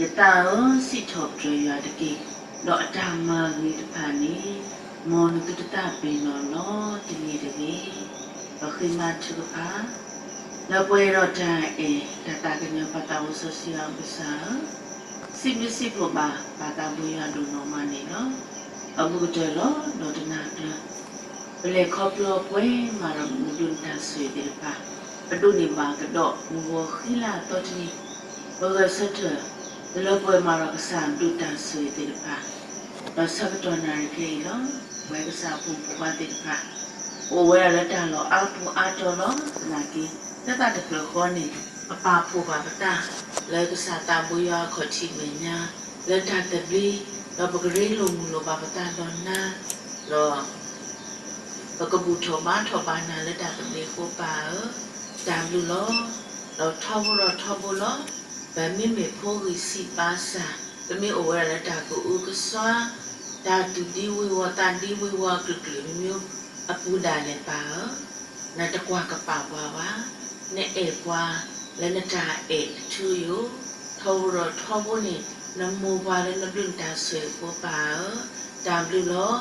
ယသးဧၢ, စံးထီၣ်ပတြၢၤယွၤတက့ၢ်, ဒီးအတၢ်မၤဂ့ၤတဖၣ်န့ၣ် မ်နသုတသးပ့ၤနီၣ်လီၤတဂ့ၤတဂ့ၤ. ပဃ့မၤထုကဖၣ် လၢပှဲၤဒီးတၢ်အဲၣ်တၢ်သးကညီၤ ပၢ်သးစီဆှံယွၤကစၢ်ဧၢ, စံးဘျုးစံးဖှိၣ်ဘၣ် ပၢ်သးဘိယွၤဒိၣ်နီၢ်မးန့ၣ်လီၤ. အဘူးကတၢၢ်လီၤ. ဒီးတနၤအကျၢၤ ပလဲၤခီဖျိပှဲၤမးဒီး နဘျုးနတၢ်ဆိၣ်ဂ့ၤသ့ၣ်တဖၣ်, ပဒိးန့ၢ်ဘၣ်ကဒီးမုၢ်ဂီၤဃံလၤအသီတနံၤ, ပဂဲၤဆၢထၢၣ် လၢပှဲၤမးဒီးကစၢ်ဘျုးတၢ်ဆိၣ်ဂ့ၤသ့ၣ်တဖၣ်, ဒီးဆၢကတီၢ်နၣ်ရံၣ်ခဲအံၤလီၤ. ပဝဲကစၢ်အဖိမုၣ်ဖိခွါသ့ၣ်တဖၣ် အိၣ်ဝဲဒၣ်လၢတၢ်လီၢ်အါပူၤအါတီၤလီၤ. သနာ်က့ လၢတၢ်တဖျၢၣ်ဃီန့ၣ် ပပာ်ဖှိၣ်ဘၣ်ပသး လၢကစၢ်သးဘိယွၤအခီၣ်ထံးမဲာ်ညါ လၢတၢ်သဘျ့, ဒီးပကရ့လိာ်မုာ်လိာ်ဘၣ်ပသးဒီးနၤ, ဒီး ပကဘူၣ်ထီၣ်ဘါထီၣ်ဘၣ်နၤလၢတၢ်သဘျ့အဃိ ပၢ်ဧၢ, တၢ်ဘျုးလီၤ. ဒီးထီဘိဒီးထီဘိလီၤ. ပမ့မ့ၢ်ဖိဂံၢ်ဆံးဘါစၢ်, ပမ့ၢ်အိၣ်ဝဲဒၣ်လၢတၢ်ကအုကစွါ, တၢ်သူၣ်ဒံဝ့ၤဝီၤသးဒံဝ့ၤဝီၤအကလုာ်ကလုာ်မ့ၢ်မ့ၢ်အပူၤဒၣ်လဲာ် ပၢ်ဧၢ, နတကွၢ်ကပာ်ပှၤဘၣ်. နအဲၣ်ပှၤလၢနတၢ်အဲၣ်တထူအယိာ်, ထီဘိဒီးထီဘိန့ၣ် နမိၢ်ပှၢ်လၢနဘျုးနတၢ်ဆိၣ်ဂ့ၤအဃိ ပၢ်ဧၢ, တၢ်ဘျုးလီၤ.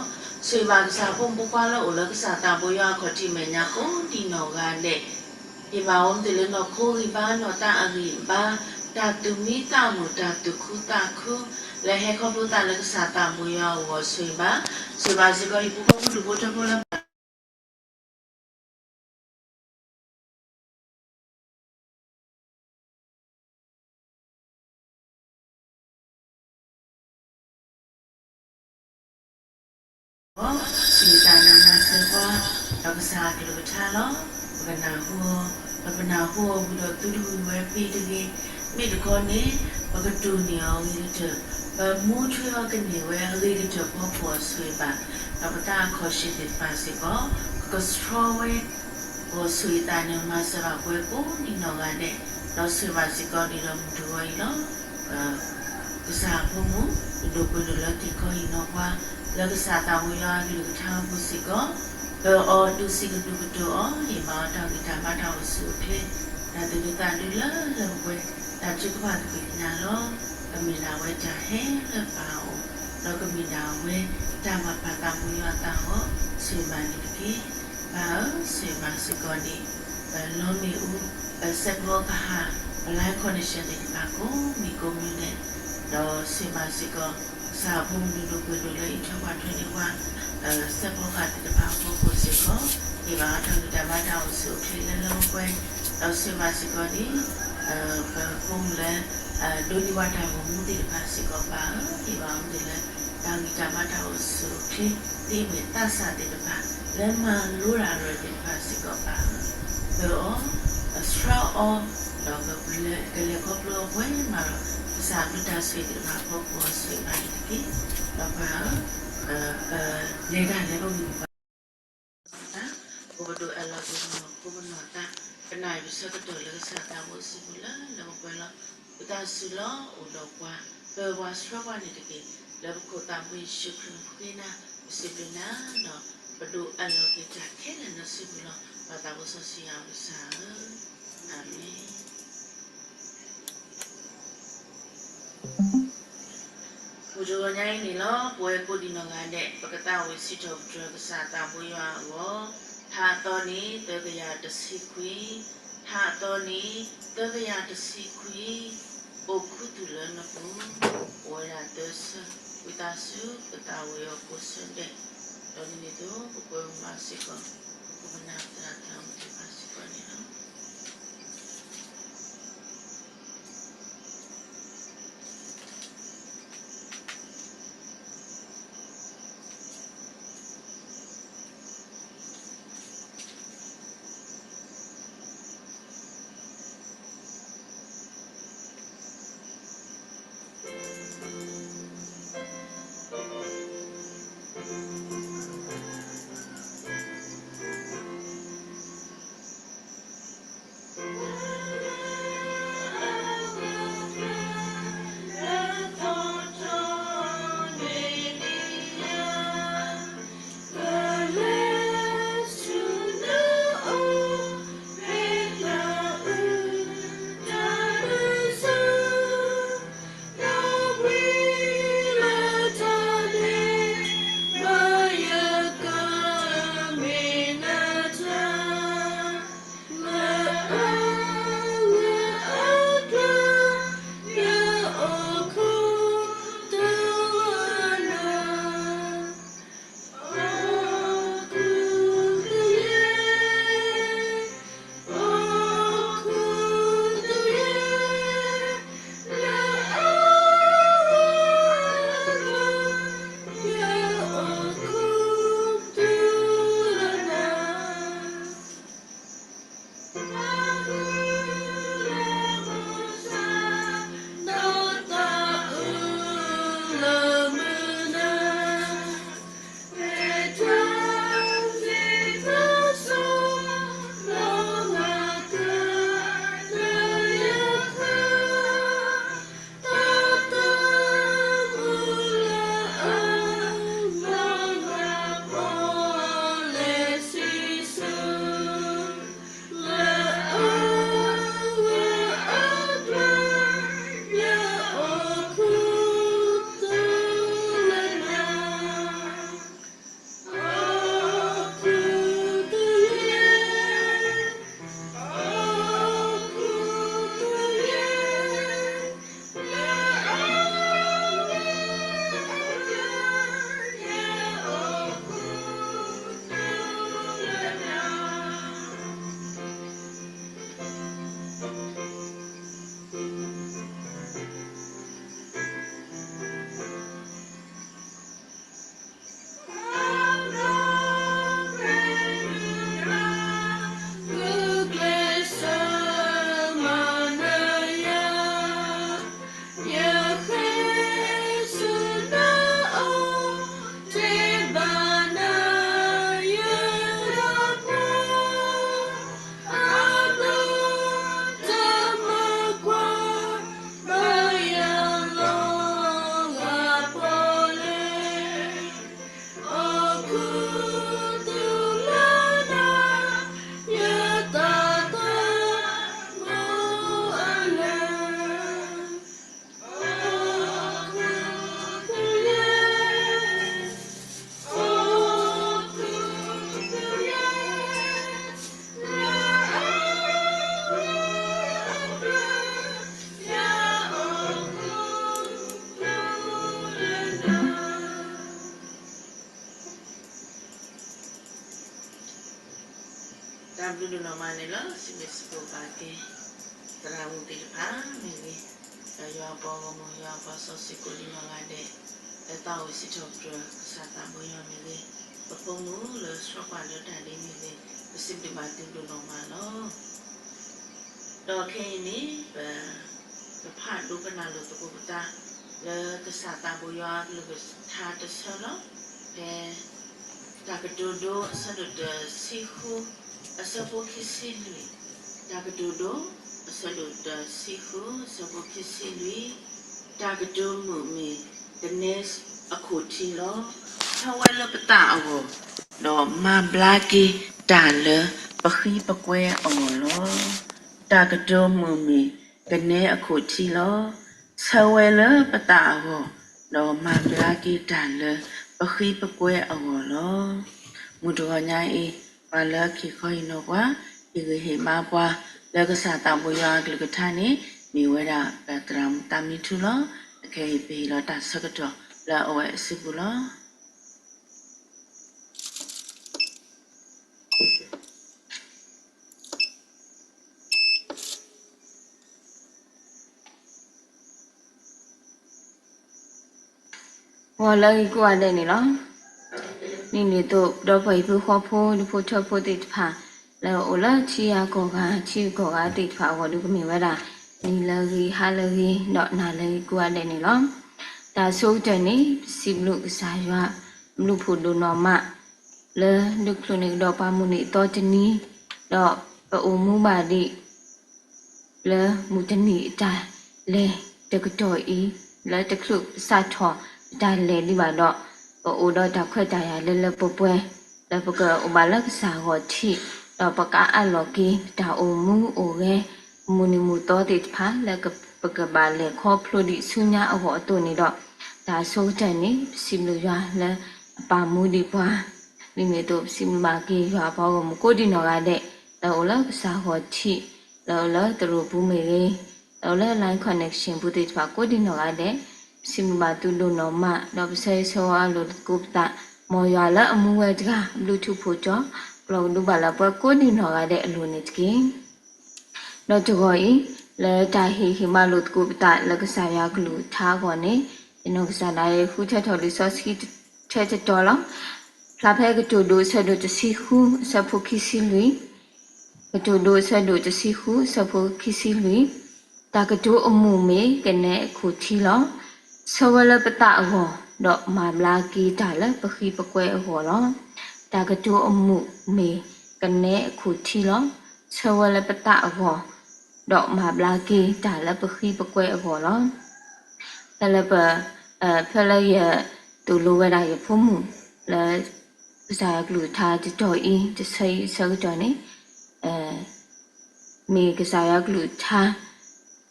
ဆိၣ်ဂ့ၤဘၣ်ကစၢ်အဖိမုၣ်ဖိခွါလၢအိၣ်လၢကစၢ်သးဘိယွၤအခီၣ်ထံးမဲာ်ညါကိးဒံးနီၢ်ဂၤဒဲး, ဟ့ၣ်ဘၣ်အီၤမ့ၢ်တ့ၢ်လၢနီၢ်ခိဂံၢ်ဘါနီၢ်သးအဂံၢ်ဘါ, တၢ်သူၣ်မံသးမုာ် တၢ်သူၣ်ခုသးခု လၢဟဲခီဖျိသးလၢကစၢ်သးဘိယွၤအဂီၢ် ဆိၣ်ဂ့ၤဘၣ်, ဆိၣ်ဂ့ၤဘၣ်စ့ၢ်ကီး ဟံၣ်ဖိဃီဖိဒူၣ်ဖိထၢဖိလၢ စံးတၢ်နၢ်မၤစၢၤပှၤ, ဒီးကစၢ်အကလုၢ်ကထါလီၤ. ပကနၢ်ဟူအီၤ, ဒီးပနၢ်ဟူအီၤဝံၤဒီးသုတမုာ်ဝဲဖဲတဂ့ၤ, မ့ၢ်တခီန့ၣ် ပကတိၢ်န့ၢ်အီၤအဂ့ၤကတၢၢ်, ပမူထွဲအီၤကန့ၢ်ဝဲအဂ့ၤကတၢၢ် ဖီခိၣ်အဆိၣ်ဂ့ၤဘၣ်, ဒီးပသးအခီၣ်ဆၢၣ်သ့ၣ်တဖၣ်စ့ၢ်ကီး ကကဆှီဝဲ ဂီၤဆိၣ်ဂ့ၤသးနၢ်မၤစၢၤဘၣ်ပှၤကိးဒံးနီၢ်ဂၤဒဲး, ဒီးဆိၣ်ဂ့ၤဘၣ်စ့ၢ်ကီးဒ်ဒီးမုၢ်တဂီၤအံၤလီၤ. ကစၢ်အဖိမုၣ် ဒိၣ်ပှ့ၤဒိၣ်လၢထံကီၢ်ဟံၣ်နီၤပှၤ လၢကစၢ်သးဘိယွၤအကလုၢ်ကထါအပူၤစ့ၢ်ကီး, ပၢအီၤဒုးစံးကဒုးကတိၤအီၤ ဟ့ၣ်ဘၣ်အီၤတၢ်ဂံၢ်တၢ်ဘါတၢ်အိၣ်ဆူၣ်အိၣ်ချ့, တၢ်သူၣ်ဒူသးဒူလၢလၢပှဲၤပှဲၤ, တၢ်ထုကဖၣ်သဘံၣ်သဘုၣ်လီၤ. ကမ့ၢ်ဒၣ်ဝဲတၢ်ဟဲလၢပၢ်အအိၣ်, ဒီးကမ့ၢ်ဒၣ်ဝဲတၢ်ဘၣ်ပၢ်သးဘိယွၤအသးအဂီၢ်, ဆိၣ်ဂ့ၤဘၣ်န့ၣ်တက့ၢ်. ပၢ်ဧၢ, ဆိၣ်ဂ့ၤဘၣ်စ့ၢ်ကီးန့ၣ် ပလီမ့ၣ်အူ, ပစဲးဖီကဟၣ်, ပ live connection သ့ၣ်တဖၣ်ကိးမံၤကိးမံၤဒဲး, ဒီးဆိၣ်ဂ့ၤဘၣ်စ့ၢ်ကီး ကစၢ်အဖိမုၣ်ဒိၣ်ပှ့ၤဒိၣ်လၢအံးထွဲကွၢ်ထွဲန့ၢ်ပှၤ, စဲးဖီကဟၣ်သ့ၣ်တဖၣ်အဖီခိၣ်စ့ၢ်ကီး, ဟ့ၣ်ဘၣ်အီၤတၢ်ဂံၢ်တၢ်ဘါတၢ်အိၣ်ဆူၣ်အိၣ်ချ့လၢလၢပှဲၤပှဲၤ, ဒီးဆိၣ်ဂ့ၤဘၣ်စ့ၢ်ကီးန့ၣ် ပဖိမုၣ်လၢ ဒိးန့ၢ်ဝဲတၢ်ဂီၤမူသ့ၣ်တဖၣ်စ့ၢ်ကီး ပၢ်ဧၢ, ဟ့ၣ်ဘၣ်အီၤမ့ၢ်တ့ၢ်လၢ တၢ်ဂံၢ်တၢ်ဘါတၢ်အိၣ်ဆူၣ်အိၣ်ချ့, သ့မ့ၢ်သးစၢ်သ့ၣ်တဖၣ် လၢမၤလိတၢ်အရၢၢ်သ့ၣ်တဖၣ်စ့ၢ်ကီး ပၢ်ဧၢ, ပၢအီၤ, ဆှၢအီၤ, ဒီးကလဲၤခီဖျိအီၤပှဲၤမးဒီး ကစၢ်အဘျုးတၢ်ဆိၣ်ဂ့ၤသ့ၣ်တဖၣ်အဖီခိၣ် ဆိၣ်ဂ့ၤဘၣ်န့ၣ်တက့ၢ်. ဒီးပၢ်ဧၢ, ပလဲၤတၢ်လၢပဂံၢ်ပဘါ သး, ပဒိၣ်အၢၣ်လီၤပနီၢ်ခိပနီၢ်သး, ပနၢ်ပဆၢကတီၢ်လၢကစၢ်သးဘိအစုပူၤလၢလၢပှဲၤပှဲၤလီၤ. ပသးစူၤလီၤအိၣ်ဒီးပှၤ, ပၢပှၤဆှၢပှၤန့ၣ်တက့ၢ်. လၢပခိၣ်သးဘိယ့ၣ်ၡူးခရံာ်ဃ့နၤ, ပစံးဘျုးနၤ, ဒီးပဒိၣ်အၢၣ်လီၤက့ၤတၢ်ခဲလၢာ်လၢစုပူၤလီၤ. ပၢ်သးဘိစီဆှံယွၤကစၢ်ဧၢ, အၤမ့ၣ်. မုၢ်တဂီၤညါအံၤန့ၣ်လီၤ, ပဝဲကိးဒံးနီၢ်ဂၤဒဲး ပကသးဝံၣ်စံးထီၣ်ပတြၢၤကစၢ်သးဘိယွၤအဂီၢ်, ထါအသီန့ၣ် သၢကယၤတဆံခွံ, ထါအသီန့ၣ် သၢကယၤတဆံခွံ, အိၣ်ခူသူၣ်လၢနပူၤ, အိၣ်ဝဲဒၣ်သၢဆၢ, ဝံသးစူၤ ပသးဝံၣ်အီၤကိးဆၢဒဲး, ဒီးဒ်န့ၣ်အသိး ပကွဲမုာ်ဘၣ်စ့ၢ်ကီး ပခိၣ်ပနၢ်သရၣ်သရၣ်မုၣ်သ့ၣ်တဖၣ်စ့ၢ်ကီးန့ၣ်လီၤ. ဒိၣ်နီၢ်မးန့ၣ်လၢ စံးဘျုးစံးဖှိၣ်ဘၣ်က့ၤ သရၣ်မုၣ်သ့ၣ်တဖၣ်မ့ၢ်ဂ့ၤ, ဒီးယွၤအပှၤဂီၢ်မုၢ် ယွၤအပှၤစီဆှံကိးဒံနီၢ်ဂၤဒဲး, လၢသးအိၣ်စံးထီၣ်ပတြၢၤကစၢ်သးဘိယွၤမ့ၢ်ဂ့ၤ, ပဖိမုၣ်လၢဆှီကွၢ်လၢတၢ်ဒ်မ့ၢ်ဂ့ၤ, ပစံးဘျုးဘၣ်သုဒိၣ်နီၢ်မးလီၤ. ဒီးခဲအံၤန့ၣ် ပ ကဖးဒိကနၣ်လိာ်သကိးပသး လၢကစၢ်သးဘိယွၤအကလုၢ်ကထါတဆၢလီၤ. ဖဲ တၢ်ကတိၤဒိအဆၢဒိၣ်တဆံဃု အဆၢဖိခံဆံလွံၢ်, တၢ်ကတိၤဒိ အဆၢဒိၣ်တဆံဃု အဆၢဖိခံဆံလွံၢ်, တၢ်ကတိၤမုာ်မ့ၢ်ကနဲအခိၣ်ထံလီၤ. ဆၢဝဲလၢပသးအဂီၢ်, ဒီးမၤဘျါက့ၤတၢ်လၢပဃံပကွဲအဂီၢ်လီၤ. တၢ်ကတိၤမုာ်မ့ၢ်ကနဲအခိၣ်ထံလီၤ. ဆၢဝဲလၢပသးအဂီၢ်, ဒီးမၤဘျါက့ၤတၢ်လၢပဃံပကွဲအဂီၢ်လီၤ. မုၢ်တဂီၤညါအံၤ, ပှၤလၢအက့ၤခီဟ့ၣ်နီၤပှၤ, ဟ့ၣ်ဂံၢ်ဟ့ၣ်ဘါပှၤ လၢကစၢ်သးဘိယွၤအကလုၢ်ကထါန့ၣ် မ့ၢ်ဝဲဒၣ်ပသရၣ်မုၣ်သးမံထူလီၤ. အခဲအံၤပဟ့ၣ်လီၤတၢ်ဆၢကတီၢ်လၢအဝဲအစုပူၤလီၤ. ဂီၤလၢဂ့ၤကိးဂၤဒဲးန့ၣ်လီၤ. ဒ်န့ၣ်အသိး ဒီပုၢ်ဝဲၢ်ဟံၣ်ဖိဃီဖိ ဒူဖိထၢဖိသ့ၣ်တဖၣ် လၢအအိၣ်လၢထံဂၤကီၢ်ဂၤ ထံဂၤကီၢ်ဂၤသ့ၣ်တဖၣ်အဂီၢ်ဒီး ကမ့ၢ်ဝဲဒၣ် နံၤလၢဂ့ၤ ဟါလၢဂ့ၤ ဒီးနၤလၢဂ့ၤကိးဂၤဒဲးန့ၣ်လီၤ. တၢ်ဆိကတၢၢ်န့ၣ် ပစံးဘျုးကစၢ်ယွၤ ဘျုးဖှိၣ်ဒိၣ်နီၢ်မး လၢဒုးချုးန့ၢ်ကဒီးပှၤမုၢ်နံၤအသီတနံၤ, ဒီးပအိၣ်မူဘၣ်ဒံး လၢမုၢ်တနံၤအတၢ်လဲၤတကတီၢ်အံၤ, လၢတချုးပစးထီၣ်ပတၢ်လဲၤဒံးဘၣ်ဒီး, ပအိၣ်ဒီးတၢ်ခွဲးတၢ်ယာ်လၢလၢပှဲၤပှဲၤ, လၢပကအိၣ်ဘၣ်လၢကစၢ်ဂီၢ်ထံး, ဒီးပကအးလီၤက့ၤပတၢ်အိၣ်မူအိၣ်ဂဲၤ မုၢ်နံၤမုၢ်သီသ့ၣ်တဖၣ် လၢပကဘၣ်လဲၤခီဖျိဒံးဆူညါအဂီၢ်အသိးန့ၣ်ဒီး, တၢ်ဆိကတၢၢ်န့ၣ် ပစံးဘျုးယွၤလၢအပာ်မူဒံးပှၤ, ဒ်န့ၣ်အသိး ပစံးဘျုးဘၣ်က့ၤယွၤအပှၤဂီၢ်မုၢ်ကိးဒံးနီၢ်ဂၤဒဲး, လၢအအိၣ်လၢကစၢ်ဂီၢ်ထံး, လၢအအိၣ်လၢသရိာ်ပူၤမ့ၢ်ဂ့ၤ, လၢအအိၣ်လၢ line connection ပူၤသ့ၣ်တဖၣ်ကိးဒံးနီၢ်ဂၤဒဲး, ပစံးဘျုးဘၣ်သုဒိၣ်နီၢ်မး, ဒီးပဆၢဂ့ၤဆၢဝါလိာ်သကိးပသး, မ်ယွၤလၢအမူဝဲတဂၤ ဘျုးထူၣ်ဖှိၣ်တီၤ, ပျီကဒုဘၣ်လၢပှၤကိးဒံးနီၢ်ဂၤဒဲးအလိၤန့ၣ်တက့ၢ်. ဒီးတဂီၤအံၤ, လၢတၢ်ဟ့ၣ်ဟ့ၣ်ဘါလိာ်သကိးပသးလၢကစၢ်ယွၤကလုၢ်ကထါအဂီၢ်န့ၣ်, ယနီၢ်ကစၢ်ဒၣ်ယဲဃုထၢထီၣ်လံာ်စီဆှံထဲတတီၤလီၤ. ဖျါဖဲကတိၤဒိအဆၢဒိၣ်တဆံဃု အဆၢဖိခံဆံလွံၢ်, ကတိၤဒိအဆၢဒိၣ်တဆံဃု အဆၢဖိခံဆံလွံၢ်, တၢ်ကတိၤအမုာ်မ့ၢ်ကနဲအခိၣ်ထံလီၤ. ဆၢဝဲလၢပသးအဂီၢ်, ဒီးမၤဘျါက့ၤတၢ်လၢပဃံပကွဲအဂီၢ်လီၤ. တၢ်ကတိၤအမုာ်မ့ၢ်ကနဲအခိၣ်ထံလီၤ. ဆၢဝဲလၢပသးအဂီၢ်, ဒီးမၤဘျါက့ၤတၢ်လၢပဃံပကွဲအဂီၢ်လီၤ. ဖဲလၢပ, ဖဲလၢယသိၣ်လိဝဲဒၣ်ယဖိမုၣ်လၢ ကစၢ်ယွၤကလုၢ်ကထါတတီၤအံၤ တဆၢအံၤအဆၢကတီၢ်န့ၣ်, မ့ၢ်ကစၢ်ယွၤကလုၢ်ကထါ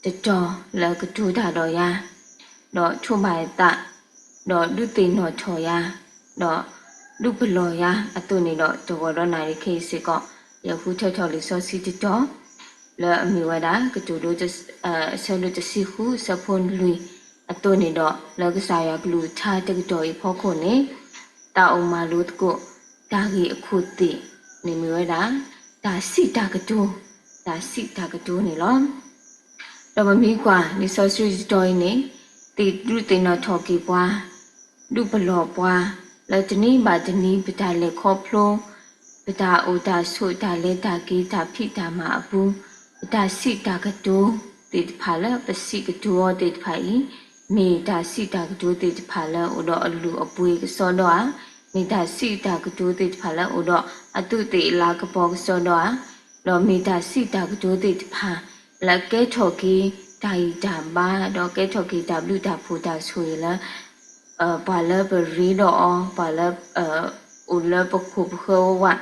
တတီၤလၢကတိၤတၢ်ဒီးယၤ, ဒီးထိးဘၣ်ယသး, ဒီးဒုးသ့ၣ်နီၣ်ထီၣ်ယၤ, ဒီးဒုးပလီၢ်ယၤအသိးန့ၣ်ဒီး တဂီၤဒီးနၤဒ်ခဲအံၤစ့ၢ်ကီး, ယဃုထၢထီၣ်လံာ်စီဆှံတတီၤ လၢအမ့ၢ်ဝဲဒၣ် ကတိၤဒိ အဆၢဒိၣ်တဆံဃု အဆၢဖိလွံၢ်အသိးန့ၣ်ဒီး လၢကစၢ်ယွၤကလုၢ်ကထါတကတီၢ်အံၤဖီခိၣ်န့ၣ်, တၢ်အိၣ်မၤလိသကိး တၢ်ဂ့ၢ်အခိၣ်သ့ၣ်န့ၣ်မ့ၢ်ဝဲဒၣ် တၢ်စံးတၢ်ကတိၤ, တၢ်စံးတၢ်ကတိၤန့ၣ်လီၤ. ဒီးပမ့ၢ်ကွၢ်လံာ်စီဆှံတတီၤအံၤန့ၣ်, သ့ၣ်ဒုးသ့ၣ်နီၣ်ထီၣ်က့ၤပှၤ, ဒုးပလီၢ်ပှၤ, လၢတနံၤဘၣ်တနံၤ ပတၢ်လဲၤခီဖျိ, ပတၢ်အိၣ်တၢ်ဆိး တၢ်လဲၤတၢ်က့ၤ တၢ်ဖံးတၢ်မၤအပူၤ, ပတၢ်စံးတၢ်ကတိၤသ့ၣ်တဖၣ်လၢပစံးကတိၤအီၤသ့ၣ်တဖၣ်အံၤ, မ့ၢ်တၢ်စံးတၢ်ကတိၤသ့ၣ်တဖၣ်လၢအိၣ်ဒီးအလုၢ်အပှ့ၤကစီဒီဧါ, မ့ၢ်တၢ်စံးတၢ်ကတိၤသ့ၣ်တဖၣ်လၢအိၣ်ဒီးအသူးသ့ၣ်အလၤကပီၤကစီဒီဧါ, ဒီးမ့ၢ်တၢ်စံးတၢ်ကတိၤသ့ၣ်တဖၣ် လၢအကဲထီၣ်က့ၤ တၢ်ဂံၢ်တၢ်ဘါ, ဒီးကဲထီၣ်က့ၤတၢ်ဘျုးတၢ်ဖှိၣ်တၢ်ဆိၣ်ဂ့ၤလၢ ပှၤလၢပရ့ဒီးအီၤ, ပှၤလၢ အိၣ်လၢပခိၣ်ပဃၢၤဝဲဝဲ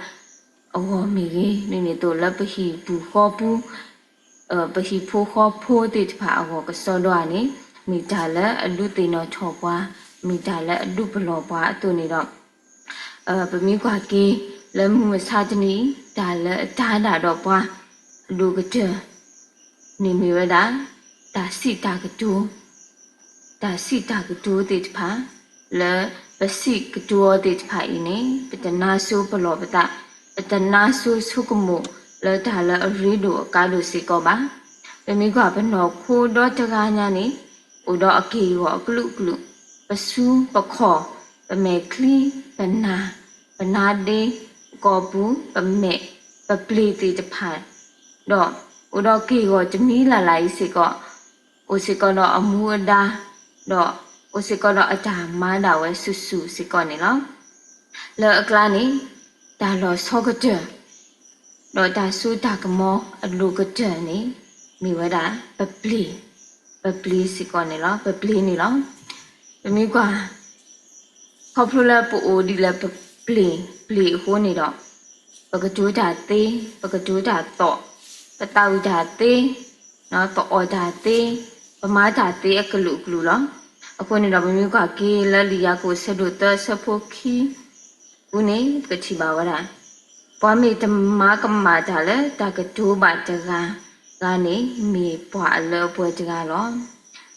အဂီၢ်မ့ၢ်ဂ့ၤ, ဒ်န့ၣ်အသိးလၢပဟံၣ်ပူၤဃီပူၤ, ပဟံၣ်ဖိဃီဖိသ့ၣ်တဖၣ်အဂီၢ်ကစီဒီဧါန့ၣ်, မ့ၢ်တၢ်လၢအဒုးသ့ၣ်နီၣ်ထီၣ်ပှၤ, မ့ၢ်တၢ်လၢအဒုးပလီၢ်ပှၤအသိးန့ၣ်ဒီး, ပမ့ၢ်ကွၢ်က့ၤ လၢမုၢ်မဆါတနံၤအံၤ တၢ်လၢအတၤဒၣ်ဒီးပှၤ အဒိၣ်ကတၢၢ် န့ၣ်မ့ၢ်ဝဲဒၣ် တၢ်စံးတၢ်ကတိၤ, တၢ်စံးတၢ်ကတိၤသ့ၣ်တဖၣ် လၢပစံးကတိၤအီၤသ့ၣ်တဖၣ်အံၤန့ၣ် ပတနါစိပလီၢ်ပသး, ပတနါစိဆိကမိၣ် လၢတၢ်လၢအရ့ဒိၣ်အကါဒိၣ်စ့ၢ်ကီးဘၣ်. ပမ့ၢ်ကွၢ်ပနီၢ်ခိဒီတဂၤညါန့ၣ် အိၣ်ဒီးအက့ၢ်အဂီၤအကလုာ်ကလုာ်, ပစုပခီၣ်, ပမဲာ်ချံ, ပနၢ်, ပနါဒ့, ပကိာ်ပူၤ, ပမဲာ်, ပပျ့ၤသ့ၣ်တဖၣ်, ဒီးအိၣ်ဒီးက့ၢ်ဂီၤတမံၤလၢ်လၢ်အံၤစ့ၢ်ကီး, အိၣ်စ့ၢ်ကီးဒီးအမူအဒါ, ဒီးအိၣ်စ့ၢ်ကီးဒီးအတၢ်မၤဒၣ်ဝဲဆူၣ်ဆူၣ်စ့ၢ်ကီးန့ၣ်လီၤ. လၢအကျါန့ၣ် တၢ်လီၤဆီကတၢၢ် ဒီးတၢ်စိတၢ်ကမီၤအဒိၣ်ကတၢၢ်န့ၣ် မ့ၢ်ဝဲဒၣ် ပပျ့ၤ, ပပျ့ၤစ့ၢ်ကီးန့ၣ်လီၤ, ပပျ့ၤန့ၣ်လီၤ. ပမ့ၢ်ကွၢ် ခီဖျိလၢပအိၣ်ဒ်လၢပပျ့ၤ, ပျ့ၤအဃိန့ၣ်ဒီး ပကတိၤတၢ်သ့, ပကတိၤတၢ်သီၣ်, ပသးဝံၣ်တၢ်သ့, ပအီၣ်တၢ်သ့, ပမၤတၢ်သ့အကလုာ်ကလုာ်လီၤ. အဃိန့ၣ်ဒီး ပမ့ၢ်ကွၢ်က့ၤလၢလံာ်ယၤကိာ်အဆၢဒိၣ်သၢအဆၢဖိခံ ပူၤန့ၣ် ပကထံၣ်ဘၣ်ဝဲဒၣ်, ပှၤမ့ၢ်တမၤကမၣ်တၢ်လၢတၢ်ကတိၤဘၣ်တဂၤဂၤန့ၣ် မ့ၢ်ပှၤအလၢအပှဲၤတဂၤလီၤ.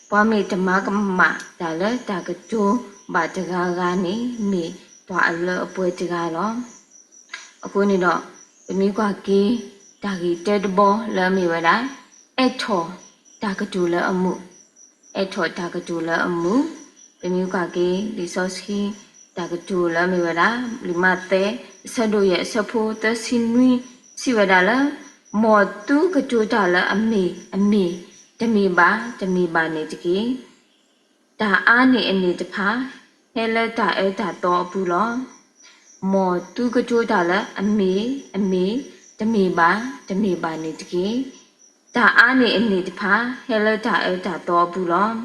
ပှၤမ့ၢ်တမၤကမၣ်တၢ်လၢတၢ်ကတိၤဘၣ်တဂၤဂၤန့ၣ် မ့ၢ်ပှၤအလၢအပှဲၤတဂၤလီၤ. အဃိန့ၣ်ဒီး ပမ့ၢ်ကွၢ်က့ၤ တၢ်ဂ့ၢ်တၢတဘီလၢအမ့ၢ်ဝဲဒၣ် အဲးထီၣ်တၢ်ကတိၤလၢအမုာ်, အဲးထီၣ်တၢ်ကတိၤလၢအမုာ်, ပမ့ၢ်ကွၢ်က့ၤ လံာ်စီဆှံ တၢ်ကတိၤလၢအမ့ၢ်ဝဲဒၣ် လံာ်မးသဲ အဆၢဒိၣ်ယဲၢ် အဆၢဖိသၢဆံနွံ စံးဝဲဒၣ်လၢ မ်သုကတိၤတၢ်လၢအမ့ၢ်အမ့ၢ်, တမ့ၢ်ဘၣ်တမ့ၢ်ဘၣ်န့ၣ်တက့ၢ်. တၢ်အါန့ၢ်အန့ၣ်တဖၣ် ဟဲလၢတၢ်အၢတၢ်သီအပူၤလီၤ. မ်သုကတိၤတၢ်လၢအမ့ၢ်အမ့ၢ်, တမ့ၢ်ဘၣ်တမ့ၢ်ဘၣ်န့ၣ်တက့ၢ်. တၢ်အါန့ၢ်အန့ၣ်တဖၣ် ဟဲလၢတၢ်အၢတၢ်သီအပူၤလီၤ.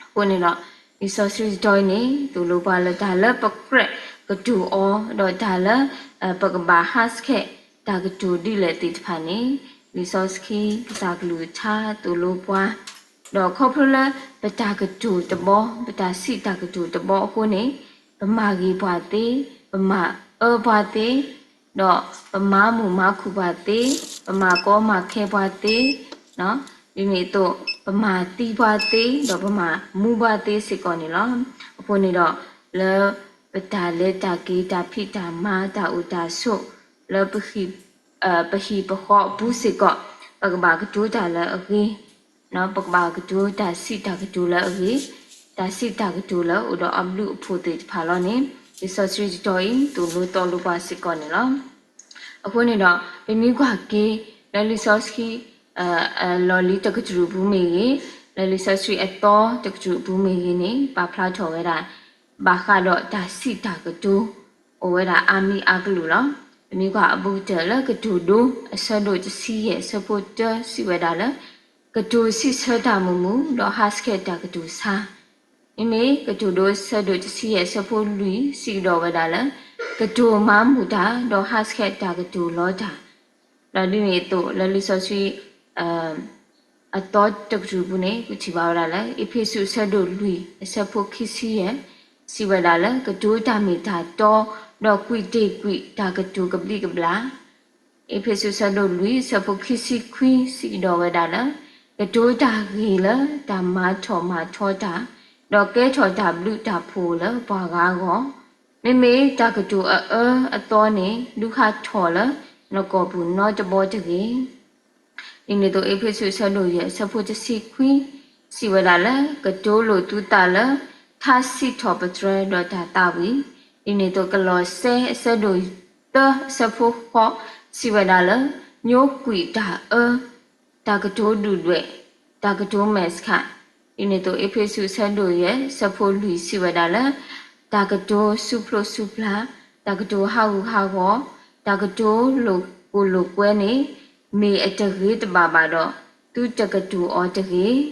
အဃိန့ၣ်ဒီး လံာ်စီဆှံတတီၤအံၤန့ၣ် သိၣ်လိပှၤလၢတၢ်လၢပကြၢးကတိၤအီၤ ဒီးတၢ်လၢ ပကဘၣ်ဟးဆှဲးတၢ်ကတိၤဒ်လဲၣ်သ့ၣ်တဖၣ်န့ၣ် လံာ်စီဆှံကစၢ်ကလုၢ်ကထါသိၣ်လိပှၤ, ဒီးခီဖျိလၢပတၢ်ကတိၤတဘီ ပတၢ်စံးတၢ်ကတိၤတဘီအဃိန့ၣ် ပမၤဂ့ၤပှၤသ့, ပမၤအၢပှၤသ့, ဒီးပမၤမုာ်မၤခုၣ်ပှၤသ့, ပမၤကီမၤခဲပှၤသ့, ဒ်န့ၣ်အသိး ပမၤသံပှၤသ့, ဒီးပမၤမူပှၤသ့စ့ၢ်ကီးန့ၣ်လီၤ. အဃိန့ၣ်ဒီး လၢပတၢ်လဲၤတၢ်က့ၤ တၢ်ဖံးတၢ်မၤ တၢ်အိၣ်တၢ်ဆိး လၢ ပဟံၣ်ပဃီအပူၤစ့ၢ်ကီး ပကဘၣ်ကတိၤတၢ်လၢအဂ့ၤ, ပကဘၣ်ကတိၤတၢ်စံးတၢ်ကတိၤလၢအဂ့ၤ, တၢ်စံးတၢ်ကတိၤလၢအိၣ်ဒီးအဘျုးအဖှိၣ်သ့ၣ်တဖၣ်လီၤန့ၣ် လံာ်စီဆှံတတီၤအံၤ သိၣ်လိသီလိပှၤစ့ၢ်ကီးန့ၣ်လီၤ. အဃိန့ၣ်ဒီး ပမ့ၢ်ကွၢ်က့ၤ လၢလံာ်စီဆှံ လီၢ်လံၤတကတြူၢ်ပူၤမ့ၢ်ဂ့ၤ, လၢလံာ်စီဆှံအသီတကတြူၢ်ပူၤမ့ၢ်ဂ့ၤန့ၣ် ပာ်ဖျါထီၣ်ဝဲဒၣ် ဘၣ်ဃးဒီးတၢ်စံးတၢ်ကတိၤ အိၣ်ဝဲဒၣ်အါမံၤအါကလုာ်လီၤ. ပမ့ၢ်ကွၢ်အဘူးကတၢၢ်လၢကတိၤဒိ အဆၢဒိၣ်တဆံယဲၢ် အဆၢဖိတၢ စံးဝဲဒၣ်လၢ ကတိၤစံးဆၢတၢ်မုာ်မုာ် ဒီးဟးဆှဲးတၢ်ကတိၤဆါ, မ့မ့ၢ်ကတိၤဒိ အဆၢဒိၣ်တဆံယဲၢ် အဆၢဖိလွံၢ် စံးကဒီးဝဲဒၣ်လၢ ကတိၤမၤမုာ်တၢ် ဒီးဟးဆှဲးတၢ်ကတိၤလီတၢ်, ဒီးဒ်န့ၣ်အသိး လၢလံာ်စီဆှံ အသီတကတြူၢ်ပူၤန့ၣ် ပထံၣ်ဘၣ်ဝဲဒၣ်လၢ အ့းဖ့းစူး အဆၢဒိၣ်လွံၢ် အဆၢဖိခံဆံယဲၢ် စံးဝဲဒၣ်လၢ ကတိၤတၢ်မ့ၢ်တၢ်တီ ဒီးကွံာ်တ့ၢ်ကွံာ်တၢ်ကတိၤကဘျံးကဘျၣ်, အ့းဖ့းစူး အဆၢဒိၣ်လွံၢ် အဆၢဖိခံဆံခွံ စံးကဒီးဝဲဒၣ်လၢ ကတိၤတၢ်ဂ့ၤလၢတၢ်မၤထီၣ်မၤထီတၢ်, ဒီးကဲထီၣ်တၢ်ဘျုးတၢ်ဖှိၣ်လၢပှၤဂၤအဂီၢ်, မ့မ့ၢ်တၢ်ကတိၤအအၢအသီန့ၣ် ဒုးဟးထီၣ်လၢနကိာ်ပူၤနီတဘီတဂ့ၤ. ဒ်န့ၣ်အသိး အ့းဖ့းစူး အဆၢဒိၣ်ယဲၢ် အဆၢဖိတဆံခွံ စံးဝဲဒၣ်လၢ ကတိၤလိာ်သုသးလၢ ထါစံးထီၣ်ပတြၢၤဒီးတၢ်သးဝံၣ်, ဒ်န့ၣ်အသိး ကလီးစဲ အဆၢဒိၣ်သၢ အဆၢဖိဃိး စံးဝဲဒၣ်လၢ ညိကွံာ်တၢ်အၢ တၢ်ကတိၤဒုၣ်ဒွဲၣ်, တၢ်ကတိၤမဲာ်ဆှး, ဒ်န့ၣ်အသိး အ့းဖ့းစူး အဆၢဒိၣ်ယဲၢ် အဆၢဖိလွံၢ် စံးဝဲဒၣ်လၢ တၢ်ကတိၤစူးဖျိးစူးဖျါ, တၢ်ကတိၤဟးဂူာ်ဟးဂီၤ, တၢ်ကတိၤလိာ်ကိၢ်လိာ်ကွဲန့ၣ် မ့ၢ်အတဂ့ၤတဘၣ်ဘၣ်ဒီး သုတကတိၤအီၤတဂ့ၤ.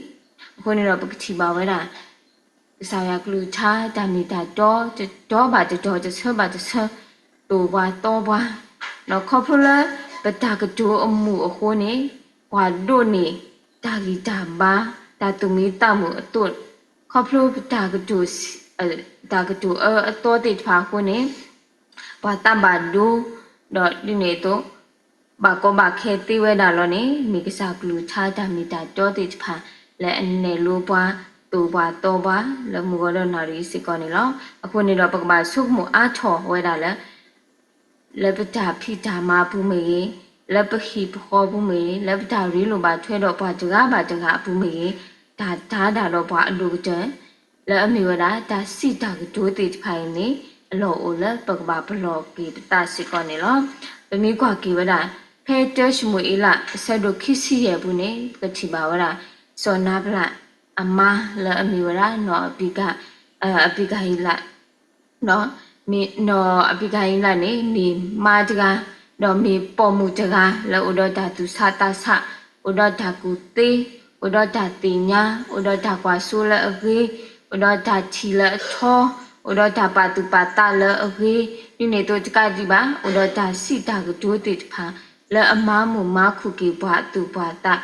အဃိန့ၣ်ဒီး ပကထံၣ်ဘၣ်ဝဲဒၣ် ကစၢ်ယွၤကလုၢ်ကထါ တၢ်မ့ၢ်တၢ်တီ တတီၤဘၣ်တတီၤ တဆၢဘၣ်တဆၢ သိၣ်ပှၤသီပှၤ, ဒီးခီဖျိလၢပတၢ်ကတိၤအမုာ်အဃိန့ၣ် ပှၤဒိးန့ၢ်တၢ်ဂံၢ်တၢ်ဘါ တၢ်သူၣ်မံသးမုာ်အသိး, ခီဖျိပတၢ်ကတိၤ တၢ်ကတိၤအၢအသီသ့ၣ်တဖၣ်အဃိန့ၣ် ပှၤသးဘၣ်ဒိ ဒီးဒ်န့ၣ်အသိး ဘၣ်ကီဘၣ်ခဲသ့ဝဲဒၣ်လီၤန့ၣ် မ့ၢ်ကစၢ်ကလုၢ်ကထါတၢ်မ့ၢ်တၢ်တီသ့ၣ်တဖၣ် လၢအနဲၣ်လိပှၤ သိၣ်ပှၤသီပှၤ လၢမုၢ်ဂီၤဒီးနၣ်ရံၣ်စ့ၢ်ကီးန့ၣ်လီၤ. အဃိန့ၣ်ဒီး ပကဘၣ်ဆိကမိၣ်အါထီၣ်ဝဲဒၣ်လၢ လၢပတၢ်ဖံးတၢ်မၤပူၤမ့ၢ်ဂ့ၤ, လၢပဟံၣ်ပဃီပူၤမ့ၢ်ဂ့ၤ, လၢပတၢ်ရ့လိာ်ဘၣ်ထွဲဒီးပှၤတဂၤဘၣ်တဂၤအပူၤမ့ၢ်ဂ့ၤ, တၢ်တၤဒၣ်ဒီးပှၤအဒိၣ်ကတၢၢ် လၢအမ့ၢ်ဝဲဒၣ် တၢ်စံးတၢ်ကတိၤသ့ၣ်တဖၣ်အံၤန့ၣ် အလီၢ်အိၣ်လၢပကဘၣ်ပလီၢ်က့ၤပသးစ့ၢ်ကီးန့ၣ်လီၤ. ပမ့ၢ်ကွၢ်က့ၤဝဲဒၣ် ဖဲတၢၡမူၤအ့လး အဆၢဒိၣ်ခံဆံယဲၢ်အပူၤန့ၣ် ပကထံၣ်ဘၣ်ဝဲဒၣ် စီၤနါပလးအမါလၢအမ့ၢ်ဝဲဒၣ် နီၢ်အဘံကၤ, အဘံကၤယံလး ဒီးမ့ၢ်နီၢ်အဘံကၤယံလးန့ၣ် မ့ၢ်မါတဂၤ, ဒီးမ့ၢ်ပိာ်မုၣ်တဂၤလၢအိၣ်ဒီးတၢ်သူၣ်ဆးသးဆး, အိၣ်ဒီးတၢ်ကူၣ်သ့, အိၣ်ဒီးတၢ်သ့ၣ်ညါ, အိၣ်ဒီးတၢ်ကွၢ်စိလၢအဂ့ၤ, အိၣ်ဒီးတၢ်ထံၣ်လၢအထီ, အိၣ်ဒီးတၢ်ပာ်သူၣ်ပာ်သးလၢအဂ့ၤ, ဒ်န့ၣ်အသိးတကးဒံးဘၣ် အိၣ်ဒီးတၢ်စံးတၢ်ကတိၤသ့ၣ်တဖၣ် လၢအမၤမုာ်မၤခုၣ်က့ၤပှၤအသူၣ်ပှၤသး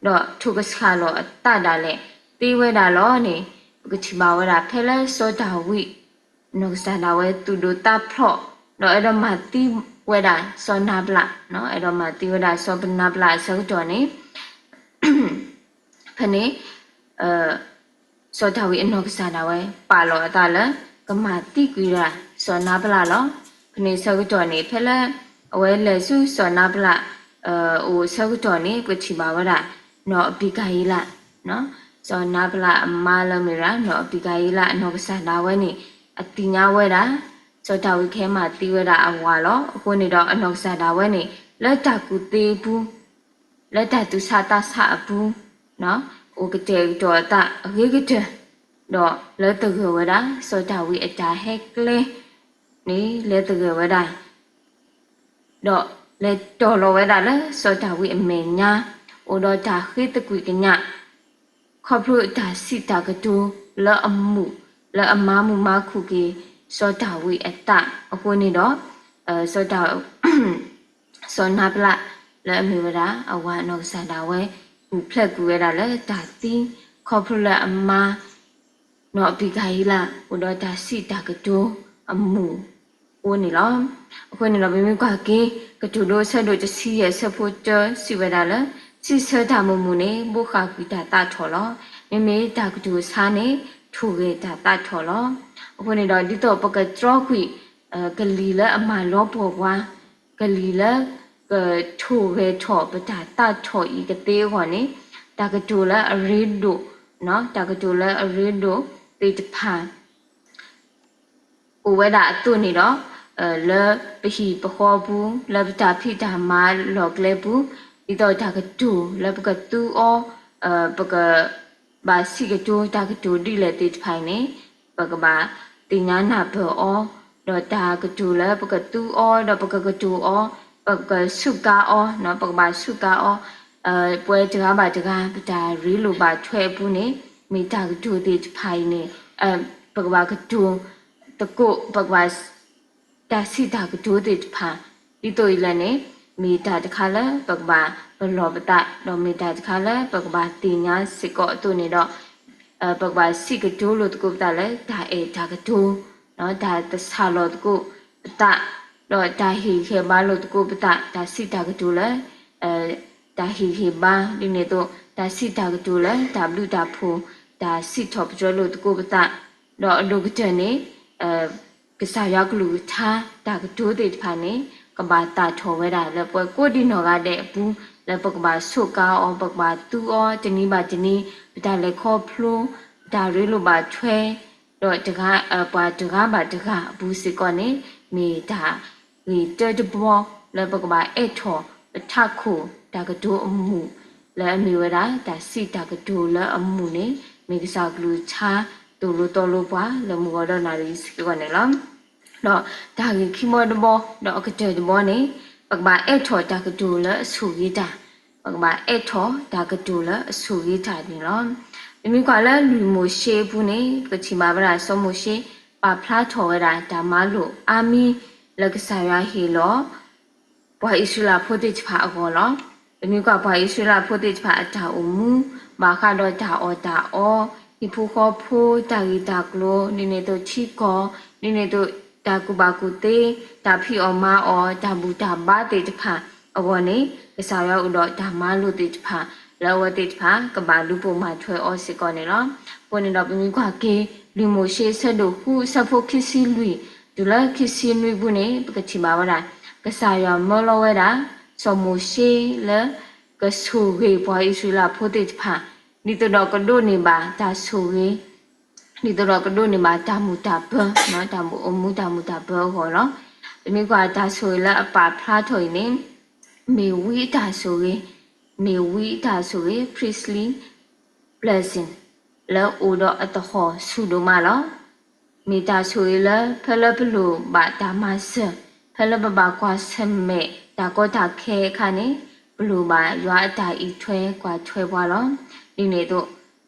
ဒီးထိၣ်ကဆှၣ်လီၤအသးဒၣ်လဲာ်သ့ဝဲဒၣ်လီၤန့ၣ် ပကထံၣ်ဘၣ်ဝဲဒၣ် ဖဲလၢစီၤဒၤဝံး နီၢ်ကစၢ်ဒၣ်ဝဲသူၣ်ဒိၣ်သးဖျိး ဒီးအဲၣ်ဒိးမၤသံဝဲဒၣ်စီၤနါပလး, အဲၣ်ဒိးမၤသံဝဲဒၣ်စီၤနါပလးအဆၢကတီၢ်န့ၣ် ဖဲန့ၣ် စီၤဒၤဝံးအနီၢ်ကစၢ်ဒၣ်ဝဲ ပာ်လီၤအသးလၢ ကမၤသံကွံာ်ဝဲဒၣ် စီၤနါပလးလီၤ. ဖဲန့ၣ်ဆၢကတီၢ်န့ၣ် ဖဲလၢ အဝဲလဲၤဆူစီၤနါပလး အိၣ်ဆၢကတီၢ်န့ၣ် ပထံၣ်ဘၣ်ဝဲဒၣ် နီၢ်အဘံကၤယံလး, စီၤနါပလးအမါလၢမ့ၢ်ဝဲဒၣ် နီၢ်အဘံကၤယံလး အနီၢ်ကစၢ်ဒၣ်ဝဲန့ၣ် အသ့ၣ်ညါဝဲဒၣ် စီၤဒၤဝံးကဟဲမၤသံဝဲဒၣ်အဝၤလီၤ. အဃိန့ၣ်ဒီးအနီၢ်ကစၢ်ဒၣ်ဝဲန့ၣ် လၢတၢ်ကူၣ်သ့အပူၤ လၢတၢ်သူၣ်ဆးသးဆးအပူၤ အိၣ်ကတဲာ်ကတီၤအသးအဂ့ၤကတၢၢ်, ဒီးလၢသဂၢၢ်ဝဲဒၣ် စီၤဒၤဝံးအတၢ်ဟဲကျဲန့ၣ် လၢသဂၢၢ်ဝဲဒၣ် ဒီးလဲၤတီၢ်လီၤဝဲဒၣ်လၢစီၤဒၤဝံးအမဲာ်ညါ အိၣ်ဒီးတၢ်ဃ့သကွံာ်ကညး ခီဖျိတၢ်စံးတၢ်ကတိၤလၢအမုာ် လၢအမၤမုာ်မၤခုၣ်က့ၤ စီၤဒၤဝံးအသးအဃိန့ၣ်ဒီး စီၤဒၤ စီၤနါပလးလၢအမ့ၢ်ဝဲဒၣ် အဝၤအနီၢ်ကစၢ်ဒၣ်ဝဲ ပူၤဖျဲးကွံာ်ဝဲဒၣ်လၢတၢ်သံ ခီဖျိလၢအမါ နီၢ်အဘံကၤယံလး အိၣ်ဒီးတၢ်စံးတၢ်ကတိၤအမုာ်အဃိန့ၣ်လီၤ. အဃိန့ၣ်ဒီး ပမ့ၢ်ကွၢ်က့ၤ ကတိၤဒိအဆၢဒိၣ်တဆံယဲၢ်အဆၢဖိတၢစံးဝဲဒၣ်လၢ စံးဆၢတၢ်မုာ်မုာ်န့ၣ် ဘိးဃာ်ကွံာ်တၢ်သးထီၣ်လီၤ. မ့မ့ၢ်တၢ်ကတိၤဆါန့ၣ် ထိၣ်ဂဲၤတၢ်သးထီၣ်လီၤ. အဃိန့ၣ်ဒီး ဒ်သိးပကတြီကွံာ် ကလံၤလၢအမၤလီၤပှီၢ်ပှၤ ကလံၤလၢ ကထိၣ်ဂဲၤထီၣ်ပတၢ်သးထီၣ်အံၤကသ့အဂီၢ်န့ၣ် တၢ်ကတိၤလၢအရ့ဒိၣ် တၢ်ကတိၤလၢအရ့ဒိၣ်သ့ၣ်တဖၣ် အိၣ်ဝဲဒၣ်အသိးန့ၣ်ဒီး လၢပဟံၣ်ပဃီပူၤ လၢပတၢ်ဖံးတၢ်မၤလီၢ်ကျဲပူၤ ဒ်သိးတၢ်ကတိၤလၢပကသူအီၤ ပက ဘၣ်စံးကတိၤတၢ်ကတိၤဒ်လဲၣ်သ့ၣ်တဖၣ်အံၤန့ၣ် ပကဘၣ်သ့ၣ်ညါနၢ်ပၢၢ်အီၤ, ဒီးတၢ်ကတိၤလၢပကသူအီၤ ဒီးပကကတိၤအီၤ, ပကဆူးကါအီၤ, ပကဘၣ်ဆူးကါအီၤ, ပဝဲတဂၤဘၣ်တဂၤ ပတၢ်ရ့လိာ်ဘၣ်ထွဲအပူၤန့ၣ် မ့ၢ်တၢ်ကတိၤသ့ၣ်တဖၣ်အံၤန့ၣ် ပကဘၣ်ကတိၤသကိး ပကဘၣ် တၢ်စံးတၢ်ကတိၤသ့ၣ်တဖၣ် ဒ်သိးအံၤလၢန့ၣ် မ့ၢ်တၢ်တခါလၢပကဘၣ်ပလီၢ်ပသး ဒီးမ့ၢ်တၢ်တခါလၢပကဘၣ်သ့ၣ်ညါစ့ၢ်ကီးအသိးန့ၣ်ဒီး ပကဘၣ်စံးကတိၤလိာ်သကိးပသးလၢတၢ်အဲၣ်တၢ်ကတိၤ, တၢ်သဆၣ်လီၤသကိးပသး, ဒီးတၢ်ဟ့ၣ်ဂံၢ်ဟ့ၣ်ဘါလိာ်သကိးပသး, တၢ်စံးတၢ်ကတိၤလၢ တၢ်ဟ့ၣ်ဂံၢ်ဟ့ၣ်ဘါ ဒ်န့ၣ်အသိး တၢ်စံးတၢ်ကတိၤလၢတၢ်ဘျုးတၢ်ဖှိၣ်, တၢ်စံးထီၣ်ပတြၢၤလိာ်သကိးပသး, ဒီးအဒိၣ်ကတၢၢ်န့ၣ် ကစၢ်ယွၤကလုၢ်ကထါ တၢ်ကတိၤသ့ၣ်တဖၣ်န့ၣ် ကဘၣ်သၣ်ထီၣ်ဝဲဒၣ်လၢပှၤကိးဒံနီၢ်ဂၤဒဲးအပူၤ လၢပကဘၣ်ဆိးကါအီၤ ပကဘၣ်သူအီၤ တနံၤဘၣ်တနံၤ ပတၢ်လဲၤခီဖျိ ပတၢ်ရ့လိာ်ဘၣ်ထွဲ ဒီးတဂၤ ပှၤတဂၤဘၣ်တဂၤအပူၤစ့ၢ်ကီးန့ၣ် မ့ၢ်တၢ်ဂ့ၢ်တၢတဘီ လၢပကဘၣ်အဲၣ်ထီၣ်ပထးခိၣ်တၢ်ကတိၤအမုာ် လၢအမ့ၢ်ဝဲဒၣ် တၢ်စံးတၢ်ကတိၤလၢအမုာ်န့ၣ် မ့ၢ်ကစၢ်ကလုၢ်ကထါ သိၣ်လိသီလိပှၤလၢမုၢ်ဂီၤဒီနၣ်ရံၣ်စ့ၢ်ကီးန့ၣ်လီၤ. ဒီးတၢ်ဂ့ၢ်ခံဘီတဘီ ဒီးအကတၢၢ်တဘီန့ၣ် ပကဘၣ်အဲၣ်ထီၣ်တၢ်ကတိၤလၢအဆိၣ်ဂ့ၤတၢ်, ပကဘၣ်အဲၣ်ထီၣ်တၢ်ကတိၤလၢအဆိၣ်ဂ့ၤတၢ်န့ၣ်လီၤ. ပမ့ၢ်ကွၢ်လၢလွံၢ်မိၤၡ့အပူၤန့ၣ် ပကထံၣ်ဘၣ်ဝဲဒၣ်စီၤမိၤၡ့ ပာ်ဖျါထီၣ်ဝဲဒၣ်တၢ်မၤလိာ်အါမံၤ လၢကစၢ်ယွၤဟ့ၣ်လီၤ ပှၤအံၣ်စရ့လးဖိသ့ၣ်တဖၣ်အဂီၢ်လီၤ. ပမ့ၢ်ကွၢ်ပှၤအံၣ်စရ့လးဖိသ့ၣ်တဖၣ်အတၢ်အိၣ်မူ ဘၣ်ဃးဒီးတၢ်အီၣ်တၢ်အီ, ဟံၣ်ဖိဃီဖိ, တၢ်ဂ့ၢ်တၢ်ကျိၤ, ဒ်န့ၣ်အသိးထံကီၢ်, ဒ်န့ၣ်အသိးတၢ်ကူၣ်ဘၣ်ကူၣ်သ့, တၢ်ဖံးအီၣ်မၤအီၣ်, တၢ်ဘူၣ်တၢ်ဘါသ့ၣ်တဖၣ်အဂီၢ်န့ၣ် ကစၢ်ယွၤအိၣ်ဒီးတၢ်မၤလိာ်သ့ၣ်တဖၣ် လၢအဝဲသ့ၣ်တဖၣ် ကဘၣ်လူၤပိာ်မၤထွဲအီၤစ့ၢ်ကီးန့ၣ်လီၤ. အဃိန့ၣ်ဒီးပမ့ၢ်ကွၢ်က့ၤ လွံၢ်မိၤၡ့ဆၢဒိၣ်ဃု ဆၢဖိခံဆံလွံၢ် တုၤလၢခံဆံနွံပူၤန့ၣ် ပကထံၣ်ဘၣ်ဝဲဒၣ် ကစၢ်ယွၤမၢလီၤဝဲဒၣ် စီၤမိၤၡ့လၢ ကဆိၣ်ဂ့ၤပှၤအံၣ်စရ့လးဖိသ့ၣ်တဖၣ် ဒ်သိးဒီးကဒိးန့ၢ်ဘၣ်တၢ်ဆိၣ်ဂ့ၤ ဒ်သိးဒီးကဒိးန့ၢ်ဘၣ်တၢ်မုာ်တၢ်ပၢၤ တၢ်မူအိၣ်မူတၢ်မုာ်တၢ်ပၢၤအဂီၢ်လီၤ. ပမ့ၢ်ကွၢ်တၢ်ဆိၣ်ဂ့ၤလၢအပာ်ဖျါထီၣ်အံၤန့ၣ် မ့ၢ်ဝံအတၢ်ဆိၣ်ဂ့ၤ, မ့ၢ်ဝံအတၢ်ဆိၣ်ဂ့ၤ priestly blessing လၢအိၣ်ဒီးအသဟီၣ်ဆူၣ်ဒိၣ်မးလီၤ. မ့ၢ်တၢ်ဆိၣ်ဂ့ၤလၢ ဖဲလၢပလိၣ်ဘၣ်တၢ်မၤစၢၤ, ဖဲလၢပဘၣ်ကွၢ်ဆၢၣ်မဲာ်တၢ်ကီတၢ်ခဲအခါန့ၣ် ပလိၣ်ဘၣ်ယွၤအတၢ်အံးထွဲကွၢ်ထွဲပှၤလီၤ. ဒ်န့ၣ်အသိး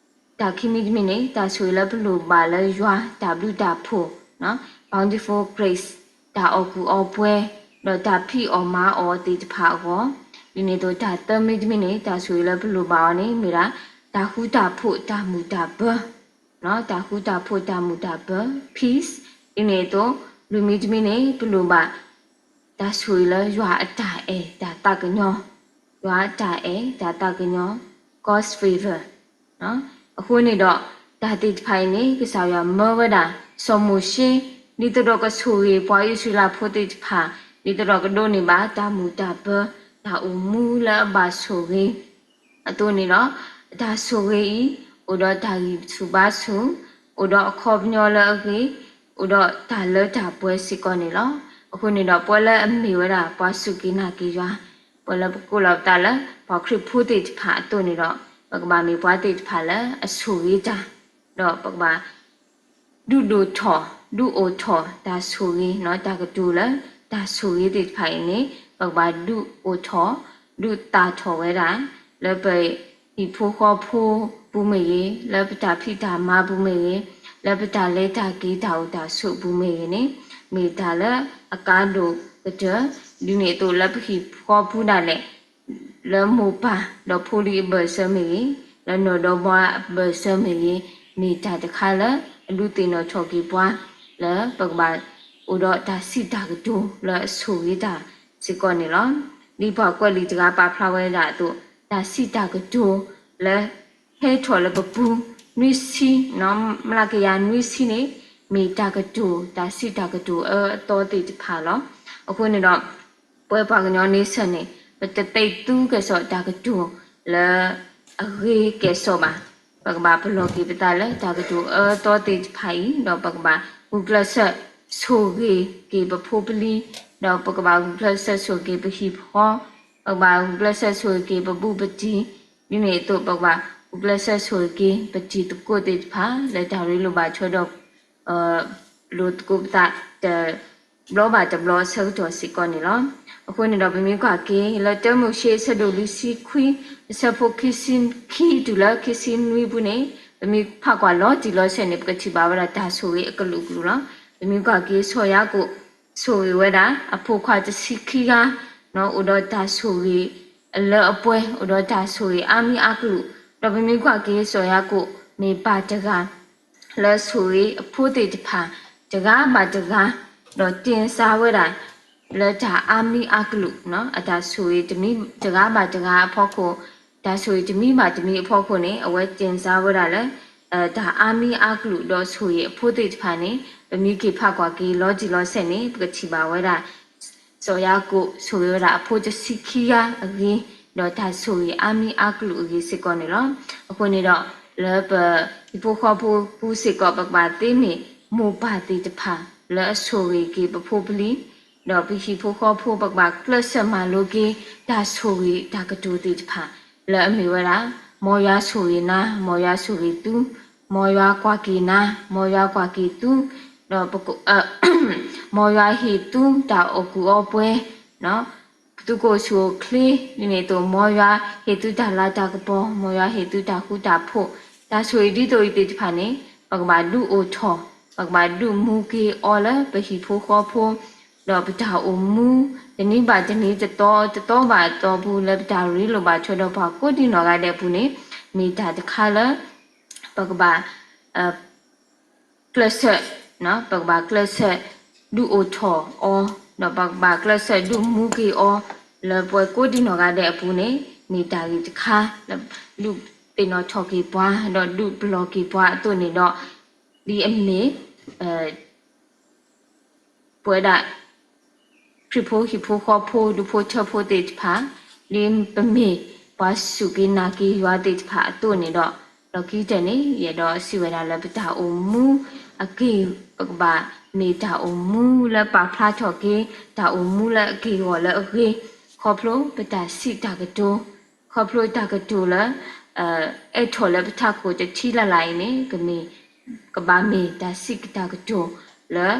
တၢ်ခံမံၤတမံၤန့ၣ် တၢ်ဆိၣ်ဂ့ၤလၢပလိၣ်ဘၣ်လၢယွၤတၢ်ဘျုးတၢ်ဖှိၣ်, bountiful grace တၢ်အီၣ်ကူၣ်အီပှဲၤ, ဒီးတၢ်ဖံးအီၣ်မၤအီၣ်သ့ၣ်တဖၣ်အဂီၢ်, ဒ်န့ၣ်အသိးတၢ်သၢမံၤတမံၤန့ၣ် တၢ်ဆိၣ်ဂ့ၤလၢပလိၣ်ဘၣ်အီၤန့ၣ် မ့ၢ်ဒၣ် တၢ်ဃူတၢ်ဖိးတၢ်မုာ်တၢ်ပၢၤ တၢ်ဃူတၢ်ဖိးတၢ်မုာ်တၢ်ပၢၤ peace, ဒ်န့ၣ်အသိး လွံၢ်မံၤတမံၤန့ၣ် ပလိၣ်ဘၣ် တၢ်ဆိၣ်ဂ့ၤလၢယွၤအတၢ်အဲၣ်တၢ်သးကညီၤ, ယွၤအတၢ်အဲၣ်တၢ်သးကညီၤ God's favor အဃိန့ၣ်ဒီး တၢ်သ့ၣ်တဖၣ်အံၤန့ၣ် ကစၢ်ယွၤမၢဝဲဒၣ် စီၤမိၤၡ့ ဒ်သိးဒီးကဆိၣ်ဂ့ၤပှၤအံၣ်စရ့လးဖိသ့ၣ်တဖၣ် ဒ်သိးဒီးကဒိးန့ၢ်ဘၣ်တၢ်မုာ်တၢ်ပၢၤ တၢ်အိၣ်မူလၢအဘၣ်ဆိၣ်ဂ့ၤ အသိးန့ၣ်ဒီး တၢ်ဆိၣ်ဂ့ၤအံၤ အိၣ်ဒီးတၢ်ဂံၢ်ဆူၣ်ဘါဆူၣ်, အိၣ်ဒီးအခီပညီလၢအဂ့ၤ, အိၣ်ဒီးတၢ်လၢတၢ်ပှဲၤစ့ၢ်ကီးန့ၣ်လီၤ. အဃိန့ၣ်ဒီး ပဝဲလၢအမ့ၢ်ဝဲဒၣ်ပှၤစူၢ်က့ၤနာ်က့ၤယွၤ, ပဝဲလၢပကိးလီၤပသးလၢ ပှၤခရံာ်ဖိသ့ၣ်တဖၣ်အသိးန့ၣ်ဒီး ပကဘၣ်မ့ၢ်ပှၤသ့ၣ်တဖၣ်လၢအဆိၣ်ဂ့ၤတၢ်, ဒီးပကဘၣ် ဒုးဒိၣ်ထီၣ် ဒုးအိၣ်ထီၣ်တၢ်ဆိၣ်ဂ့ၤ တၢ်ကတိၤလၢ တၢ်ဆိၣ်ဂ့ၤသ့ၣ်တဖၣ်အံၤန့ၣ် ပကဘၣ်ဒုးအိၣ်ထီၣ် ဒုးသၣ်ထီၣ်ဝဲဒၣ် လၢပဟံၣ်ဖိဃီဖိပူၤမ့ၢ်ဂ့ၤ, လၢပတၢ်ဖံးတၢ်မၤပူၤမ့ၢ်ဂ့ၤ, လၢပတၢ်လဲၤတၢ်က့ၤတၢ်အိၣ်တၢ်ဆိးပူၤမ့ၢ်ဂ့ၤန့ၣ် မ့ၢ်တၢ်လၢအကါဒိၣ်ကတၢၢ်, ဒ်န့ၣ်အသိးလၢပဟံၣ်ဖိဃီဖိဒၣ်လဲာ် လၢမိၢ်ပၢ်ဒီးဖိလံၤအဘၢၣ်စၢၤမ့ၢ်ဂ့ၤ, လၢနီၢ်ဒီမါအဘၢၣ်စၢၤမ့ၢ်ဂ့ၤ, မ့ၢ်တၢ်တခါလၢအဒုးသ့ၣ်နီၣ်ထီၣ်က့ၤပှၤ လၢပကဘၣ်အိၣ်ဒီးတၢ်စံးတၢ်ကတိၤလၢအဆိၣ်ဂ့ၤတၢ်စ့ၢ်ကီးန့ၣ်လီၤ. ဒ်ပှၤကွဲးလံာ်တဂၤပာ်ဖျါဝဲဒၣ်အသိး, တၢ်စံးတၢ်ကတိၤလၢ ဟဲထီၣ်လၢပပူၤ နွံဆံ, မျးကယၤနွံဆံန့ၣ် မ့ၢ်တၢ်ကတိၤ တၢ်စံးတၢ်ကတိၤအၢအသီသ့ၣ်တဖၣ်လီၤ. အဃိန့ၣ်ဒီး ပဝဲပှၤကညီ nation န့ၣ် ပတသ့သူကဲၣ်ဆိးတၢ်ကတိၤလၢအဂ့ၤကဲၣ်ဆိးဘၣ်. ပကဘၣ်ပလီၢ်က့ၤပသးလၢတၢ်ကတိၤအၢအသီသ့ၣ်တဖၣ်အံၤ, ဒီးပကဘၣ်ဂုာ်ကျဲးစၢးဆိၣ်ဂ့ၤက့ၤပဖိပလံၤ, ဒီးပကဘၣ်ဂုာ်ကျဲးစၢးဆိၣ်ဂ့ၤက့ၤပဟံၣ်ဖိဃီ, ပကဘၣ်ဂုာ်ကျဲးစၢးဆိၣ်ဂ့ၤက့ၤပဘူးပတံၢ်, ဒ်န့ၣ်အသိး ပကဘၣ်ဂုာ်ကျဲးစၢးဆိၣ်ဂ့ၤက့ၤ ပတံၤသကိးသ့ၣ်တဖၣ် လၢတၢ်ရ့လိာ်ဘၣ်ထွဲဒီး လိာ်သကိးပသး တဘျီဘၣ်တဘျီအဆၢကတီၢ်စ့ၢ်ကီးန့ၣ်လီၤ. အဃိန့ၣ်ဒီး ပမ့ၢ်ကွၢ်က့ၤလၢတၢမိၤၡ့အဆၢဒိၣ်လွံၢ်ဆံခွံ အဆၢဖိခံဆံခံတုၤလၢခံဆံနွံပူၤန့ၣ် ပမ့ၢ်ဖးကွၢ်လီၤတံၢ်လီၤဆဲးန့ၣ် ပကထံၣ်ဘၣ်ဝဲဒၣ်တၢ်ဆိၣ်ဂ့ၤအကလုာ်ကလုာ်လီၤ. ပမ့ၢ်ကွၢ်က့ၤစီၤယၤကိာ် ဆိၣ်ဂ့ၤဝဲဒၣ် အဖိခွါတဆံခံဂၤ အိၣ်ဒီးတၢ်ဆိၣ်ဂ့ၤအလၢအပှဲၤ အိၣ်ဒီးတၢ်ဆိၣ်ဂ့ၤအါမံၤအါကလုာ်, ဒီးပမ့ၢ်ကွၢ်က့ၤစီၤယၤကိာ် မ့ၢ်ပၢ်တဂၤ လၢဆိၣ်ဂ့ၤအဖိသ့ၣ်တဖၣ် တဂၤဘၣ်တဂၤ, ဒီးတင်စားဝဲဒၣ် လၢတၢ်အါမံၤအါကလုာ်, အတၢ်ဆိၣ်ဂ့ၤတမံၤတဂၤဘၣ်တဂၤအဖီခိၣ်, တၢ်ဆိၣ်ဂ့ၤတမံၤဘၣ်တမံၤအဖီခိၣ်န့ၣ် အဝဲတင်စားဝဲဒၣ်လၢ တၢ်အါမံၤအါကလုာ် ဒီးဆိၣ်ဂ့ၤအဖိသ့ၣ်တဖၣ်န့ၣ် ပမ့ၢ်က့ၤဖးကွၢ်က့ၤလီၤတံၢ်လီၤဆဲးန့ၣ် ပကထံၣ်ဘၣ်ဝဲဒၣ် စီၤယၤကိာ်ဆိၣ်ဂ့ၤဝဲဒၣ်အဖိတဆံခံဂၤအဂ့ၤ, ဒီးတၢ်ဆိၣ်ဂ့ၤအါမံၤအါကလုာ်အဂ့ၤစ့ၢ်ကီးန့ၣ်လီၤ. အဃိန့ၣ်ဒီး လၢပဟံၣ်ဖိဃီဖိပူၤစ့ၢ်ကီး ပကဘၣ်သ့မ့ၢ်မိၢ်ပၢ်သ့ၣ်တဖၣ် လၢအဆိၣ်ဂ့ၤက့ၤပဖိပလံၤ, ဒီးပဟံၣ်ဖိဃီဖိ ပကဘၣ်ကျဲးစၢးမၤလိက့ၤ တၢ်ဆိၣ်ဂ့ၤတၢ်ကတိၤသ့ၣ်တဖၣ် လၢအမ့ၢ်ဝဲဒၣ် မ်ယွၤဆိၣ်ဂ့ၤနၤ, မ်ယွၤဆိၣ်ဂ့ၤသု, မ်ယွၤကွၢ်က့ၤနၤ, မ်ယွၤကွၢ်က့ၤသု, ဒီး မ်ယွၤဟ့ၣ်သုတၢ်အီၣ်ကူၣ်အီပှဲၤ, သုကအိၣ်ဆူၣ်အိၣ်ချ့, ဒ်န့ၣ်အသိး မ်ယွၤဟ့ၣ်သုတၢ်လၤတၢ်ကပီၤ, မ်ယွၤဟ့ၣ်သုတၢ်ဃူတၢ်ဖိး, တၢ်ဆိၣ်ဂ့ၤဒ်သိးအံၤသ့ၣ်တဖၣ်န့ၣ် ပကဘၣ်ဒုးအိၣ်ထီၣ်, ပကဘၣ်ဒုးမူက့ၤအီၤလၢပဟံၣ်ဖိဃီဖိ, ဒီးပတၢ်အိၣ်မူ တနံၤဘၣ်တနံၤ တသီ တသီဘၣ်တသီပူၤ လၢပတၢ်ရ့လိာ်ဘၣ်ထွဲဒီးပှၤကိးဒံနီၢ်ဂၤဒဲးအပူၤန့ၣ် မ့ၢ်တၢ်တခါလၢ ပကဘၣ် ကျဲးစၢး, ပကဘၣ်ကျဲးစၢးဒုးအိၣ်ထီၣ်အီၤ, ဒီးပကဘၣ်ကျဲးစၢးဒုးမူက့ၤအီၤ လၢပှၤကိးဒံနီၢ်ဂၤဒဲးအပူၤန့ၣ် မ့ၢ်တၢ်ဂ့ၢ်တခါ လၢဒုးသ့ၣ်နီၣ်ထီၣ်က့ၤပှၤ ဒီးဒုးပလီၢ်က့ၤပှၤအသိးန့ၣ်ဒီး ဒ်အမ့ၢ် ပဝဲဒၣ် ခရံာ်ဖိဟံၣ်ဖိဃီဖိ ဒူဖိထၢဖိသ့ၣ်တဖၣ်, ဒ်ပမ့ၢ်ပှၤစူၢ်က့ၤနာ်က့ၤယွၤသ့ၣ်တဖၣ်အသိးန့ၣ်ဒီး, လီၢ်ခံကတၢၢ်န့ၣ် ယအဲၣ်ဒိးစံးဝဲဒၣ်လၢပတၢ်အိၣ်မူအက့ၢ် ပကဘၣ်မ့ၢ်တၢ်အိၣ်မူလၢပာ်ဖျါထီၣ်က့ၤ တၢ်အိၣ်မူလၢအက့ၢ်အဂီၤလၢအဂ့ၤ, ခီဖျိပတၢ်စံးတၢ်ကတိၤ, ခီဖျိတၢ်ကတိၤလၢ အဲၣ်ထီၣ်လၢပထးခိၣ်တထံလၢ်လၢ်အံၤန့ၣ် ကမ့ၢ် ကဘၣ်မ့ၢ်တၢ်စံးတၢ်ကတိၤလၢ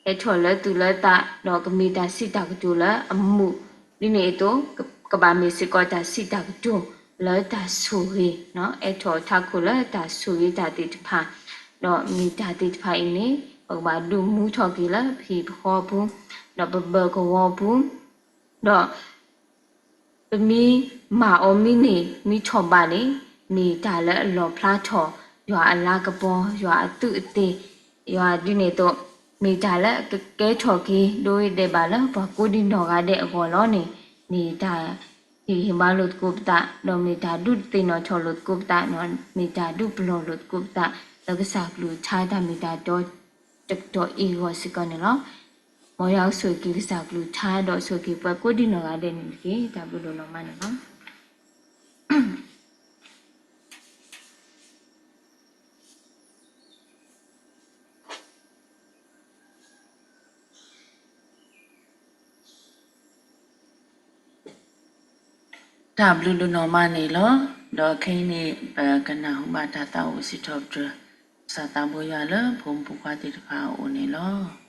ဟဲထီၣ်လၢသူၣ်လၢသး ဒီးကမ့ၢ်တၢ်စံးတၢ်ကတိၤလၢအမူး, ဒ်န့ၣ်အသိး ကဘၣ်မ့ၢ်စ့ၢ်ကီးတၢ်စံးတၢ်ကတိၤလၢတၢ်ဆိၣ်ဂ့ၤ, အဲၣ်ထီၣ်ထးခိၣ်လၢတၢ်ဆိၣ်ဂ့ၤတၢ်သ့ၣ်တဖၣ်, ဒီးမ့ၢ်တၢ်သ့ၣ်တဖၣ်အံၤန့ၣ် ပကဘၣ်ဒုးမူထီၣ်က့ၤလၢပဟံၣ်ပဃီပူၤ, ဒီးပဘၢၣ်ကဝီၤပူၤ, ဒီး ပမ့ၢ်မၤအီၤမ့ၢ်န့ၢ် မ့ၢ်ထီၣ်ဘးန့ၣ် မ့ၢ်တၢ်လၢအလီၣ်ဖျါထီၣ် ယွၤအလၤကပီၤ ယွၤအသုးအသ့ၣ်, ယွၤဒ်န့ၣ်အသိး မ့ၢ်တၢ်လၢအကကဲထီၣ်က့ၤ ဒိအံၤဒဲးဘးလၢပှၤကိးဒံနီၢ်ဂၤဒဲးအဂီၢ်လီၤန့ၣ်, မ့ၢ်တၢ်ဟ့ၣ်ဂံၢ်ဟ့ၣ်ဘါလိာ်သကိးပသး, ဒီးမ့ၢ်တၢ်ဒုးသ့ၣ်နီၣ်ထီၣ်လိာ်သကိးပသး, မ့ၢ်တၢ်ဒုးပလီၢ်လိာ်သကိးပသး လၢကစၢ်ကလုၢ်ကထါတၢ်မ့ၢ်တၢ်တီ တကတီၢ်အံၤအဂီၢ်စ့ၢ်ကီးန့ၣ်လီၤ. မ်ယွၤကဆိၣ်ဂ့ၤက့ၤကစၢ်ကလုၢ်ကထါ ဒီးဆိၣ်ဂ့ၤက့ၤပှၤကိးဒံနီၢ်ဂၤဒဲးန့ၣ်တက့ၢ်. တၢ်ဘျုးဒိၣ်နီၢ်မးန့ၣ်လီၤ. တၢ်ဘျုးဒိၣ်နီၢ်မးန့ၣ်လီၤ. ဒီးခဲအံၤန့ၣ် ပကနၢ်ဟူဘၣ်တၢ်သးအိၣ်စံးထီၣ်ပတြၢၤ ကစၢ်သးဘိယွၤလၢဖိမုၣ်ဖိခွါသ့ၣ်တဖၣ်အအိၣ်န့ၣ်လီၤ.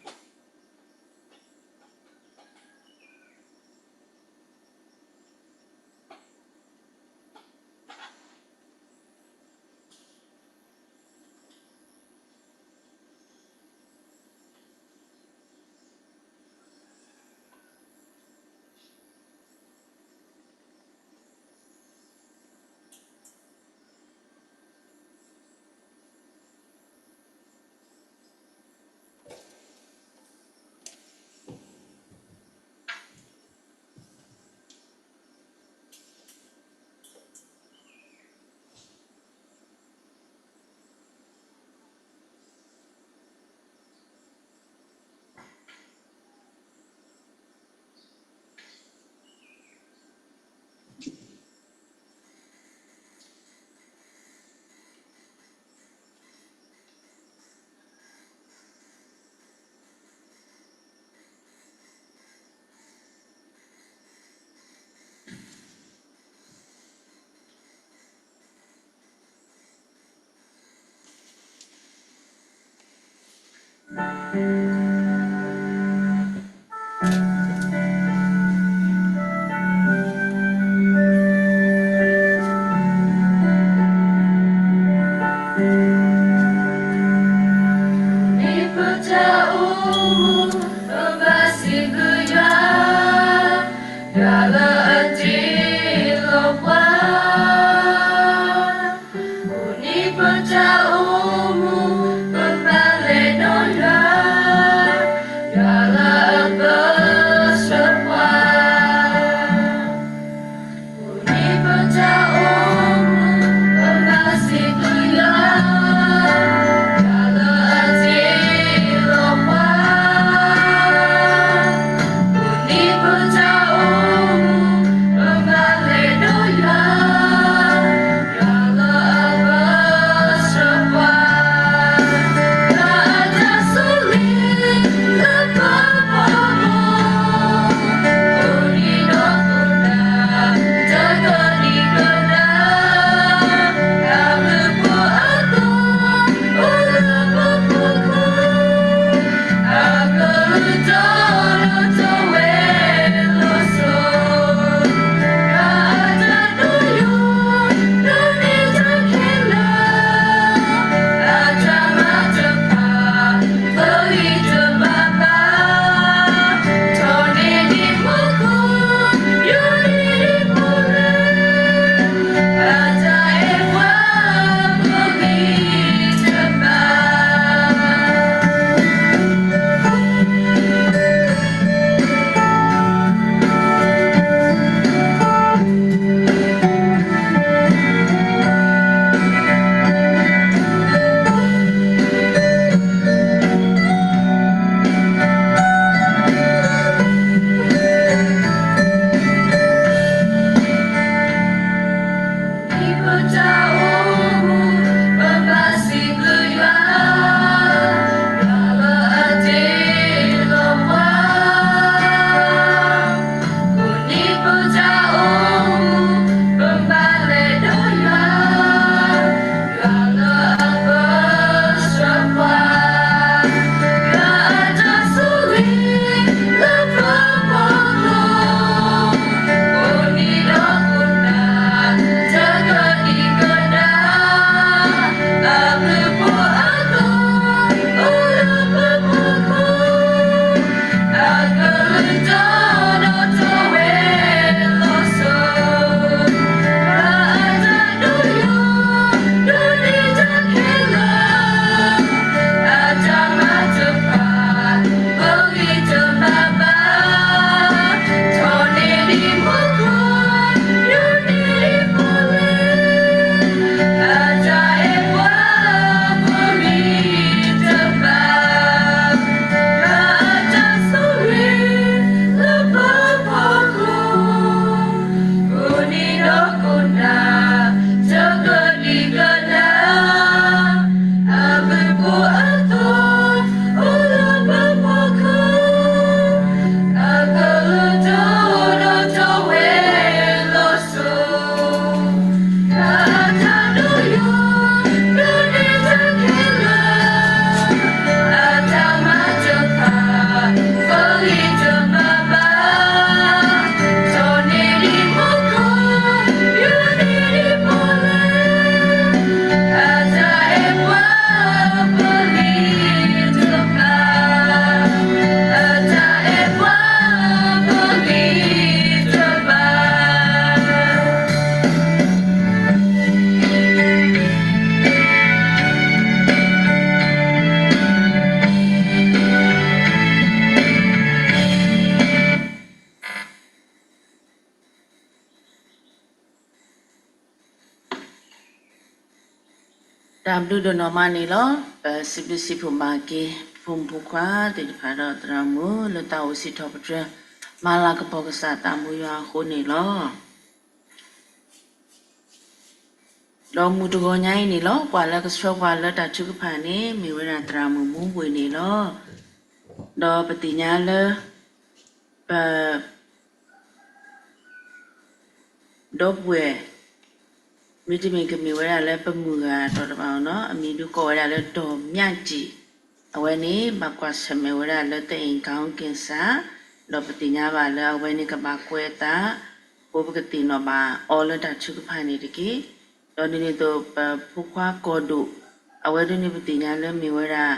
အသိး အိၣ်လၢပဖီခိၣ် အကလုၢ်ဒိၣ်ဒီးထီၣ်ဝဲလီၤစိၤ အတၢ်ဒိၣ်ယိာ် ဒိၣ်န့ၢ်တၢ်ခဲလၢာ် အတၢ်မၤတဖၣ် ပဂံၢ်တမၤဘၣ် ထီၣ်န့ၢ်ဒံးမူခိၣ် ယူၤန့ၢ်ဒံးပီၣ်လဲၣ် အတၢ်အဲၣ်ပှၤပဂံၢ်တဖၣ် အတၢ်အဲၣ်ပှၤပဂံၢ်တဖၣ် တၢ်ဘျုးဒိၣ်နီၢ်မးန့ၣ်လီၤ. ပစံးဘျုးစံးဖှိၣ်ဘၣ်က့ၤ ဖိမုၣ်ဖိခွါသ့ၣ်တဖၣ်ဒီးသရၣ်မုၣ် လၢတၢ်အိၣ်စံးထီၣ်ပတြၢၤ မၤလၤကပီၤကစၢ်သးဘိယွၤအဃိန့ၣ်လီၤ. ဒီးမုၢ်တဂီၤညါအံၤန့ၣ်လီၤ ပှၤလၢကဆှၢပှၤလၢတၢ်ထုကဖၣ်န့ၣ် မ့ၢ်ဝဲဒၣ်သရၣ်မုၣ်မူဝ့ၢ်န့ၣ်လီၤ. ဒီးပသ့ၣ်ညါလၢ ပ ဒီပုၢ်ဝဲၢ် မ့တမ့ၢ်ကမ့ၢ်ဝဲဒၣ်လၢပမုၢ်ဂၤဒီးတဘၣ်အီၤနီၤ အမံၤဒုးကိးဝဲဒၣ်လၢတီၢ်မၠၣ်ကံၣ် အဝဲန့ၣ် ဘၣ်ကွၢ်ဆၢၣ်မဲာ်ဝဲဒၣ်လၢသအ့ၣ်ကီက့ၣ်စၢ် ဒီးပသ့ၣ်ညါဘၣ်လၢအဝဲန့ၣ်ကဘၣ်ကွဲးအသး အဃိပကသ့ၣ်နီၣ်ဘၣ်အီၤလၢတၢ်ထုကဖၣ်န့ၣ်တက့ၢ်. ဒီးဒ်န့ၣ်အသိး ပဖိခွါကီၢ်ဒိၣ် အဝဲဒၣ်န့ၣ်ပသ့ၣ်ညါလၢမ့ၢ်ဝဲဒၣ်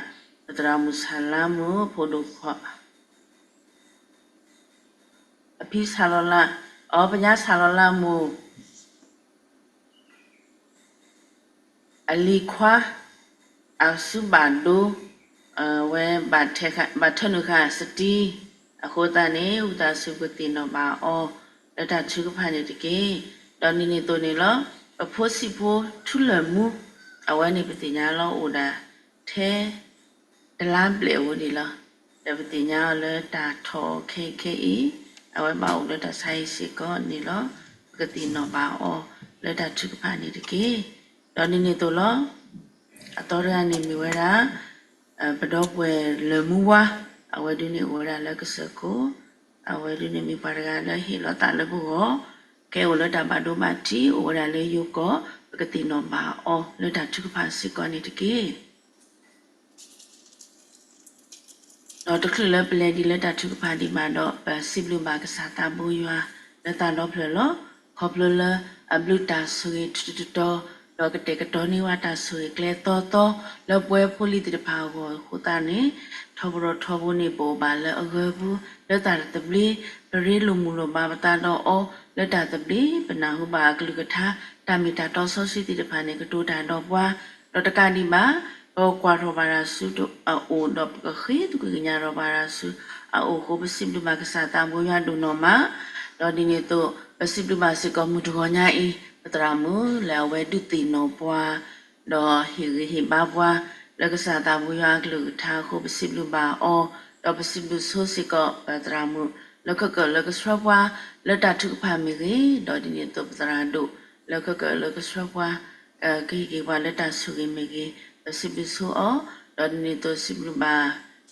ပသရၣ်မုၣ်ဆၣ်လါမုၣ် ဖိဒိၣ်ခွါ အဖံဆၣ်လီၤလး အီၤပညါဆၣ်လီၤလးမိၢ် အလံၤခွါ အစုဘၣ်ဒိ အဝဲ ဘၣ်ထၢနုာ်ဃာ်စတံ အဃိသတးန့ၣ် ဝံသးစူၤပသ့ၣ်နီၣ်ဘၣ်အီၤ လၢတၢ်ထုကဖၣ်န့ၣ်တက့ၢ်. ဒီးဒ်န့ၣ်အသိးန့ၣ်လီၤ ပဖိဆံးဖိထူလၢၢ်မူ အဝဲန့ၣ်ပသ့ၣ်ညါလီၤအိၣ်ဒၣ်ထဲ တလါဘျဲၣ်အဝဲန့ၣ်လီၤ. ဒီးပသ့ၣ်ညါအီၤလၢတၢ်ထီၣ်ခဲအံၤခဲအံၤ အဝဲဘၣ်အိၣ်လၢတၢ်ဆါဟံၣ်စ့ၢ်ကီးန့ၣ်လီၤ. ပကသ့ၣ်နီၣ်ဘၣ်အီၤလၢတၢ်ထုကဖၣ်န့ၣ်တက့ၢ်. ဒီးဒ်န့ၣ်အသိးလီၤ အသီတဂၤန့ၣ်မ့ၢ်ဝဲဒၣ် ပဒီပုၢ်ဝဲၢ်လၢၢ်မူဝါ အဝဲဒၣ်န့ၣ်အိၣ်ဝဲဒၣ်လၢကစၢၢ်ခိၣ် အဝဲဒၣ်န့ၣ်မ့ၢ်ပှၤတဂၤလၢဟ့ၣ်လီၤသးလၢပဂီၢ် ကဲအိၣ်လၢတၢ်ဘၣ်ဒိဘၣ်ထံး အိၣ်ဝဲဒၣ်လၢယိၤကီၢ် ပကသ့ၣ်နီၣ်ဘၣ်အီၤလၢတၢ်ထုကဖၣ်စ့ၢ်ကီးန့ၣ်တက့ၢ်. ဒီးတချုးလၢပလဲၤဒံးလၢတၢ်ထုကဖၣ်ဒံးဘၣ်ဒီး ပစံးဘျုးဘၣ်ကစၢ်သးဘိယွၤလၢသးဒီဖျၢၣ်လီၤ. ခီဖျိလၢအဘျုးတၢ်ဆိၣ်ဂ့ၤထူးထူးတီၤတီၤ ဒီးကတဲာ်ကတီၤန့ၢ်ဝဲတၢ်ဆိၣ်ဂ့ၤကျဲသီသီ လၢပဝဲဖိလံၤသ့ၣ်တဖၣ်အဂီၢ်အဃိသတးန့ၣ် ထီဘိဒီးထီဘိန့ၣ် ပအိၣ်ဘၣ်လၢအဂၢၤပူၤ လၢတၢ်တသဘျ့ ပရ့လိာ်မုာ်လိာ်ဘၣ်ပသးဒီးအီၤ လၢတၢ်သဘျ့ ပနၢ်ဟူဘၣ်အကလုၢ်ကထါ တၢ်မ့ၢ်တၢ်တီစီဆှံသ့ၣ်တဖၣ်န့ၣ် ကတိၤတၢ်ဒီးပှၤ ဒီးတကးဒံးဘၣ် ပကကွၢ်ထီၣ်ဘၣ်တၢ်ဆူအအိၣ် ဒီးပကဃ့သကွံာ်ကညးထီၣ်ဘၣ်တၢ်ဆူအအိၣ်အဃိ ပစံးဘျုးဘၣ်ကစၢ်သးဘိယွၤဒိၣ်နီၢ်မး, ဒီးဒ်န့ၣ်အသိး ပစံးဘျုးဘၣ်စ့ၢ်ကီးမုၢ်တဂီၤညါအံၤ ပသရၣ်မုၣ်လၢအဝဲဒုးသ့ၣ်နီၣ်ပှၤ ဒီးဟ့ၣ်ဂံၢ်ဟ့ၣ်ဘါပှၤ လၢကစၢ်သးဘိယွၤအကလုၢ်ကထါအဃိ ပစံးဘျုးဘၣ်အီၤ, ဒီးပစံးဘျုးဆိစ့ၢ်ကီးပသရၣ်မုၣ် လၢခဲကၢၣ်လၢကဆှၢပှၤ လၢတၢ်ထုကဖၣ်မ့ၢ်ဂ့ၤ, ဒီးဒ်န့ၣ်အသိးပသရၣ်ဒိၣ် လၢခဲကၢၣ်လၢကဆှၢပှၤ ကဟ့ၣ်က့ၤပှၤလၢတၢ်ဆိၣ်ဂ့ၤမ့ၢ်ဂ့ၤ, ပစံးဘျုးဆိအီၤ, ဒီးဒ်န့ၣ်အသိးစံးဘျုးဘၣ်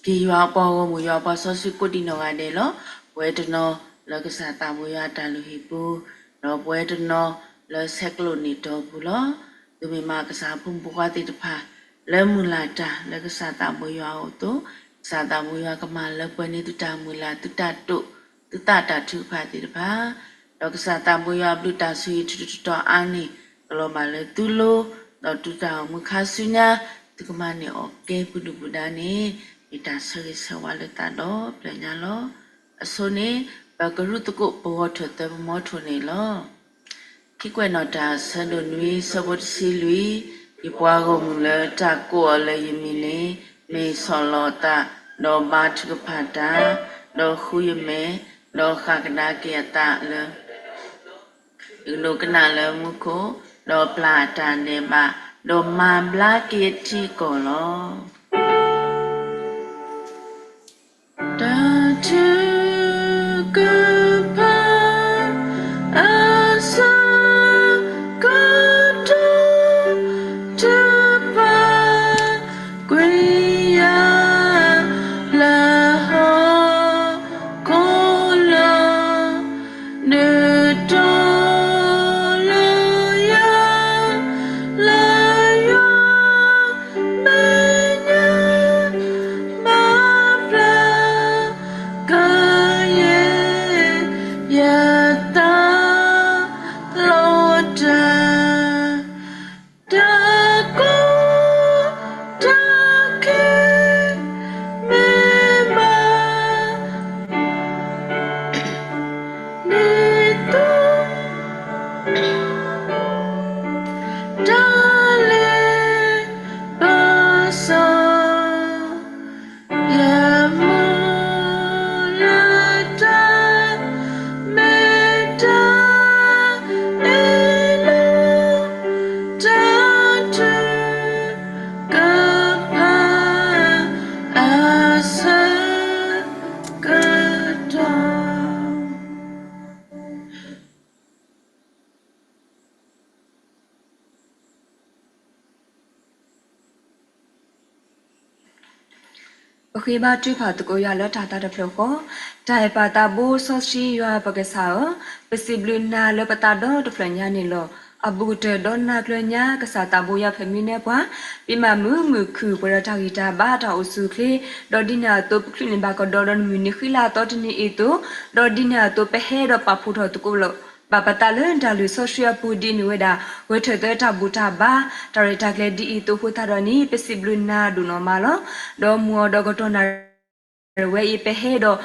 က့ၤယွၤအပှၤဂီၢ်မုၢ် ယွၤအပှၤစီဆှံကိးဒံးနီၢ်ဂၤဒဲးလီၤ. ပဝဲတနီၤလၢကစၢ်သးဘိယွၤအတၢ်လုၢ်ဟံၣ်ပူၤ, ဒီးပဝဲတနီၤလၢဆဲးကျိးန့ၢ်တီၢ်ပူၤလီၤ. သုမ့ၢ်မးကစၢ်အဖိမုၣ်ဖိခွါသ့ၣ်တဖၣ် လၢမုၢ်လၢ်တၢ်လၢကစၢ်သးဘိယွၤအအိၣ်အသိး, ကစၢ်သးဘိယွၤကမၤလၢပှဲၤန့ၢ်သုတၢ်မုၢ်လၢ် သုတၢ်တိာ် သုသးတၢ်ထုကဖၣ်သ့ၣ်တဖၣ်, ဒီးကစၢ်သးဘိယွၤအဘျုးတၢ်ဆိၣ်ဂ့ၤထူးထူးတီၤတီၤအါန့ၢ် ကလီၤဘၣ်လၢသုလိၤ, ဒီးသုတၢ်အိၣ်မူခါဆူညါ သုကမၤန့ၢ်အီၤကဲပှၤဒုၣ်ပှၤဒါန့ၣ် မ့ၢ်တၢ်ဆၢဂ့ၤဆၢဝါလၢသးဒီဖျၢၣ်ညါလီၤ. အဆိန့ၣ် ပကရူၢ်သကိးပဂီၢ်ထၢၣ်သၢပမီထိၣ်န့ၣ်လီၤ. ခံကွဲးနီၣ်တၢ်ဆၢဒိၣ်နွံဆၢဖိတဆံလွံၢ်, ယပှၤဂီၢ်မုၢ်လၢတၢ်ကိးအီၤလၢယမံၤန့ၣ် မ့ၢ်ဆီၣ်လီၤအသး, ဒီးဘါထုကဖၣ်တၢ်, ဒီးဃုယမဲာ်, ဒီးဃၣ်ကဒါက့ၤအသးလၢ ယကဒိကနၣ်လၢမူခိၣ်, ဒီးပျၢ်အတၢ်ဒဲးဘး, ဒီးမၤဘျါက့ၤအထံအကီၢ်လီၤ. တၢ်ထုကဖၣ် အဆၢကတီၢ် တပာ်ကွံာ် ပဃ့ဘါထုကဖၣ်သကိးယွၤလၢတၢ်သးတဖျၢၣ်ဃီ, တၢ်အဲၣ်ပၢ်သးဘိစီဆှံယွၤပကစၢ်ဧၢ, ပစံးဘျုးနၤလၢပသးဒီတဖျၢၣ်ညါန့ၣ်လီၤ. အဘူးကတၢၢ်ဒီနၤကျၢၤညါ ကစၢ်သးဘိယွၤဖဲမံနဲပှၤ ပမၤမုာ်မုာ်ခုၣ်ပှဲၤဒီးတၢ်ဂံၢ်တၢ်ဘါတၢ်အိၣ်ဆူၣ်အိၣ်ချ့, ဒီးဒ်န့ၣ်အသိးပချုးန့ၢ်ဘၣ်ကဒီးဒီးနမုၢ်နံၤဃံလၤအသီတနံၤအံၤအသိး, ဒီးဒ်န့ၣ်အသိးပဟဲဒီးပာ်ဖှိၣ်ထီၣ်သကိးလီၤ ဘၣ်ပသးလၢတၢ်လုၢ်စီဆှံအပူၤဒ်မ့ၢ်ဝဲဒၣ် ဂဲၤထၢၣ်သၢတၢ်ဘူၣ်တၢ်ဘါ တၢ်ရဲၣ်တၢ်ကျဲၤဒ်အံၤအသိးအဃိသတးဒီးန့ၣ် ပစံးဘျုးနၤဒိၣ်နီၢ်မးလီၤ. ဒီးမုၢ်အီၤဒီးကတီၢ်နၣ်ရံၣ်ဝဲအံၤ ပဟဲဒီး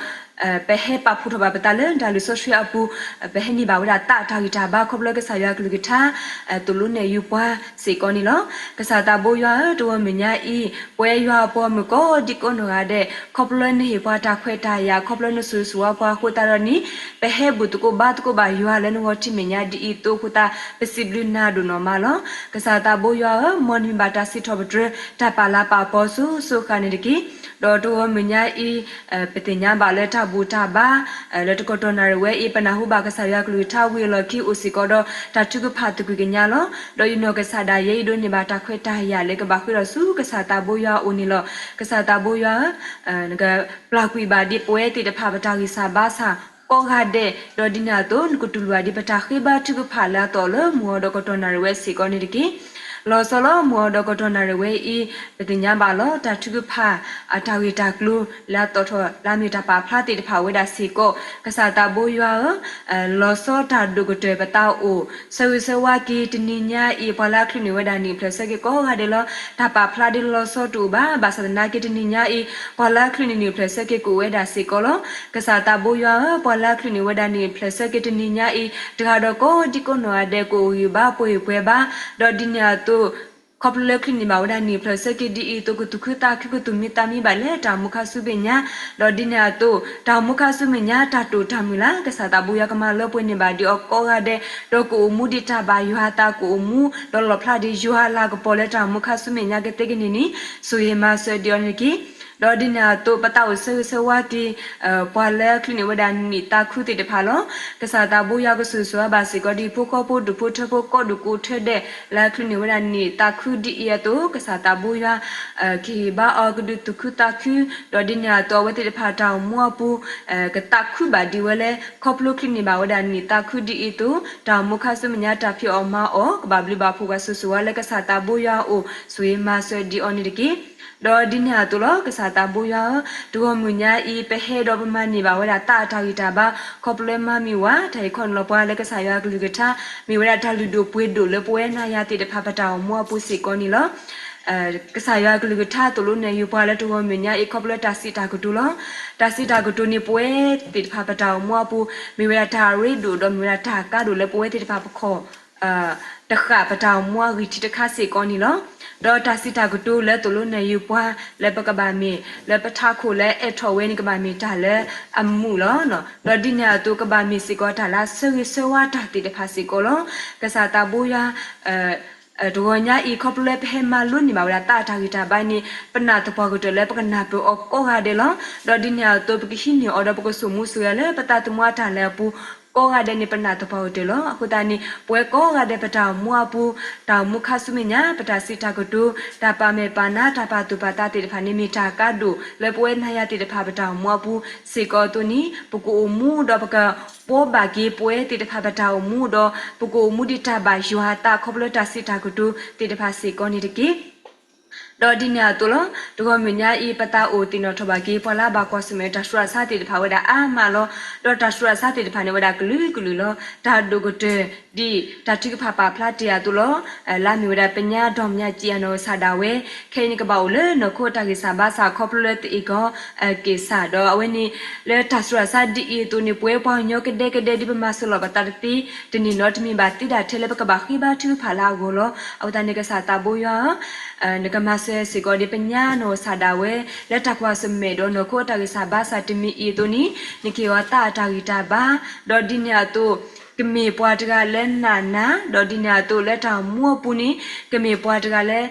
ပဟဲပာ်ဖှိၣ်ထီၣ်ဘၣ်ပသးလၢတၢ်လုၢ်စီဆှံအပူၤ, ပဟဲန့ၢ်ဘၣ်ဝဲဒၣ်သးတၢ်ဂံၢ်တၢ်ဘါခီဖျိကစၢ်ယွၤကလုၢ်ကထါ သိၣ်လိနဲၣ်ယုၤပှၤစ့ၢ်ကီးန့ၣ်လီၤ. ကစၢ်သးဘိယွၤဧၢ, တဂီၤမုၢ်ညါအံၤ ပဝဲယွၤအပှၤမုၣ်ကိးဒံကိးနီၢ်ဂၤဒဲး ခီဖျိလၢနဟ့ၣ်ပှၤတၢ်ခွဲးတၢ်ယာ် ခီဖျိလၢနစိၤစိၤဝါပှၤအဃိသတးဒီးန့ၣ် ပဟဲဘူၣ်သကိးဘါသကိးဘၣ်ယွၤလၢနဂီၢ်ထံမဲာ်ညါဒ်အံၤအသိးအဃိသတး ပစံးဘျုးနၤဒိၣ်နီၢ်မးလီၤ. ကစၢ်သးဘိယွၤဧၢ, မ်နမံၤဘၣ်တၢ်စံးထီၣ်ပတြၢၤ တၢ်ပာ်လၤပာ်ပီၤစိၤစိၤဃၣ်န့ၣ်တက့ၢ်. ဒီးတဂီၤမုၢ်ညါအံၤ ပသ့ၣ်ညါဘၣ်လၢတၢ်ဘူၣ်တၢ်ဘါ လၢတကတီၢ်နၣ်ရံၣ်ဝဲအံၤ ပနၢ်ဟူဘၣ်ကစၢ်ယွၤကလုၢ်ကထါဝံၤအလီၢ်ခံအိၣ်စ့ၢ်ကီးဒီးတၢ်ထုကဖၣ်သကွံာ်ကညးလီၤ. ဒီးယနီၢ်ကစၢ်ဒၣ်ယဲအံၤဒိးန့ၢ်ဘၣ်တၢ်ခွဲးတၢ်ယာ်လၢကဘၣ်ဃ့ထီၣ်ဆူကစၢ်သးဘိယွၤအအိၣ်န့ၣ်လီၤ. ကစၢ်သးဘိယွၤဧၢ, နကပျၢ်ကွံာ်ဘၣ်ဒံးပဝဲသ့ၣ်တဖၣ်ပတၢ်ဂံၢ်စၢ်ဘါစၢ်ကိးဂၤဒဲး, ဒီးဒ်န့ၣ်အသိး နကတူၢ်လိာ်ဘၣ်ဒံးပတၢ်ဃ့ဘါထုကဖၣ်လၢအသီၣ်လၢမုၢ်အီၤဒီးကတီၢ်နၣ်ရံၣ်ဝဲစ့ၢ်ကီးန့ၣ်တက့ၢ်. လီၤဆီလၢမုၢ်အီၤဒီးကတီၢ်နၣ်ရံၣ်ဝဲအံၤ ပသ့ၣ်ညါဘၣ်လီၤ တၢ်ထုကဖၣ်အတၢ်ဂ့ၢ်တၢ်ကျိၤလၢအသီၣ်ထီၣ်လၢအမ့ၢ်တၢ်ပာ်ဖျါသ့ၣ်တဖၣ်ဝဲဒၣ်စ့ၢ်ကီး, ကစၢ်သးဘိယွၤဧၢ, လီၤဆီတၢ်ဒိၣ်ကတၢၢ်ပသးအိၣ် ဆၢဂ့ၤဆၢဝါက့ၤတနံၤညါအံၤ ပှၤလၢအချုးန့ၢ်ဝဲဒၣ်နံၣ်ဖျၢၣ်ဆၢက့ၤကိးဂၤဒဲးလီၤ. တၢ်ပာ်ဖျါဒ်လီၤဆီတအိၣ်ဘၣ်, ဘၣ်ဆၣ်သနာ်က့တနံၤညါအံၤ ပှၤလၢအချုးန့ၢ်နံၣ်ဖျၢၣ်ဆၢက့ၤကအိၣ်ဝဲဒၣ်စ့ၢ်ကီးလီၤ. ကစၢ်သးဘိယွၤဧၢ, ပှၤလၢအချုးန့ၢ်ဝဲဒၣ်နံၣ်ဖျၢၣ်ဆၢက့ၤတနံၤညါအံၤ တဂၤဒီးကိးဒံကိးနီၢ်ဂၤဒဲး ကအိၣ်ဂံၢ်ဘါပှဲၤပှဲၤဘၣ်, ဒီးဒ်န့ၣ်အသိး ခီဖျိလၢချုးန့ၢ်ဘၣ်ဝဲဒၣ်နံၣ်ဖျၢၣ်ဆၢက့ၤဒ်အံၤအသိး ကသူၣ်ခုသးခုကသူၣ်မံသးမံဘၣ်လၢတၢ်မူခါဆူမဲာ်ညါ, ဒီးဒ်န့ၣ်အသိး တၢ်မူခါဆူမဲာ်ညါ တၢ်တိာ်တၢ်မုၢ်လၢ် ကစၢ်သးဘိယွၤကမၤလၢပှဲၤန့ၢ်ဘၣ်ဒံးအီၤကိးဂၤဒဲး, ဒီးကအိၣ်မူဒံးတၢ်ဘၣ်ယွၤအသး ကအိၣ်မူဒီးလီၣ်ဖျါဒံးယွၤအလၤကပီၤလၢတၢ်မူခါဆူမဲာ်ညါကသ့ကန့ၢ်န့ၣ် ဆိၣ်ဂ့ၤမၤစၢၤဒံးအီၤန့ၣ်တက့ၢ်. ဒီးဒ်န့ၣ်အသိး ပသးအိၣ်ဆၢဂ့ၤဆၢဝါက့ၤ ပှၤလၢအချုးန့ၢ်ဝဲဒၣ်နံၣ်သးခုသ့ၣ်တဖၣ်လီၤ. ကစၢ်သးဘိယွၤကဆိၣ်ဂ့ၤဆိၣ်ဝါဘၣ်စ့ၢ်ကီးဒံး ဖိဃီဖိဒူၣ်ဖိထၢဖိကိးဒူၣ်ကိးထၢဒဲး လၢအချုးန့ၢ်ဝဲဒၣ်နံၣ်သးခုဒ်အံၤအသိး ကစၢ်သးဘိယွၤ ကဟ့ၣ်ဘါအီၤကဒုးသူၣ်ခုသးခု, ဒီးဒ်န့ၣ်အသိး အဝဲသ့ၣ်တဖၣ်တၢ်အိၣ်မူအပူၤ ကသးခုဘၣ်ဒံးဝဲလၢ ခီဖျိချုးန့ၢ်ဘၣ်ဝဲဒၣ်နံၣ်သးခုဒ်အံၤအသိး တၢ်အိၣ်မူခါဆူမဲာ်ညါတၢ်ဖံးအီၣ်မၤအီၣ် ကဘၣ်ဘျုးဘၣ်ဖှိၣ်ဘၣ်ဆိၣ်ဂ့ၤဆိၣ်ဝါလၢကစၢ်သးဘိယွၤအအိၣ် ဆိၣ်ဂ့ၤမၤစၢၤဒံးအီၤန့ၣ်တက့ၢ်. ဒီးဒ်န့ၣ်အသိးလီၤ ကစၢ်သးဘိယွၤဧၢ, တဂီၤမုၢ်ညါအံၤ ပဟဲဒီးပမၤန့ၢ်ဘၣ်ဝဲဒၣ်သးအတၢ်ဂံၢ်တၢ်ဘါ ခီဖျိလၢမၤမုာ်ဝဲ တၢ်အံးခီၣ်နီၤပှၤလၢကစၢ်ယွၤကလုၢ်ကထါ မ့ၢ်ဝဲဒၣ်တၢ်လုၢ်ဒိၣ်ပှ့ၤဒိၣ်လၢပဝဲနၤယၤသ့ၣ်တဖၣ်ပတၢ်အိၣ်မူအပူၤစ့ၢ်ကီးန့ၣ်လီၤ. ကစၢ်ယွၤကလုၢ်ကထါသိၣ်လိနဲၣ်ယုၤပှၤလၢတဂီၤမုၢ်ညါအံၤ ခီဖျိတၢ်စံးတၢ်ကတိၤလီၤ. တၢ်စံးတၢ်ကတိၤန့ၣ် ပဝဲသ့ၣ်တဖၣ်ပတၢ်အိၣ်မူအပူၤ မ့ၢ်ဝဲဒၣ်တၢ်ရ့ဒိၣ်ဒီးမ့ၢ်ဝဲဒၣ်တၢ်ကါဒိၣ်လၢပဝဲသ့ၣ်တဖၣ်ပခီၣ် တဃၣ်ပတၢ်အိၣ်မူအဂံၢ်ထံးတခါစ့ၢ်ကီးန့ၣ်လီၤ. ဒီးတၢ်စံးတၢ်ကတိၤလၢသိၣ်လိနဲၣ်ယုၤပှၤလၢပကဘၣ်မ့ၢ် လၢပထးခိၣ်လၢအဲၣ်ထီၣ်ဝဲန့ၣ် ကဘၣ်မ့ၢ်တၢ်လၢအမုာ်လီၤ. ဒီးဒ်န့ၣ်အသိးကဘၣ်မ့ၢ်စ့ၢ်ကီးတၢ်လၢအဆၢဂ့ၤဆၢဝါတၢ်သ့ၣ်တဖၣ်စ့ၢ်ကီးလီၤ. ကစၢ်သးဘိယွၤ တဂီၤညါအံၤ ခီဖျိလၢပဟဲမၤလိန့ၢ်ဘၣ်ဝဲဒၣ်သးအတၢ်ဂံၢ်တၢ်ဘါန့ၣ် ပနာ်သပှၢ်ကတၢၢ်လၢပကနၢ်ပၢၢ်အီၤကိးဂၤဒဲးလီၤ. ဒီးဒ်န့ၣ်အသိး ပကဟံးန့ၢ်အီၤဒီးပကဆိၣ်မူဆိၣ်ဂဲၤလၢပသးသမူအတၢ်လဲၤအပူၤ ကိးဂၤဒဲးန့ၣ် ပနာ်သပှၢ်ကတၢၢ်လီၤ. အဃိသတးန့ၣ် ပဝဲကိးဂၤဒဲးပတၢ်အိၣ်မူအပူၤ တၢ်အိၣ်မူခါဆူမဲာ်ညါ ပတၢ်စံးတၢ်ကတိၤ တၢ်ပာ်မဲာ်ပာ်နါ တၢ်ပာ်သူၣ်ပာ်သးသ့ၣ်တဖၣ်န့ၣ် မ့ၢ်တၢ်ကါဒိၣ်လၢပဝဲနၤယၤသ့ၣ်တဖၣ်ပတၢ်အိၣ်မူအပူၤစ့ၢ်ကီးအသိးန့ၣ် ပကအိၣ်မူဒီးပကဘှီဘၣ်က့ၤပဝဲသ့ၣ်တဖၣ်ပတၢ်အိၣ်မူဒီး ပကအိၣ်မူဒံးတၢ်ဘၣ်ယွၤအသးခီဖျိတၢ်စံးတၢ်ကတိၤသ့ၣ်တဖၣ်စ့ၢ်ကီးန့ၣ်တက့ၢ်. ဒီးဒ်န့ၣ်အသိးလီၤ. တဂီၤမုၢ်ညါအံၤ ပသးအိၣ်သ့ၣ်နီၣ်ထီၣ်ဘၣ်က့ၤ ပှၤလၢအဘၣ်ကွၢ်ဆၢၣ်မဲာ်တၢ်ဆူးတၢ်ဆါသ့ၣ်တဖၣ်ဝဲဒၣ်အါမးလီၤ. ဒီးတၢ်ဆူးတၢ်ဆါသ့ၣ်တဖၣ်န့ၣ်ဝဲဒၣ်ကလုာ်ကလုာ်လီၤ. တၢ်ဒိၣ်ကတၢၢ် ဒ်တၢ်ထုကဖၣ်ပာ်ဖျါတ့ၢ်အသိးလီၤ. လၢအမ့ၢ်ဝဲဒၣ်ပညါဒီမၠးကံအနီၢ်ကစၢ်ဒၣ်ဝဲ ခဲအံၤန့ၣ်ကဘၣ်အိၣ်လၢနီၢ်ခိအတၢ်ဂံၢ်စၢ်ဘါစၢ်ခီဖျိလၢသအ့ၣ်ကီၤ က့ၢ်စၢ် ဒီးအဝဲန့ၣ် လၢတၢ်ဆူးတၢ်ဆါဒ်အံၤအသိးန့ၣ် ပဝဲပှၤကညီကဒဲကဒဲဒ်ပမၤစၢၤလီၤပသးတသ့ တန့ၢ်နီတမံၤဘၣ်သ့ဒၣ်ထဲလၢပကဘၣ်ဃ့ဘါထုကဖၣ်လၢအဂီၢ်လီၤ. အဃိသတးန့ၣ် ကစၢ်သးဘိယွၤဧၢ နကမၤစၢၤစ့ၢ်ကီးဒ်ပညါနီၢ်ကစၢ်ဒၣ်ဝဲ လၢတၢ်ကွၢ်ဆၢၣ်မဲာ်ဒီးနီၢ်ခိအတၢ်ဂံၢ်စၢ်ဘါစၢ်တမံၤအံၤအသိးန့ၣ် နကဟ့ၣ်အီၤသးအတၢ်ဂံၢ်တၢ်ဘါ ဒီးဒ်န့ၣ်အသိး ကမ့ၢ်ပှၤတဂၤလၢနာ်နၤ ဒီးဒ်န့ၣ်အသိးလၢတၢ်အိၣ်မူအပူၤန့ၣ် ကမ့ၢ်ပှၤတဂၤလၢ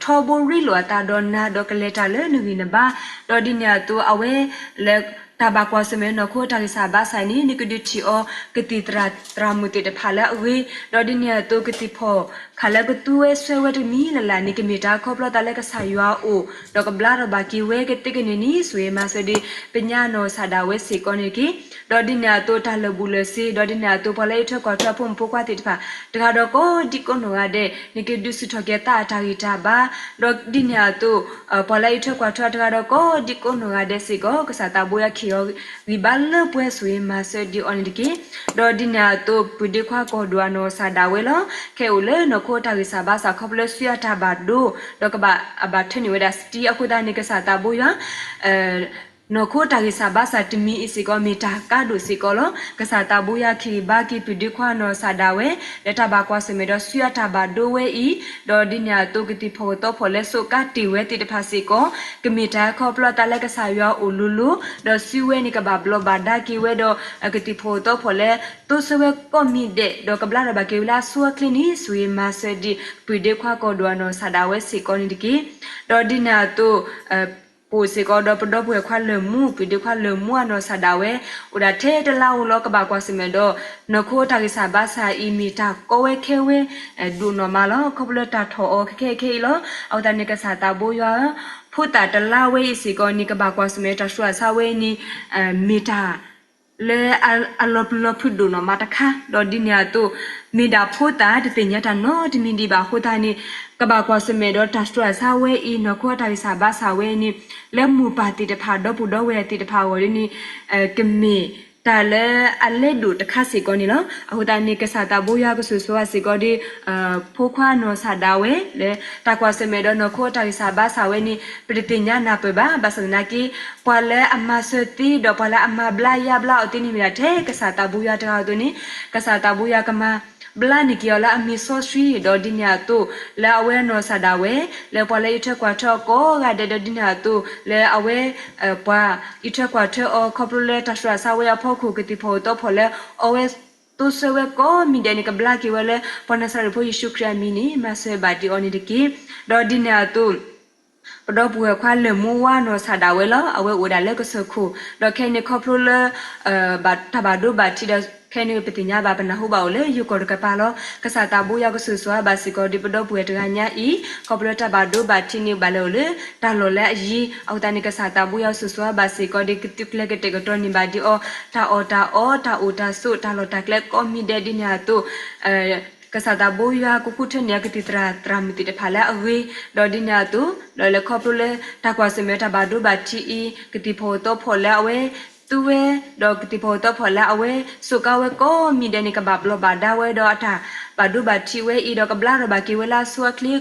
ထီဘိရ့လိာ်အသးဒီးနၤ ဒီးကလဲၤတၢ်လၢနဂံၢ်နဘါ ဒီးဒ်န့ၣ်အသိးအဝဲလၢ တၢ်ဘၣ်ကွၢ်ဆၢၣ်မဲာ်နီၢ်ခိတၢ်ဂံၢ်စၢ်ဘါစၢ်န့ၣ် နကဒုးထံၣ်အီၤကသံၣ်သရၣ်သရၣ်မုၣ်သ့ၣ်တဖၣ်လၢအဂ့ၤ, ဒီးဒ်န့ၣ်အသိးကသံၣ်ဖီၣ်ခးလၢကသူဝဲစွဲဝဲတမံၤလၢ်လၢ်န့ၣ် ကမ့ၢ်တၢ်ခီဖျိသးလၢကစၢ်ယွၤအအိၣ် ဒီးကဘျါထီၣ်ဘၣ်က့ၤဝဲကသ့ကန့ၢ်န့ၣ် ဆိၣ်ဂ့ၤမၤစၢၤဒံး ပညါနီၢ်စၢ်ဒၣ်ဝဲစ့ၢ်ကီးန့ၣ်တက့ၢ်. ဒီးဒ်န့ၣ်အသိးတၢ်လၢာ်ဘူၣ်လၢာ်စ့ ဒီးဒ်န့ၣ်အသိးပှၤလၢအအံးထွဲကွၢ်ထွဲအဖိမုၣ်ဖိခွါသ့ၣ်တဖၣ် တဂၤဒီးကိးဒံကိးနီၢ်ဂၤဒဲး နကဒုးဆူၣ်ထီၣ်က့ၤသးအတၢ်ဂံၢ်တၢ်ဘါ ဒီးဒ်န့ၣ်အသိး ပှၤလၢအအံးထွဲကွၢ်ထွဲတဂၤဒီးကိးဒံကိးနီၢ်ဂၤဒဲးစ့ၢ်ကီး ကစၢ်သးဘိယွၤခ့ၣ်အီၤဂံၢ်ဘါလၢပှဲၤ ဆိၣ်ဂ့ၤမၤစၢၤဒံးအီၤန့ၣ်တက့ၢ်. ဒီးဒ်န့ၣ်အသိး ပုၢ်ဒ့ခွါကီၢ်ဒိၣ်အနီၢ်စၢ်ဒၣ်ဝဲလီၤ. ခဲအံၤအိၣ်လၢနီၢ်ခိတၢ်ဂံၢ်စၢ်ဘါစၢ်ခီဖျိလၢ စုအတၢ်ဘၣ်ဒိ ဒီးကဘၣ်အဘၣ်ထၢန့ၢ်ဝဲဒၣ်စတံ အဃိသတးန့ၣ် ကစၢ်သးဘိယွၤ နီၢ်ခိတၢ်ဂံၢ်စၢ်ဘါစၢ်တမံၤအံၤစ့ၢ်ကီး မ့ၢ်တၢ်ကါဒိၣ်စ့ၢ်ကီးလီၤ. ကစၢ်သးဘိယွၤခ့ၣ်ဂံၢ်ဘါက့ၤ ပုၢ်ဒ့ခွါနီၢ်စၢ်ဒၣ်ဝဲ လၢတၢ်ဘၣ်ကွၢ်ဆၢၣ်မဲာ်ဒီးစုအတၢ်ဘၣ်ဒိဝဲအံၤ, ဒီးဒ်န့ၣ်အသိးကသံၣ်ဖီၣ်ကသီဖီၣ်လၢစိးကါတ့ၢ်ဝဲသ့ၣ်တဖၣ်စ့ၢ်ကီး ကမ့ၢ်တၢ်ခီဖျိသးလၢကစၢ်ယွၤအအိၣ်လိၤလိၤ, ဒီးစုဝဲန့ၣ်ကဘၣ်ဘျီးဘၣ်ဒါက့ၤဝဲဒီး ကသံၣ်ဖီၣ်ကသီဖီၣ်လၢ သိဆၢဝဲကိးမံၤဒဲး ဒီးကဘျါထီၣ်ဘၣ်က့ၤဝဲလၢအဆိအချ့န့ၣ် ဆိၣ်ဂ့ၤမၤစၢၤဒံး ပုၢ်ဒ့ခွါကီၢ်ဒိၣ်အနီၢ်စၢ်ဒၣ်ဝဲစ့ၢ်ကီးန့ၣ်တက့ၢ်. ဒီးဒ်န့ၣ်အသိး ပအိၣ်စ့ၢ်ကီးဒီးပဒီပုၢ်ဝဲၢ်ခွါလၢၢ်မူ ပုၢ်ဒ့ခွါလၢၢ်မူအနီၢ်စၢ်ဒၣ်ဝဲ အိၣ်ဒၣ်ထဲတလါဧိၤလီၤ ကဘၣ်ကွၢ်ဆၢၣ်မဲာ်ဒီး နီၢ်ခိတၢ်ဂံၢ်စၢ်ဘါစၢ်အံၤ မ့ၢ်တၢ်ကီဝဲခဲဝဲ ဒိၣ်နီၢ်မးလီၤ. ခီဖျိလၢတၢ်ထီၣ်အီၤခဲခဲအံၤလီၤ. အဃိသတးန့ၣ် ကစၢ်သးဘိယွၤဧၢ, ဖိသၣ်တလါဝဲအံၤစ့ၢ်ကီးန့ၣ် ကဘၣ်ကွၢ်ဆၢၣ်မဲာ်တၢ်ဆူးတၢ်ဆါဝဲအံၤန့ၣ် မ့ၢ်တၢ် လၢအလီၤပျံၤလီၤဖုးဒိၣ်နီၢ်မးတခါ, ဒီးဒ်န့ၣ်အသိး မ့ၢ်ဒၣ်ဖိသၣ်တသ့ၣ်ညါတၢ်နီတမံၤဒံးဘၣ်အဃိသတးန့ၣ် ကဘၣ်ကွၢ်ဆၢၣ်မဲာ်ဒီးတၢ်ဆူးတၢ်ဆါဝဲအံၤ နီၢ်ခိအတၢ်ဂံၢ်စၢ်ဘါစၢ်ဝဲအံၤန့ၣ် လၢမိၢ်ပၢ်သ့ၣ်တဖၣ် ဒီပုၢ်ဒီဝဲၢ်သ့ၣ်တဖၣ်အဂီၢ်ဒ်န့ၣ် ကမ့ၢ်တၢ်လၢအလဲဒိၣ်တခါစ့ၢ်ကီးန့ၣ်လီၤ. အဃိသတးန့ၣ် ကစၢ်သးဘိယွၤကဆိၣ်ဂ့ၤဆိၣ်ဝါစ့ၢ်ကီးဒ် ဖိခွါနီၢ်စၢ်ဒၣ်ဝဲ လၢတၢ်ကွၢ်ဆၢၣ်မဲာ်ဒီးနီၢ်ခိအတၢ်ဂံၢ်စၢ်ဘါစၢ်ဝဲန့ၣ် ပတသ့ၣ်ညါနၢ်ပၢၢ်ဘၣ်. ဘၣ်ဆၣ်သနာ်က့ ပှၤလၢအမၤစၢၤသ့ ဒီးပှၤလၢအမၤဘျါယါဘျါအီၤသ့န့ၣ်မ့ၢ်ဒၣ်ထဲကစၢ်သးဘိယွၤတဂၤအသိးန့ၣ် ကစၢ်သးဘိယွၤကမၤဘျါန့ၢ်က့ၤအီၤလၢအမံၤစီဆှံ ဒီးဒ်န့ၣ်အသိး လၢအဝဲအနီၢ်စၢ်ဒၣ်ဝဲ လၢပှၤလၢအအံးထွဲကွၢ်ထွဲအီၤကိးဂၤဒဲး ဒီးဒ်န့ၣ်အသိး လၢအဝဲ ပှၤအံးထွဲကွၢ်ထွဲအီၤခီဖျိလၢတၢ်ဆူးတၢ်ဆါဝဲအဖီခိၣ် ကသံၣ်ဖီၣ်ကသီဖီၣ်လၢ အဝဲသိဆၢဝဲကိးမံၤဒဲးန့ၣ် ကဘျါက့ၤဝဲလၢ ပှၤနၤစၤရ့းဖိယ့ၣ်ၡူးခရံာ်အမံၤန့ၣ် မၤစၢၤဘၣ်ဒံးအီၤန့ၣ်တက့ၢ်. ဒီးဒ်န့ၣ်အသိး ပဒီပုၢ်ဝဲၢ်ခွါလၢၢ်မူဝါနီၢ်စၢ်ဒၣ်ဝဲလီၤ. အဝဲအိၣ်ဒၣ်လၢကစၢၢ်ခိၣ် ဒီးခဲအံၤန့ၣ်ခီဖျိလၢ တၢ်ဘၣ်ဒိဘၣ်ထံးဒီး ခဲအံၤန့ၣ်ပသ့ၣ်ညါဘၣ် ပနၢ်ဟူဘၣ်အိၣ်လၢယိၤကီၢ်တကပၤလီၤ. ကစၢ်သးဘိယွၤကဆိၣ်ဂ့ၤဆိၣ်ဝါဘၣ်စ့ၢ်ကီးဒ်ပဒီပုၢ်ဝဲၢ်တဂၤညါအံၤ ခီဖျိလၢတၢ်ဘၣ်ဒိဘၣ်ထံးန့ၣ် ဘၣ်လဲၤအိၣ်လၢတၢ်လီၢ်လၢအယံၤ အဃိသတးန့ၣ် ကစၢ်သးဘိယွၤဆိၣ်ဂ့ၤဆိၣ်ဝါဘၣ်စ့ၢ်ကီးဒ် ကသုးကျဲၤကတဲာ်ကတီၤန့ၢ်ဘၣ်ဒံးအီၤ တၢ်အီၣ်တၢ်အီ တၢ်အိၣ်တၢ်ဆိး တၢ်လီၢ်တၢ်ကျဲကိးမံၤဒဲးဒ်န့ၣ်အသိး ကစၢ်သးဘိယွၤကဃုထၢန့ၢ်အကသံၣ်သရၣ်သရၣ်မုၣ်သ့ၣ်တဖၣ်လၢအဂ့ၤ ဒီးဒ်န့ၣ်အသိး ဒီးလၢခီဖျိလၢတၢ်ကွၢ်ဆၢၣ်မဲာ်တၢ်ဘၣ်ဒိဘၣ်ထံးအံၤ ကသံၣ်ဖီၣ်ကသီဖီၣ်လၢအဝဲသူဝဲ ဒီးကသံၣ်ဖီၣ်ကသီဖီၣ်လၢအဝဲစိးကါဝဲကိးမံၤဒဲးန့ၣ် ကဘၣ်ဘျီးဘၣ်ဒါဝဲဒီးအတၢ်ဘၣ်ဒိဘၣ်ထံးဝဲအံၤ ဒီးကဘျါထီၣ်ဘၣ်က့ၤဝဲလၢအဆိအချ့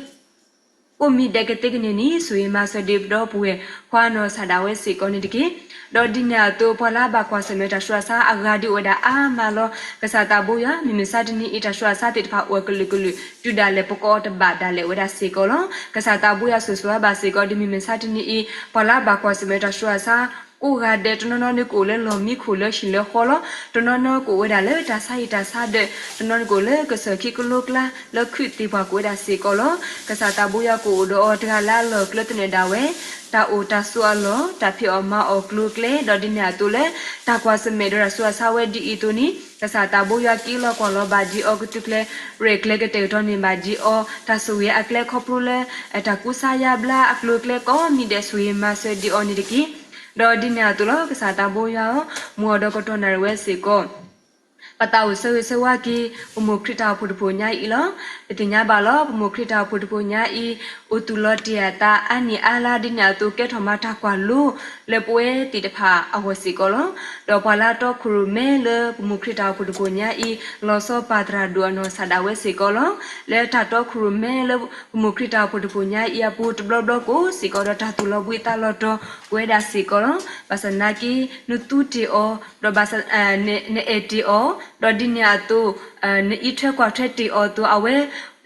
ကိးမံၤဒဲးကသ့ကန့ၢ်န့ၣ် ဆိၣ်ဂ့ၤမၤစၢၤဒံးပဒီပုၢ်ဝဲၢ်ခွါနီၢ်စၢ်ဒၣ်ဝဲစ့ၢ်ကီးန့ၣ်တက့ၢ်. ဒီးဒ်န့ၣ်အသိး ပှၤလၢအဘၣ်ကွၢ်ဆၢၣ်မဲာ်တၢ်ဆူးတၢ်ဆါအဂၤဒ်အိၣ်ဝဲဒၣ်အါမးလီၤ. ကစၢ်သးဘိယွၤ မုၢ်မဆါတနံၤအံၤ တၢ်ဆူးတၢ်ဆါသ့ၣ်တဖၣ်အိၣ်အကလုာ်ကလုာ် တုၤဒၣ်လဲာ်ပကိးအီၤတဘၣ်ဒၣ်လဲာ်ဝဲဒၣ်စ့ၢ်ကီးလီၤ. ကစၢ်သးဘိယွၤဆိၣ်ဂ့ၤဆိၣ်ဝါဘၣ်စ့ၢ်ကီးဒ် မုၢ်မဆါတနံၤအံၤ ပှၤလၢအဘၣ်ကွၢ်ဆၢၣ်မဲာ်တၢ်ဆူးတၢ်ဆါ ကိးဂၤဒဲး တနီၤနီၤန့ၣ်ကအိၣ်လၢလီၢ်မံခိၣ်လၢဟံၣ်လၢဃီလီၤ. တနီၤနီၤကအိၣ်ဝဲဒၣ်လၢတၢ်ဆါဟံၣ်တၢ်ဆါဒၢး, တနီၤန့ၣ်ကအိၣ်လၢကစၢၢ်ခံကလိကျါ လၢခုးသ့ၣ်ပှၢ်ကအိၣ်ဝဲဒၣ်စ့ၢ်ကီးလီၤ. ကစၢ်သးဘိယွၤကအိၣ်ဒီးအီၤတဂၤလၢအလီၢ်ကျၢၤသနၢၣ်ဒၣ်ဝဲ တၢ်အိၣ်တၢ်ဆိးအလီၢ်, တၢ်ဖံးအီၣ်မၤအီၣ်ကျိၤကျဲ, ဒီးဒ်န့ၣ်အသိးလၢ တၢ်ကွၢ်ဆၢၣ်မဲာ်ဒီးတၢ်ဆူးတၢ်ဆါဝဲဒ်အံၤအသိးန့ၣ် ကစၢ်သးဘိယွၤက့ၤလီၤကွၢ်လီၤဘၣ်ဒံးအီၤ, ကသုးကျဲၤရဲၣ်ကျဲၤကတဲာ်ကတီၤန့ၢ်ဘၣ်ဒံးအီၤ, တၢ်ဆိၣ်ဂ့ၤအကျဲခီဖျိလၢ တၢ်ကူစါယါဘျါအကျိၤအကျဲကိးမံၤဒဲး ဆိၣ်ဂ့ၤမၤစၢၤဒံးအီၤန့ၣ်တက့ၢ်. ဒီးဒ်န့ၣ်အသိးလီၤ. ကစၢ်သးဘိယွၤဧၢ, မူအီၣ်ဒီးကတီၢ်နၣ်ရံၣ်ဝဲစ့ၢ်ကီး ပသးအိၣ်ဆၢဂ့ၤဆၢဝါက့ၤ ပမိၢ်ခရံာ်တၢ်အိၣ်ဖှိၣ်တဖှိၣ်ညါအံၤလီၤ. ပသ့ၣ်ညါဘၣ်လီၤ. ပမိၢ်ခရံာ်တၢ်အိၣ်ဖှိၣ်တဖှိၣ်ညါအံၤ အိၣ်သူၣ်လီၤတ့ၢ်အသးအါနံၣ်အါလါ ဒ်န့ၣ်အသိး ကဲထီၣ်မၤတၢ်ကွၢ်လိလၢပဝဲသ့ၣ်တဖၣ်အဂီၢ်စ့ၢ်ကီးလီၤ. ဒီးပှၤလၢအတီခိၣ်ရိၣ်မဲလၢပမိၢ်ခရံာ်တၢ်အိၣ်ဖှိၣ်တဖှိၣ်ညါအံၤ လီၤဆီပၢ်သရၣ်ဒိၣ်အနီၢ်စၢ်ဒၣ်ဝဲစ့ၢ်ကီးလီၤ. လၢတၢ်တီခိၣ်ရိၣ်မဲလၢပမိၢ်ခရံာ်တၢ်အိၣ်ဖှိၣ်တဖှိၣ်ညါအံၤအပူၤ တဘျီဘျီကိးစ့ၢ်ကီးဒီး တၢ်သူၣ်လီၤဘှံးသးလီၤတီၤကွံာ်ဝဲဒၣ်စ့ၢ်ကီးလီၤ. ဘၣ်ဆၣ်သနာ်က့ နသူတ့ၢ်အီၤ ဒီးဘၣ်ဆၣ် နအဲၣ်တ့ၢ်အီၤ ဒီးဒ်န့ၣ်အသိး နအံးထွဲကွၢ်ထွဲတ့ၢ်အီၤအသိး အဝဲ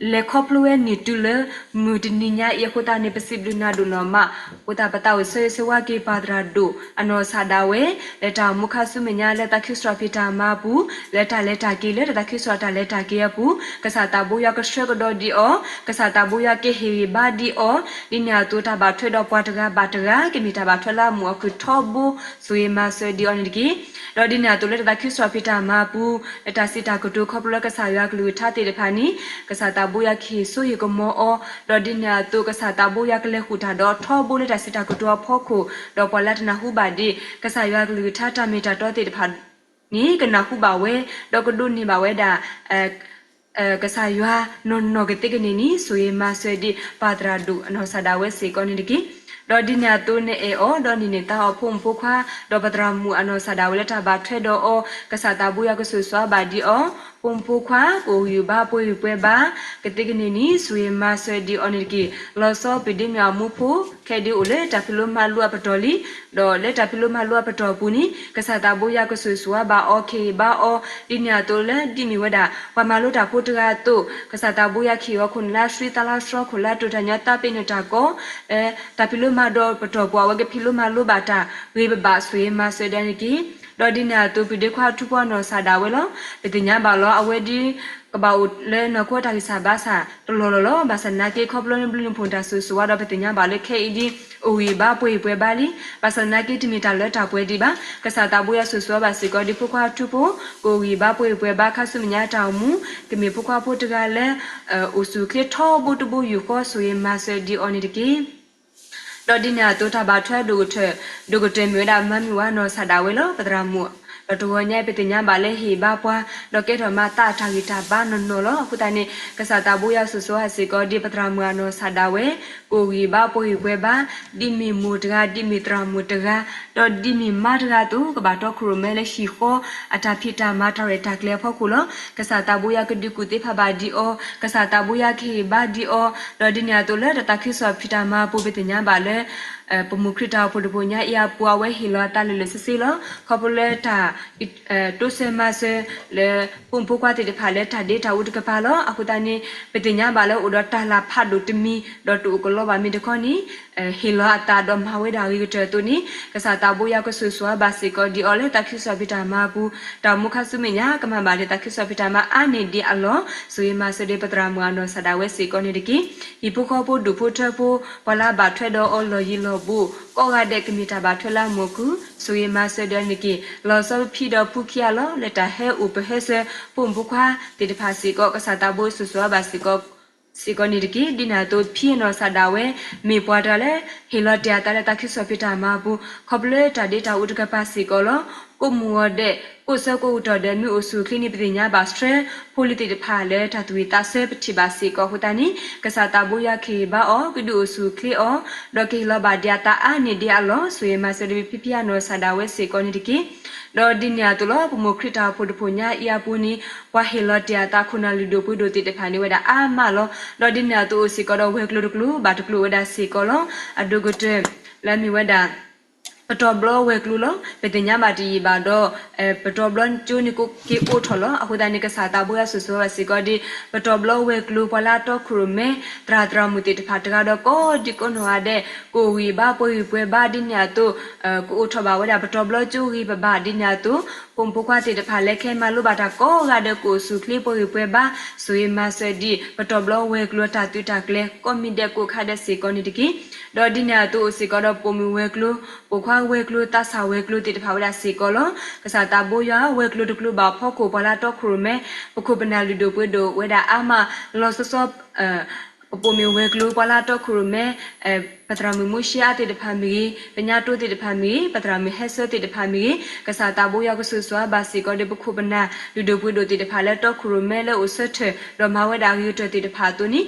လဲၤခီဖျိဝဲန့ၣ်တုၤလၢ မုၢ်တနံၤညါအံၤအဃိသတးန့ၣ် ပစံးဘျုးနၤဒိၣ်နီၢ်မး, အဃိသတးပသးအိၣ်ဆၢဂ့ၤဆၢဝါက့ၤပၢ်သရၣ်ဒိၣ် အနီၢ်စၢ်ဒၣ်ဝဲ လၢတၢ်အိၣ်မူခါဆူမဲာ်ညါ လၢသးခုစှီၤဖံးတၢ်မၤအပူၤ, လၢတၢ်လဲၤတၢ်က့ၤ လၢတၢ်သးခုစှီၤတၢ်လဲၤတၢ်က့ၤအပူၤ, ကစၢ်သးဘိယွၤကဆှၢကဒီးဒံးအီၤ, ကစၢ်သးဘိယွၤကဟ့ၣ်ဂံၢ်ဘါဒံးအီၤ, ဒ်န့ၣ်အသိးတၢ်ဘၣ်ထွဲဒီးပှၤတဂၤဘၣ်တဂၤ ကမ့ၢ်တၢ်ဘၣ်ထွဲလၢအမုာ်အီၣ်ခုၣ်ထီဘိ ဆိၣ်ဂ့ၤမၤစၢၤဒံးအီၤန့ၣ်တက့ၢ်. ဒီးဒ်န့ၣ်အသိးလၢတၢ်သးခုစှီၤဖံးတၢ်မၤအပူၤ လၢတၢ်စံးတၢ်ကတိၤခီဖျိလၢကစၢ်ယွၤကလုၢ်ကထါသ့ၣ်တဖၣ်န့ၣ် ကစၢ်သးဘိယွၤကဟ့ၣ်စိဟ့ၣ်ကမီၤအီၤ, ဒီးဒ်န့ၣ်အသိးကစၢ်သးဘိယွၤကလဲၤဃုာ်တၢ်ဒီးထီဘိလၢတၢ်စံးတၢ်ကတိၤအဖီခိၣ်, ဒီးပှၤလၢတနၢ်ဟူဘၣ်ဒံး ကစၢ်ယွၤကလုၢ်ကထါတၢ်မ့ၢ်တၢ်တီသ့ၣ်တဖၣ်န့ၣ် ကနၢ်ဟူဘၣ်ဝဲ, ဒီးကဒိးန့ၢ်ဘၣ်ဝဲဒၣ် ကစၢ်ယွၤနီၢ်နီၢ်ကသ့ကန့ၢ်န့ၣ် ဆိၣ်ဂ့ၤမၤစၢၤဒံးပၢ်သရၣ်ဒိၣ်အနီၢ်စၢ်ဒၣ်ဝဲစ့ၢ်ကီးန့ၣ်တက့ၢ်. ဒီးဒ်န့ၣ်အသိးနအဲၣ်အီၤ ဒီးန့ၢ်န့ၢ်သါအီၤဖိမုၣ်ဖိခွါ, ဒီးပသရၣ်မုၣ်အနီၢ်စၢ်ဒၣ်ဝဲလၢတၢ်ဘၣ်ထွဲဒီးအီၤ ကစၢ်သးဘိယွၤကဆိၣ်ဂ့ၤဘၣ်ဒံးအီၤ, ဖိမုၣ်ဖိခွါ ကအိၣ်ဂံၢ်ဘါပှဲၤဂံၢ်ပှဲၤဘါ ကသ့ကန့ၢ်န့ၣ် ဆိၣ်ဂ့ၤမၤစၢၤဒံးအီၤန့ၣ်တက့ၢ်. လီၤဆီပှၤဒ့မုၣ်အမူဖိ ခဲဒုးအိၣ်လၢတၢ်ဖံးလိမၤလိအပတီၢ်လံ, ဒီးလၢတၢ်ဖံးလိမၤလိအပတီၢ်အပူၤန့ၣ် ကစၢ်သးဘိယွၤကဆိၣ်ဂ့ၤဘၣ်အီၤ ကဟ့ၣ်ဂံၢ်ဘါအီၤ, ဒ်န့ၣ်အသိးလၢဒ်မ့ၢ်ဝဲဒၣ် ပှၤမၤလိတၢ်ဖိတဂၤအသိး ကစၢ်သးဘိယွၤကဟ့ၣ်အီၤခိၣ်နၢ်လၢအဆှံသးလၢအဆှီခိၣ်လၢအတိာ်တၢ်ညီသးပ့ၤနီၣ်တၢ်ကီ လၢတၢ်ဖံးလိမၤဒိးပတီၢ်ပူၤ အဝဲကဖံးလိမၤလိဘၣ်တၢ်ဂ့ၤပဘၣ် ဆိၣ်ဂ့ၤမၤစၢၤဒံးန့ၣ်တက့ၢ်. ဒီးဒ်န့ၣ်အသိး ပှၤဒ့ခွါထူဖိအနီၢ်စၢ်ဒၣ်ဝဲလီၤ. ပသ့ၣ်ညါဘၣ်လီၤ အဝဲဒ်ကဘၣ်အိၣ်လၢနီၢ်ခိတၢ်ဂံၢ်စၢ်ဘါစၢ်တလီၢ်လီၢ်လီၤ. ဘၣ်ဆၣ်သနာ်က့ ခီဖျိနဘျုးနဖှိၣ်တၢ်ဆိၣ်ဂ့ၤဆိၣ်ဝါဒီး ပသ့ၣ်ညါဘၣ်လၢခဲအံၤဒ် အိၣ်ဂံၢ်ဘါပှဲၤဂံၢ်ပှဲၤဘါလံ. ဘၣ်ဆၣ်သနာ်က့ တမ့ၢ်တၢ်လၢတၢ်ပှဲၤဒံးဘၣ်. ကစၢ်သးဘိယွၤဆိၣ်ဂ့ၤဆိၣ်ဝါဘၣ်စ့ၢ်ကီးဒ်ဖိခွါထူဖိ ကအိၣ်ဂံၢ်ဘါပှဲၤဂံၢ်ပှဲၤဘါ ခါဆူမဲာ်ညါတၢ်အိၣ်မူ ကမ့ၢ်ဖိခွါဖိတဂၤလၢ အိၣ်ဆူၣ်အိၣ်ချ့ထီဘိတဘိယူၢ်ဃီ ဆိၣ်ဂ့ၤမၤစၢၤဒံးအီၤန့ၣ်တက့ၢ်. ဒီးဒ်န့ၣ်အသိးတၢ်ဘၣ်ထွဲဒိၣ်ကတၢၢ်, ဒိၣ်ကတၢၢ်မ့ၢ်ဝဲဒၣ်မါမုၢ်ဝါနီၢ်စၢ်ဒၣ်ဝဲလီၤ. ပသရၣ်မုၣ်, ဒီးတဂီၤညါအံၤ ပသ့ၣ်ညါဘၣ်လၢဟ့ၣ်ဘါပှၤ, ဒီးကဲထီၣ်မၤသးအတၢ်ဂံၢ်တၢ်ဘါနီၢ်နီၢ်လီၤ. အဃိသတးန့ၣ် ကစၢ်သးဘိယွၤဆိၣ်ဂ့ၤဆိၣ်ဝါစ့ၢ်ကီးဒ်ပသရၣ်မုၣ်အနီၢ်စၢ်ဒၣ်ဝဲ ကအိၣ်ဂံၢ်ဘါပှဲၤဂံၢ်ပှဲၤဘါ, ဒ်မ့ၢ်မိၢ်တဂၤ, ဒ်မ့ၢ်သရၣ်မုၣ်တဂၤ, ဒီးဒ်မ့ၢ်မါတဂၤအသိး ကဘၣ်တီခိၣ်ရိၣ်မဲလၢဟံၣ်ဃီ အတၢ်ဖံးတၢ်မၤတၢ်ရဲၣ်တၢ်ကျဲၤအဖီခိၣ်လီၤ. ကစၢ်သးဘိယွၤကဒုးကူၣ်သ့ဖးဘၣ်ဒံးအီၤ, ကစၢ်သးဘိယွၤကဟ့ၣ်ဘါဒံးအီၤ, ဒီးဒ်န့ၣ်အသိးလၢတၢ်သးခုကစီၣ်ဖံးတၢ်မၤအပူၤ ပသ့ၣ်ညါဘၣ်လၢ ပမိၢ်ခရံာ်တၢ်အိၣ်ဖှိၣ်တဖှိၣ်ညါအံၤအပူၤ အဝဲဟ့ၣ်လီၤအသးလၢာ်လၢာ်ဆ့ဆ့လီၤ. ခီဖျိလၢတၢ် တိစၢၤမၤစၢၤလၢ ဖိမုၣ်ဖိခွါသ့ၣ်တဖၣ်လၢတၢ်ဒ့တၢ်အူတကပၤလီၤ. အဃိသတးန့ၣ် ပသ့ၣ်ညါဘၣ်လၢအိၣ်ဒီးတၢ်လၢ်ဖးဒိၣ်တမံၤ ဒီးတအိၣ်ကလီဘၣ်မ့ၢ်တခီန့ၣ် ဟ့ၣ်လီၤအသးဒီးမၤဝဲဒၣ်အဂ့ၤကတၢၢ်အသိးန့ၣ် ကစၢ်သးဘိယွၤကဆိၣ်ဂ့ၤဆိၣ်ဝါဘၣ်စ့ၢ်ကီးဒံးအီၤလၢ သးခုကစီၣ်ဖံးတၢ်မၤအပူၤ တၢ်အိၣ်မူခါဆူမဲာ်ညါ ကမၤဘၣ်ဒံးသးခုကစီၣ်ဖံးတၢ်မၤအါန့ၢ်ဒံးအလီၢ် ဆိၣ်ဂ့ၤမၤစၢၤဒံးပသရၣ်မုၣ်အနီၢ်စၢ်ဒၣ်ဝဲစ့ၢ်ကီးန့ၣ်တက့ၢ်. ဟံၣ်ဖိဃီဖိဒူၣ်ဖိထၢဖိ ပှၤလၢအဘၣ်ထွဲဒီးအီၤလီၢ်ယံၤလီၢ်ဘူး ကိးဂၤဒဲးကမ့ၢ်တၢ်ဘၣ်ထွဲလၢအမုာ်အခုၣ် ဆိၣ်ဂ့ၤမၤစၢၤဒံးန့ၣ်တက့ၢ်. လီၤဆီဖံဒီးဖူခံဂၤလီၤ လၢတၢ်ဟဲအိၣ်ပဟဲဆှၢ ဖိမုၣ်ဖိခွါသ့ၣ်တဖၣ်စ့ၢ်ကီး ကစၢ်သးဘိယွၤဆိၣ်ဂ့ၤဆိၣ်ဝါဘၣ်စ့ၢ်ကီး စ့ၢ်ကီးန့ၣ်တက့ၢ်. ဒ်န့ၣ်အသိး ဖံအနီၢ်စၢ်ဒၣ်ဝဲ မ့ၢ်ပှၤတဂၤလၢ ဟ့ၣ်လီၤတ့ၢ်အသးလၢသးခုကစီၣ်ဖံးတၢ်မၤအပူၤ ခီဖျိလၢတၢ်ဒ့တၢ်အူတကပၤစ့ၢ်ကီးလီၤ. ကိးမုၢ်ဂီၤဒဲး ကိးဆၢကိးကတီၢ်ဒဲး မ့ၢ်အိၣ်ဆူၣ်အိၣ်ချ့န့ၣ် ပသ့ၣ်ညါဘၣ်ဆှၢ ဖိလံၤသ့ၣ်တဖၣ်လၢတၢ်သူၣ်ဝံၣ်သးဆၢ ပထံၣ်ဘၣ်စ့ၢ်ကီးအဃိသတးန့ၣ် ကစၢ်သးဘိယွၤကဟ့ၣ်ဘါအီၤ ကဒုးအိၣ်ဆူၣ်အိၣ်ချ့အီၤ ဒီးကဟ့ၣ်လီၤဘၣ်ဒံးအသးအါန့ၢ်ဒံးအလီၢ် ဆိၣ်ဂ့ၤမၤစၢၤဒံးဖံဖံအနီၢ်စၢ်ဒၣ်ဝဲစ့ၢ်ကီးန့ၣ်တက့ၢ်. ဒီးဒ်န့ၣ်အသိးလီၤ ပမိၢ်ခရံာ်တၢ်အိၣ်ဖှိၣ်တဖှိၣ်ညါအံၤအပူၤန့ၣ် ပှၤဟ့ၣ်လီၤတ့ၢ်အသးခိၣ်နၢ်လုၢ်ဒိၣ်ပှ့ၤဒိၣ်သ့ၣ်တဖၣ်န့ၣ် ဝဲဒၣ်အါမးလီၤ. ဒီးဒ်န့ၣ်အသိးအိၣ်စ့ၢ်ကီးဒီးဝဲၤကျိၤတကျိၤဘၣ်တကျိၤဝဲဒၣ်စ့ၢ်ကီးလီၤ. အဒိၣ်ကတၢၢ် လၢအမ့ၢ်ဝဲဒၣ် ပတီၢ်ဘျီဝဲၤကျိၤလီၤ. ပသ့ၣ်ညါဘၣ်တယံာ်ဘၣ်ဒီး ပတီၢ်ဘျီကၠိန့ၣ်ကအိၣ်ထီၣ်လီၤ. အဃိသတးန့ၣ် ကစၢ်သးဘိယွၤဆိၣ်ဂ့ၤဆိၣ်ဝါဘၣ်စ့ၢ်ကီးဒံး ပတီၢ်ဘျီဝဲၤကျိၤ ပှၤလၢအတီခိၣ်ရိၣ်မဲ သရၣ်သရၣ်မုၣ်သ့ၣ်တဖၣ်တဂၤဒီး ကိးဒံကိးနီၢ်ဂၤဒဲး ကအိၣ်ဂံၢ်ဘါပှဲၤဂံၢ်ပှဲၤဘါဒ်န့ၣ်အသိး ကအိၣ်ထီၣ်ဘၣ်ဝဲဒၣ်ပတီၢ်ဘျီကၠိဂ့ၤပဘၣ်ဒ်န့ၣ်အသိး ဖိမုၣ်ဖိခွါသ့ၣ်တဖၣ်လၢခဲမၤလိဘၣ်တၢ်ကိးဂၤဒဲး ကအိၣ်ဆူၣ်အိၣ်ချ့ပှဲၤဂံၢ်ပှဲၤဘါ ဆိၣ်ဂ့ၤမၤစၢၤဒံး ပတီၢ်ဘျီဝဲၤကျိၤတၢ်သုးတၢ်ကျဲၤ ကိးမံၤဒဲးကိးခါဒဲးစ့ၢ်ကီးန့ၣ်တက့ၢ်. ဒီးဒ်န့ၣ်အသိးအိၣ်စ့ၢ်ကီးဒီးပိာ်မုၣ်ဝဲၤကျိၤ ပိာ်ခွါဝဲၤကျိၤ သးစၢ်ဝဲၤကျိၤသ့ၣ်တဖၣ်ဝဲဒၣ်စ့ၢ်ကီးလီၤ. ကစၢ်သးဘိယွၤဝဲၤကျိၤတကျိၤဘၣ်ဖီခိၣ် ပှၤလၢအတီခိၣ်ရိၣ်မဲ ပခိၣ်ပနၢ်လုၢ်ဒိၣ်ပှ့ၤဒိၣ်ဝဲဒၣ်အါမး လီၤဆီဆီ ပပိာ်မုၣ်ဝဲၤကျိၤ ပှၤလၢအတီခိၣ်ရိၣ်မဲ ပသရၣ်မုၣ်မူရှ့အါသ့ၣ်တဖၣ်မ့ၢ်ဂ့ၤ, ကညးတိသ့ၣ်တဖၣ်မ့ၢ်ဂ့ၤ, ပသရၣ်မုၣ်ဟဲဆၢသ့ၣ်တဖၣ်မ့ၢ်ဂ့ၤ, ကစၢ်သးဘိယွၤကဆိၣ်ဂ့ၤဆိၣ်ဝါဘၣ်စ့ၢ်ကီးဒီး ပခိၣ်ပနၢ်လုၢ်ဒိၣ်ပှ့ၤဒိၣ်သ့ၣ်တဖၣ်လၢတီခိၣ်ရိၣ်မဲလၢအိၣ်ဆၢထၢၣ် ဒီးမၤဝဲဒၣ်အဂ့ၤကတၢၢ်သ့ၣ်တဖၣ်အသိးန့ၣ်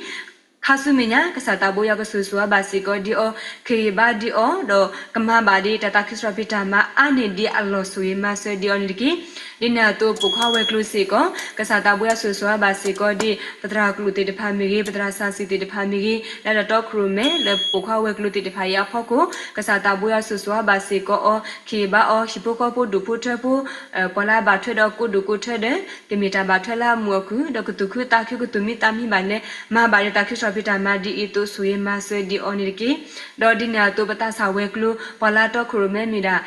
ခါဆူမဲာ်ညါ ကစၢ်သးဘိယွၤကဆိၣ်ဂ့ၤဆိၣ်ဝါဘၣ်စ့ၢ်ကီးဒ်အီၤ, ခ့ၣ်ဂ့ၤဘါဒ်အီၤ, ဒီးကမၤဘၣ်ဒ်တၢ်သးခုစရီပံၤတၢ်မၤအါန့ၢ်ဒ်အလီၢ်ဆိၣ်ဂ့ၤမၤစၢၤဒ်အီၤန့ၣ်တက့ၢ်. ဒ်န့ၣ်အသိးပိာ်ခွါဝဲၤကျိၤစ့ၢ်ကီး ကစၢ်သးဘိယွၤဆိၣ်ဂ့ၤဆိၣ်ဝါဘၣ်စ့ၢ်ကီးဒ် ပသရၣ်ကလုာ်သ့ၣ်တဖၣ်မ့ၢ်ဂ့ၤ, ပသရၣ်စၢ်စံၣ်သ့ၣ်တဖၣ်မ့ၢ်ဂ့ၤ, လၢတၢ်တီခိၣ်ရိၣ်မဲ လၢပိာ်ခွါဝဲၤကျိၤသ့ၣ်တဖၣ်အံၤအဖီခိၣ် ကစၢ်သးဘိယွၤဆိၣ်ဂ့ၤဆိၣ်ဝါဘၣ်စ့ၢ်ကီးအီၤ, ခ့ၣ်ဂ့ၤဘါအီၤ, ဟံၣ်ဖိဃီဖိဒူၣ်ဖိထၢဖိ ပှၤလၢအဘၣ်ထွဲဒီးကိးဒူၣ်ကိးထၢဒီး ကမ့ၢ်တၢ်ဘၣ်ထွဲလၢအမုာ်အခုၣ် ဒီးကသူၣ်ခုသးခုကသူၣ်မံသးမံဘၣ်နဲ မၤဘၣ်ဒ်တၢ်ခုစရီပံၤတၢ်မၤဒ်အံၤအသိးဆိၣ်ဂ့ၤမၤစၢၤဒ်အီၤန့ၣ်တက့ၢ်. ဒီးဒ်န့ၣ်အသိးပသးစၢ်ဝဲၤကျိၤ ပှၤလၢတီခိၣ်ရိၣ်မဲမ့ၢ်ဒၣ်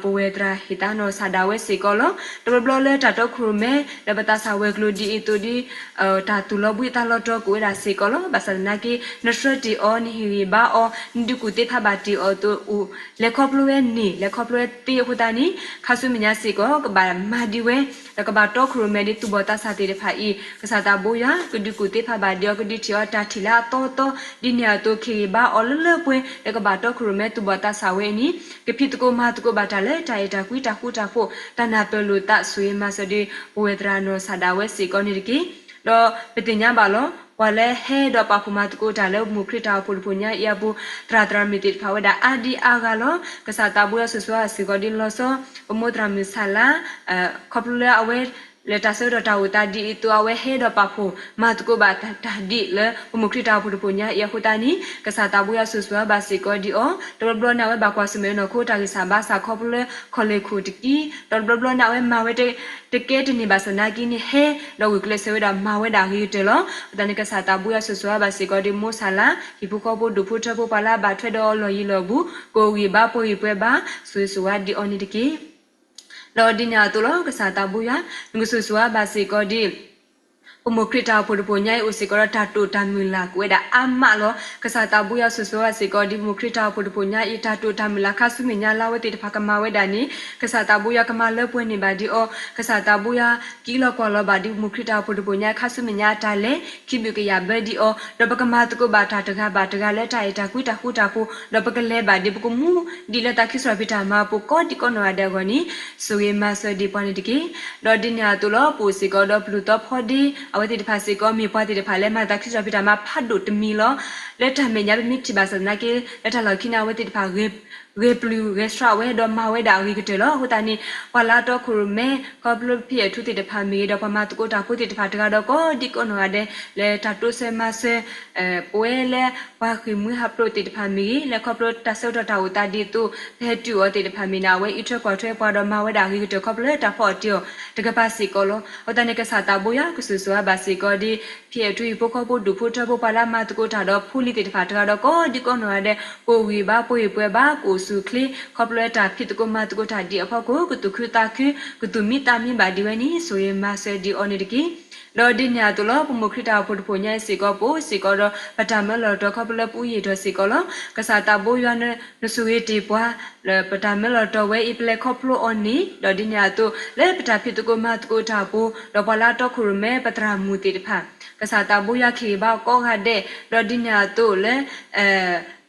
ပဝဲၢ်သရၣ်ဟ့ၣ်သးနီၢ်စၢ်ဒၣ်ဝဲစ့ၢ်ကီးလီၤ. တဘျီဘျီလၢတၢ်တီခိၣ်ရိၣ်မဲ လၢပသးစၢ်ဝဲၤကျိၤဒ်အံၤအသိးဒ် တၢ်သူၣ်လီၤဘှံးသးလီၤတီၤကအိၣ်ဝဲဒၣ်စ့ၢ်ကီးလီၤ. ဘၣ်ဆၣ်သနာ်က့ နဆှၢတ့ၢ်အီၤ နဟ့ၣ်ဂံၢ်ဘါအီၤ နဒုးကူၣ်သ့ဖးဘၣ်တ့ၢ်အီၤအသိးအိၣ် လဲၤခီဖျိဝဲန့ၣ် လဲၤခီဖျိဝဲသ့အဃိသတးန့ၣ် ခါဆူမဲာ်ညါစ့ၢ်ကီး ကဘၣ်မၤဒ်ဝဲ ဒီးကဘၣ်တီခိၣ်ရိၣ်မဲဒ်သူၣ်ဘီၣ်သးစၢ်သ့ၣ်တဖၣ်အံၤ ကစၢ်သးဘိယွၤ ကဒုးကူၣ်သ့ဖးဘၣ်ဒံးအီၤ ကဒုးထံၣ်အီၤတၢ်ထံၣ်လၢအသီသီ ဒ်န့ၣ်အသိးခ့ၣ်ဂ့ၤဘါအီၤလၢလၢပှဲၤ လၢကဘၣ်တီခိၣ်ရိၣ်မဲသူၣ်ဘီၣ်သးစၢ်ဝဲအံၤန့ၣ် ကဖံးသကိးမၤသကိးဘၣ်တၢ်လၢတၢ်အဲၣ်တၢ်ကွံတၢ်ဃူတၢ်ဖိး တၢ်နၢ်ပၢၢ်လိာ်သးဆိၣ်ဂ့ၤမၤစၢၤဒ် ပဝဲၢ်သရၣ်နီၢ်စၢ်ဒၣ်ဝဲစ့ၢ်ကီးန့ၣ်တက့ၢ်. ဒီးပသ့ၣ်ညါဘၣ်လီၤ ပှၤလၢဟဲဒီးပာ်ဖှိၣ်မၤသကိးတၢ်လၢပမိၢ်ခရံာ်တၢ်အိၣ်ဖှိၣ်တဖှိၣ်ညါအံၤအပူၤ သရၣ်သရၣ်မုၣ်သ့ၣ်တဖၣ်ဝဲဒၣ်အါဒံအါဂၤလီၤ. ကစၢ်သးဘိယွၤဆိၣ်ဂ့ၤဆိၣ်ဝါစ့ၢ်ကီးဒ်လီၤဆီ ပမိၢ်သရၣ်မုၣ်ဆၣ်လါ ခီဖျိလၢအဝဲ လၢတၢ်ဆၢကတီၢ်တၢ်အိၣ်သးဒ်အံၤအသိး အဝဲဟဲဒီးပာ်ဖှိၣ် မၤသကိးဘၣ်တၢ်ဒ်လၢပမိၢ်ခရံာ်တၢ်အိၣ်ဖှိၣ်တဖှိၣ်ညါအံၤအဃိသတးန့ၣ် ကစၢ်သးဘိယွၤဆိၣ်ဂ့ၤဆိၣ်ဝါဘၣ်စ့ၢ်ကီးဒ်အီၤ, တဘျီဘျီန့ၣ် အဝဲဘၣ်ကွၢ်ဆၢၣ်မဲာ်နီၢ်ခိတၢ်ဂံၢ်စၢ်ဘါစၢ်ခီဖျိလၢ ခီၣ်လဲၢ်ခိၣ်တက့ၢ်, ဒီးတဘျီဘျီန့ၣ် အဝဲမၤဝဲ တကဲတန့ၢ်ဘၣ်ဆၣ်သနာ်က့န့ၣ် ဟဲဒီးဂုာ်ကျဲးစၢးဝဲဒၣ်မၤဝဲဒၣ်အဂ့ၤကတၢၢ်လီၤ. အဃိသတးန့ၣ် ကစၢ်သးဘိယွၤဆိၣ်ဂ့ၤဆိၣ်ဝါဘၣ်စ့ၢ်ကီးဒ်မိၢ်ဆၣ်လါ ဟံၣ်ဖိဃီဖိဒူၣ်ဖိထၢဖိပှၤလၢအဘၣ်ထွဲဒီးအီၤလီၢ်ယံၤလီၢ်ဘူး ကအိၣ်ဂံၢ်ဘါပှဲၤဂံၢ်ပှဲၤဘါ ဆိၣ်ဂ့ၤဆိၣ်ဝါဒ်အီၤန့ၣ်တက့ၢ်. ဒီးဒ်န့ၣ်အသိးလီၤ ကစၢ်သးဘိယွၤ နကဆိၣ်ဂ့ၤဆိၣ်ဝါဘၣ်စ့ၢ်ကီးဒ် ပမိၢ်ခရံာ်တၢ်အိၣ်ဖှိၣ်တဖှိၣ်ညါအံၤ အိၣ်စ့ၢ်ကီးဒီးတၢ်တိာ်တၢ်မုၢ်လၢ်ကအိၣ်ဝဲဒၣ်အါမးလီၤ. ကစၢ်သးဘိယွၤဆိၣ်ဂ့ၤဆိၣ်ဝါဘၣ်စ့ၢ်ကီးဒ်ပမိၢ်ခရံာ်တၢ်အိၣ်ဖှိၣ်တဖှိၣ်ညါအံၤ တၢ်တိာ်တၢ်မုၢ်လၢ်ခါဆူမဲာ်ညါလၢအဝဲသ့ၣ်တဖၣ်ကမၤဝဲဒၣ်န့ၣ် ကစၢ်သးဘိယွၤကမၤလၢပှဲၤန့ၢ်ဘၣ်ဒံးအီၤ, ကစၢ်သးဘိယွၤကံလီၤကွၢ်လီၤဘၣ်ဒံးပမိၢ်ခရံာ်တၢ်အိၣ်ဖှိၣ်တဖှိၣ်ညါအံၤ ခါဆူမဲာ်ညါအတၢ်လဲၤ ခံဘျုးကယၤဘၢဒံးအီၤ, ဒီးပကမၤသကိးဘၣ်တၢ်တဂၤဘၣ်တဂၤလၢတၢ်အဲၣ်တၢ်ကွံတၢ်ဃူတၢ်ဖိး, ဒီးပကလဲၤဘၣ်ဒံး ပကမူဒံးလၢတၢ်ခံစရီပံၤတၢ်မၤအပူၤ ကိးဒံးကိးနီၢ်ဂၤဒဲးအဂီၢ်န့ၣ် ဆိၣ်ဂ့ၤမၤစၢၤဒံးပှၤန့ၣ်တက့ၢ်. ဒီးဒ်န့ၣ်အသိးလီၤ ပအိၣ်စ့ၢ်ကီးဒီးပလုၢ်သီဖီဒ့ အဝဲသ့ၣ်တဖၣ်စ့ၢ်ကီး မ့ၢ်ပှၤသ့ၣ်တဖၣ်လၢမၤတၢ်ခံစရီပံၤတၢ်မၤဖးဒိၣ်တမံၤလီၤ. လၢတၢ်မဲာ်ညါပမ့ၢ်ထံၣ်ဘၣ်ဆၣ်သနာ်က့ လၢတၢ်လီၢ်ခံန့ၣ် အဝဲသ့ၣ်တဖၣ် ဂဲၤပျုၢ်ဂဲၤဆှးဝဲဒီးမၤဝဲဒၣ်အဂ့ၤကတၢၢ်လီၤ. အဃိသတးန့ၣ် ပှၤလၢအတီခိၣ်ရိၣ်မဲ ခီဖျိဖံအဲၣ်ထူသ့ၣ်တဖၣ်မ့ၢ်ဂ့ၤ ဒီးပှၤမၤသကိးတၢ်ဖိသ့ၣ်တဖၣ်တဂၤဒီး ကိးဒံးကိးနီၢ်ဂၤဒဲး လၢတၢ်တိစၢၤမၤစၢၤ ပဝဲလၢပှၤဃ့ၢ်မှံဟးဖျိးသ့ၣ်တဖၣ်မ့ၢ်ဂ့ၤ လၢခီဖျိတၢ်ဆၢကတီၢ်တၢ်အိၣ်သးဒ်သိး ပဟဲတုၤအီၤသ့ၣ်တဖၣ်မ့ၢ်န့ၣ် အဝဲအံးထွဲကွၢ်ထွဲပှၤဒီးမၤဝဲဒၣ်အဂ့ၤကတၢၢ်ခီဖျိလၢတၢ်ဖီအီၣ်တ့ၢ်အီၤတကပၤစ့ၢ်ကီးလီၤ. အဃိသတးန့ၣ် ကစၢ်သးဘိယွၤကဆိၣ်ဂ့ၤဆိၣ်ဝါဘၣ်စ့ၢ်ကီးဒ် ဖံအဲၣ်ထူဟံၣ်ဖိဃီဖိဒူၣ်ဖိထၢဖိပှၤလၢအမၤသကိးတၢ်ဒီးဖိလံၤသ့ၣ်တဖၣ်တဂၤဒီး ကိးဒံးကိးနီၢ်ဂၤဒဲး ကအိၣ်ဂံၢ်ဘါပှဲၤဂံၢ်ပှဲၤဘါ ကအိၣ်ဆူၣ်အိၣ်ချ့ ခီဖျိလၢတၢ်ဖံးသကိးမၤသကိးတၢ်ဒ်အံၤအဖီခိၣ် ကသူၣ်ခုသးခု ကသူၣ်မံသးမံဘၣ်ဒံးဝဲန့ၣ် ဆိၣ်ဂ့ၤမၤစၢၤဒံးအီၤန့ၣ်တက့ၢ်. ဒီးဒ်န့ၣ်အသိးလီၤ ပမိၢ်ခရံာ်တၢ်အိၣ်ဖှိၣ်တဖှိၣ်ညါအံၤစ့ၢ်ကီး ပအိၣ်စ့ၢ်ကီးဒီးပတၢ်မၢလီၤတီၤခီဖျိလၢပူယံာ်ထီၣ်စ့ၢ်ကီးလီၤ. ကစၢ်သးဘိယွၤ နဆိၣ်ဂ့ၤတ့ၢ်ပှၤ လၢပတၢ်မၢလီၤတီၤဝဲအံၤ ပလဲၤခီဖျိအီၤန့ၣ် ဒီးဒ်န့ၣ်အသိး လၢပတၢ်ဖံးသကိးမၤသကိးတၢ်အပူၤ ဒီးပှၤလၢအတီခိၣ်ရိၣ်မဲပသရၣ်မုၣ်သ့ၣ်တဖၣ် ကစၢ်သးဘိယွၤကဟ့ၣ်ဂံၢ်ဘါအီၤကိးဂၤဒဲး ဒီးဒ်န့ၣ်အသိးလၢ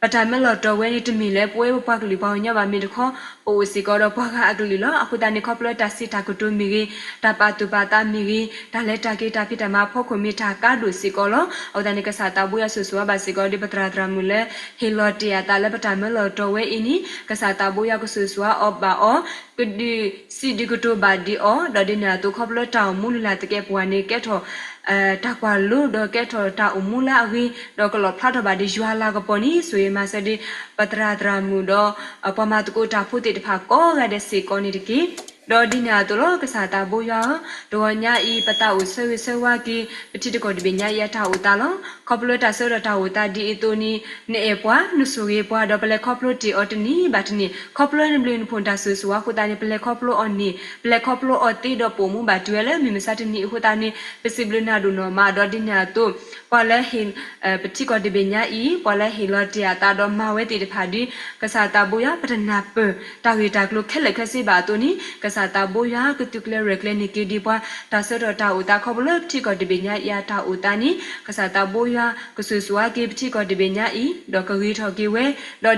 ပတၢ်မၢလီၤတီၤဝဲန့ၣ် တမ့ၢ်လၢပဝဲပပှၤကလုာ်ပှၤကညီဘၣ်မ့ၢ်တခီ ပအိၣ်စ့ၢ်ကီးဒီးပှၤဂၤအကလုာ်လီၤ. အဃိသတးန့ၣ် ခီဖျိတၢ်စံးတၢ်ကတိၤမ့ၢ်ဂ့ၤ, တၢ်ပာ်သူၣ်ပာ်သးမ့ၢ်ဂ့ၤ, တၢ်လဲၤတၢ်က့ၤတၢ်ဖံးတၢ်မၤအဖီခိၣ်မ့ၢ်တၢ်ကါဒိၣ်စ့ၢ်ကီးလီၤ. အဃိသတးန့ၣ် ကစၢ်သးဘိယွၤဆိၣ်ဂ့ၤဆိၣ်ဝါဘၣ်စ့ၢ်ကီးဒီးပသရၣ်သရၣ်မုၣ်လၢ ဟ့ၣ်လီၤတ့ၢ်အသးလၢပတၢ်မၢလီၤတီၤဝဲအံၤန့ၣ် ကစၢ်သးဘိယွၤကဆိၣ်ဂ့ၤဆိၣ်ဝါအီၤဘၣ်အီၤ, ကဒုးစံးဒုးကတိၤဘၣ်ဒံးအီၤ, ဒီးဒ်န့ၣ်အသိးခီဖျိတၢ်အိၣ်မူလုၢ်လၢ်သကဲးပဝးန့ၣ် ကဲထီၣ် တၢ်ကွၢ်လိဒီးကဲထီၣ်တၢ်အိၣ်မူလၢအဂ့ၤ, ဒီးကလီၣ်ဖျါထီၣ်ဘၣ်ဒ်ယွၤလၤကပီၤန့ၣ် ဆိၣ်ဂ့ၤမၤစၢၤဒံး ပသရၣ်သရၣ်မုၣ်ဒီး ပှၤမၤသကိးတၢ်ဖိသ့ၣ်တဖၣ်ကိးဂၤဒဲးစ့ၢ်ကီးန့ၣ်တက့ၢ်. ဒီးဒ်န့ၣ်အသိးလီၤ ကစၢ်သးဘိယွၤဧၢ, တဂီၤညါအံၤ ပသးအိၣ်ဆၢဂ့ၤဆၢဝါက့ၤ ပထံတကီၢ်တဘ့ၣ်ညါအံၤအတၢ်အိၣ်သးလီၤ. ခီဖျိတၢ်ဆၢကတီၢ်တၢ်အိၣ်သးဒ်အံၤအသိးန့ၣ် နအဲၣ်ပှၤ နဆိၣ်ဂ့ၤပှၤ ဒီးပလဲၤခီဖျိတ့ၢ်အီၤတနံၤဘၣ်တနံၤ, ခီဖျိနဘျုးနဖှိၣ်တၢ်ဆိၣ်ဂ့ၤဆိၣ်ဝါအဃိသတးန့ၣ် ပလဲၤခီဖျိအီၤန့ၣ် ပလဲၤခီဖျိအီၤသ့ဒီးပအိၣ်မူဘၣ်တုၤဝဲလၢမုၢ်မဆါတနံၤအဃိသတးန့ၣ် ပစံးဘျုးနၤဒိၣ်နီၢ်မး, ဒီးဒ်န့ၣ်အသိး ပှၤလၢ ပထံကီၢ်တဘ့ၣ်ညါအံၤ ပှၤလၢဟ့ၣ်လီၤတ့ၢ်အသးဒီးမၤဝဲသ့ၣ်တဖၣ်ဒီး ကစၢ်သးဘိယွၤ ပတနၢ်ပၢၢ်တၢ်ဂ့ၢ်တၢ်ကျိၤခဲလၢာ်ခဲဆ့ဘၣ်အသိးန့ၣ် ကစၢ်သးဘိယွၤကသုးကျဲၤရဲၣ်ကျဲၤန့ၢ်က့ၤဒံးပှၤ တၢ်ဆၢကတီၢ်တၢ်အိၣ်သးခီဖျိလၢပထံကီၢ်တဘ့ၣ်ညါအံၤအတၢ်အိၣ်သးန့ၣ် ကစၢ်သးဘိယွၤကဆိၣ်ဂ့ၤဆိၣ်ဝါက့ၤပထံကီၢ်တဘ့ၣ်ညါအံၤ ဒီးကဂ့ၤထီၣ်က့ၤဝဲ,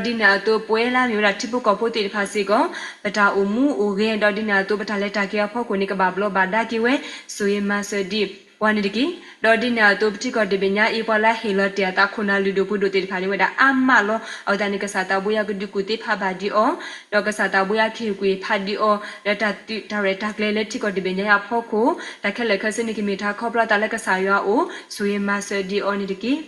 ဒီးဒ်န့ၣ်အသိးပဝဲလၢအမ့ၢ်ဝဲဒၣ်ထံဖိကီၢ်ဖိသ့ၣ်တဖၣ်စ့ၢ်ကီး ပတၢ်အိၣ်မူအိၣ်ဂဲၤ ဒီးဒ်န့ၣ်အသိးပတၢ်လဲၤတၢ်က့ၤအဖီခိၣ်န့ၣ် ကဘၣ်ဘျီးဘၣ်ဒါက့ၤဝဲ, ဆိၣ်ဂ့ၤမၤစၢၤဒံး ပှၤန့ၣ်တက့ၢ်. ဒီးဒ်န့ၣ်အသိး ပထံကီၢ်တဘ့ၣ်ညါအံၤ ပှၤလၢဟ့ၣ်လီၤတ့ၢ်အသးခိၣ်နၢ်လုၢ်ဒိၣ်ပှ့ၤဒိၣ်သ့ၣ်တဖၣ်န့ၣ် ဝဲဒၣ်အါမးလီၤ. အဝဲသတးန့ၣ် ကစၢ်သးဘိယွၤကဒုးကူၣ်သ့ဖးဘၣ်ဒံးအီၤ, ဒီးကစၢ်သးဘိယွၤကဟ့ၣ်ကူၣ်ဖးဒံးအီၤ လၢတၢ်ရဲၣ်တၢ်ကျဲၤလၢထံကီၢ်တဘ့ၣ်ညါအံၤအဖီခိၣ်, တၢ်ခဲလၢာ်ခဲဆ့န့ၣ် ကမ့ၢ်တၢ်ခီဖျိအသးလၢကစၢ်ယွၤအအိၣ် ဆိၣ်ဂ့ၤမၤစၢၤဒံးအီၤန့ၣ်တက့ၢ်.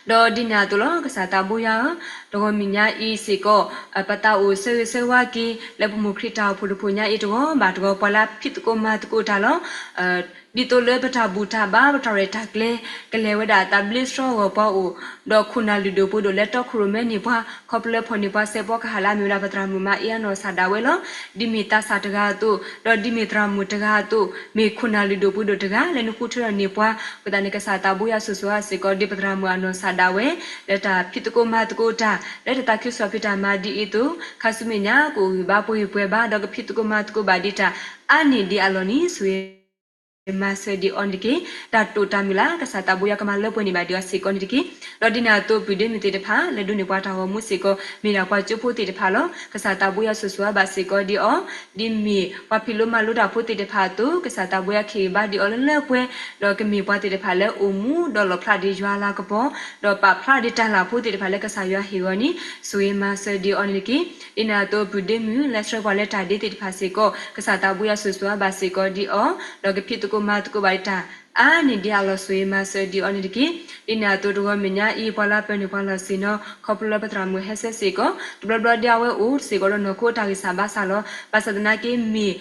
ဒီးဒ်န့ၣ်အသိးလီၤ ကစၢ်သးဘိယွၤဧၢ, တဂီၤမုၢ်ညါအံၤစ့ၢ်ကီး ပသးအိၣ်ဆၢဂ့ၤဆၢဝါက့ၤ လၢပမိၢ်ခရံာ်တၢ်အိၣ်ဖှိၣ်တဖှိၣ်ညါအံၤ တဂီၤဘၣ်တဂီၤ ပှၤလၢဖံးသကိးမၤသကိးတၢ်လီၤ. ဒ်သိးလၢပတၢ်ဘူၣ်တၢ်ဘါ ပတၢ်ရဲၣ်တၢ်ကျဲၤ ကလဲၤဝဲဒၣ်အသးဘျ့တြီအဂီၢ် ပှၤအိၣ်, ဒီးခိၣ်နၢ်လုၢ်ဒိၣ်ပှ့ၤဒိၣ်လၢတီခိၣ်ရိၣ်မဲန့ၢ်ပှၤ ခီဖျိလၢဖီၣ်န့ၢ်ပှၤစဲးဖီကဟၣ်လၢအမ့ၢ်ဝဲဒၣ် ပသရၣ်မုၣ်မၤအ့အနီၢ်ကစၢ်ဒၣ်ဝဲလီၤ. ဒ်မ့ၢ်သးစၢ်တဂၤအသိး, ဒီးဒ်မ့ၢ်သရၣ်မုၣ်တဂၤအသိး, မ့ၢ်ခိၣ်နၢ်လုၢ်ဒိၣ်ပှ့ၤဒိၣ်တဂၤ လၢနဃုထၢထီၣ်န့ၢ်ပှၤ, အဃိသတးန့ၣ် ကစၢ်သးဘိယွၤဆိၣ်ဂ့ၤဆိၣ်ဝါစ့ၢ်ကီး ဒ်ပသရၣ်မုၣ်အနီၢ်ကစၢ်ဒၣ်ဝဲ လၢတၢ်ဖံးသကိးမၤသကိးတၢ် လၢတၢ်သးခုကစီၣ်ဖံးတၢ်မၤဒ်အံၤအသိး, ခါဆူမဲာ်ညါ ကအိၣ်ဂံၢ်ဘါပှ့ၤဂံၢ်ပှ့ၤဘါ ဒီးကဖံးသကိးမၤသကိးဘၣ်ဒံးတၢ် အါန့ၢ်ဒံးအလီၢ်န့ၣ် ဆိၣ်ဂ့ၤ မၤစၢၤဒံးအီၤန့ၣ်တက့ၢ်. တၢ်တိာ်တၢ်မုၢ်လၢ် ကစၢ်သးဘိယွၤကမၤလၢပှဲၤန့ၢ်ဘၣ်ဒံးအီၤစ့ၢ်ကီးန့ၣ်တက့ၢ်. ဒီးဒ်န့ၣ်အသိး ပုၢ်ဒ့မုၣ်သ့ၣ်တဖၣ် လၢဒိးန့ၢ်ပှၤတၢ်ဂီၤမူစ့ၢ်ကီး မ့ၢ်ဒၣ်ပှၤကၠိဖိသ့ၣ်တဖၣ်လီၤ. ကစၢ်သးဘိယွၤဆိၣ်ဂ့ၤဆိၣ်ဝါဘၣ်စ့ၢ်ကီးဒံးအီၤ, ဒ်မ့ၢ်ပှၤဖံးလိမၤလိတၢ်ဖိသ့ၣ်တဖၣ်အသိး ကစၢ်သးဘိယွၤကဟ့ၣ်ဂံၢ်ဘါဒံးအီၤလၢလၢပှဲၤပှဲၤ, ဒီးကမ့ၢ်ပှၤသ့ၣ်တဖၣ်လၢအိၣ်မူဒီးလီၣ်ဖျါဒံးယွၤအလၤကပီၤ, ဒီးပာ်ဖျါဒံးတၢ်လၢ်ဖိသ့ၣ်တဖၣ်လၢကစၢ်ယွၤဟ့ၣ်ဂီၤန့ၣ် ဆိၣ်ဂ့ၤမၤစၢၤဒံးအီၤန့ၣ်တက့ၢ်. ဒ်န့ၣ်အသိး ပုၢ်ဒ့မုၣ်လၢဆှၢပှၤလၢတၢ်ဒ့သ့ၣ်တဖၣ်စ့ၢ်ကီး ကစၢ်သးဘိယွၤဆိၣ်ဂ့ၤဆိၣ်ဝါဘၣ်စ့ၢ်ကီးဒံးအီၤ, ဒီးကဖံးသကိးမၤသကိးဘၣ်ဒံးတၢ် အါန့ၢ်ဒံးအလီၢ် ဆိၣ်ဂ့ၤမၤစၢၤဒံးအီၤန့ၣ်တက့ၢ်. ဒ်န့ၣ်အသိး တဂီၤမဲာ်ညါအံၤ ပှၤလၢပၢနုာ်ပှၤလီၢ်ဆ့ၣ်နီၤ ခီဖျိလၢပသရၣ်မုၣ်ဟဲဆၢစ့ၢ်ကီး တဘျီဘျီဒ်အဝဲအိၣ်စ့ၢ်ကီးဒီး နီၢ်ခိအတၢ်ဂံၢ်စၢ်ဘါစၢ်လီၤ. ဘၣ်ဆၣ်သနာ်က့မ့ၢ်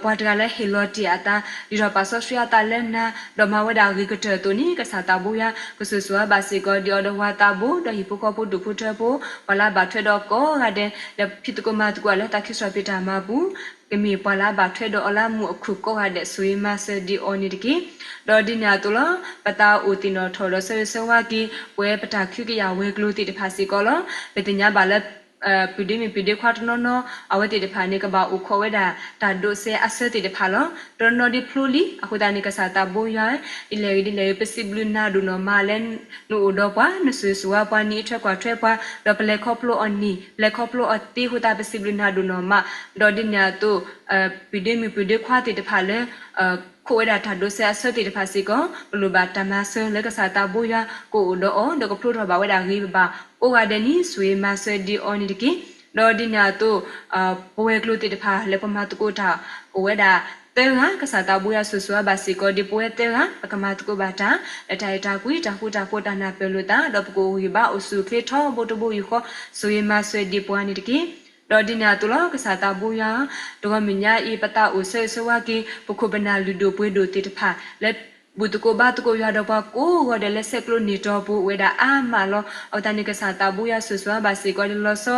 ပှၤတဂၤလၢဟ့ၣ်လီၤတ့ၢ်အသး ဒ်ထီၣ်ပာ်စီဆှံအသးလၢနၤ ဒီးမၤဝဲဒၣ်အဂ့ၤကတၢၢ်အသိးန့ၣ် ကစၢ်သးဘိယွၤ ကဆိၣ်ဂ့ၤဆိၣ်ဝါဘၣ်စ့ၢ်ကီးဒံးအီၤဒီး ဝၤသးဘိ ဒီးဟံၣ်ဖိဃီဖိဒူၣ်ဖိထၢဖိ ပှၤလၢအဘၣ်ထွဲဒီးကိးဂၤဒဲး လၢဖံးသကိးမၤသကိးအီၤလၢတၢ်သးခုကစီၣ်ဖံးတၢ်မၤပူၤ ကမ့ၢ်ပှၤလၢအဘၣ်ထွဲဒီးအီၤလၢအမူးအခုၣ်ကိးဂၤဒဲး ဆိၣ်ဂ့ၤမၤစၢၤဒံးအီၤန့ၣ်တက့ၢ်. ဒီးဒ်န့ၣ်အသိးလီၤ ပသးအိၣ်သ့ၣ်နီၣ်ထီၣ်ဒီးဆၢဂ့ၤဆၢဝါက့ၤ ပဝဲပတၢ်ခုကယာ်ဝဲၤကျိၤသ့ၣ်တဖၣ်စ့ၢ်ကီးလီၤ. ပသ့ၣ်ညါဘၣ်လၢ ပုၢ်ဒ့မုၣ်ပုၢ်ဒ့ခွါတနီၤနီၤ အဝဲသ့ၣ်တဖၣ်န့ၣ် ကဘၣ်အိၣ်ခိးဝဲဒၣ်တၢ်ဒိးစဲးအဆၢသ့ၣ်တဖၣ်လီၤ. တနီၤနီၤဒ်ဖျိလံ အဃိသတးန့ၣ် ကစၢ်သးဘိယွၤ ဒ်လဲၣ်ဂ့ၤဒ်လဲၣ်ဂ့ၤ ပစံးဘျုးနၤဒိၣ်နီၢ်မးလၢ နအိၣ်ဒီးပှၤ နဆိၣ်ဂ့ၤဆိၣ်ဝါပှၤ နအံးထွဲကွၢ်ထွဲပှၤ ဒီးပလဲၤခီဖျိအီၤန့ၣ် ပလဲၤခီဖျိအီၤသ့အဃိသတး ပစံးဘျုးနၤဒိၣ်နီၢ်မး. ဒီးဒ်န့ၣ်အသိး ပုၢ်ဒ့မုၣ်ပုၢ်ဒ့ခွါသ့ၣ်တဖၣ်လၢ ခိးဝဲဒၣ်တၢ်ဒိးစဲးအဆၢသ့ၣ်တဖၣ်စ့ၢ်ကီး ပလိၣ်ဘၣ်တၢ်မၤစၢၤလၢကစၢ်သးဘိယွၤကအိၣ်ဒီးအီၤ ဒီးကဖျိထီၣ်ဘၣ်ဝဲဒၣ်ဂ့ၤဘၣ်ဘၣ်ကိးဂၤဒဲးန့ၣ် ဆိၣ်ဂ့ၤမၤစၢၤဒံးအီၤန့ၣ်တက့ၢ်. ဒီးဒ်န့ၣ်အသိး ပဝဲၤကျိၤသ့ၣ်တဖၣ် လၢပမၤသကိးတၢ်အိၣ်ဝဲဒၣ်သၢဂၤ ကစၢ်သးဘိယွၤဆိၣ်ဂ့ၤဆိၣ်ဝါဘၣ်စ့ၢ်ကီး ဒ်ပဝဲသၢဂၤ ပကမၤသကိးဘၣ်တၢ် လၢတၢ်အဲၣ်တၢ်ကွံ တၢ်ဃူတၢ်ဖိး တၢ်နၢ်ပၢၢ်လိာ်သး ဒီးပကအိၣ်ဂံၢ်ဘါအိၣ်ဆူၣ်အိၣ်ချ့ထီဘိတဘိယူၢ်ဃီ ဆိၣ်ဂ့ၤမၤစၢၤဒံးပှၤန့ၣ်တက့ၢ်. ဒီးဒ်န့ၣ်အသိးလီၤ ကစၢ်သးဘိယွၤ တဂီၤမုၢ်ညါအံၤ ပသးအိၣ်ဆၢဂ့ၤဆၢဝါက့ၤ ပခိၣ်ပနၢ်လုၢ်ဒိၣ်ပှ့ၤဒိၣ်သ့ၣ်တဖၣ် လၢ ဘူၣ်သကိးဘါသကိးယွၤဒီးပှၤကိးဂၤဒဲးလၢဆဲးကျိးန့ၢ်တီၤပူၤ အိၣ်ဝဲဒၣ်အါမးလီၤ. အဝဲသတးန့ၣ် ကစၢ်သးဘိယွၤဆိၣ်ဂ့ၤဆိၣ်ဝါဘၣ်စ့ၢ်ကီး ဒ်လီၤဆီ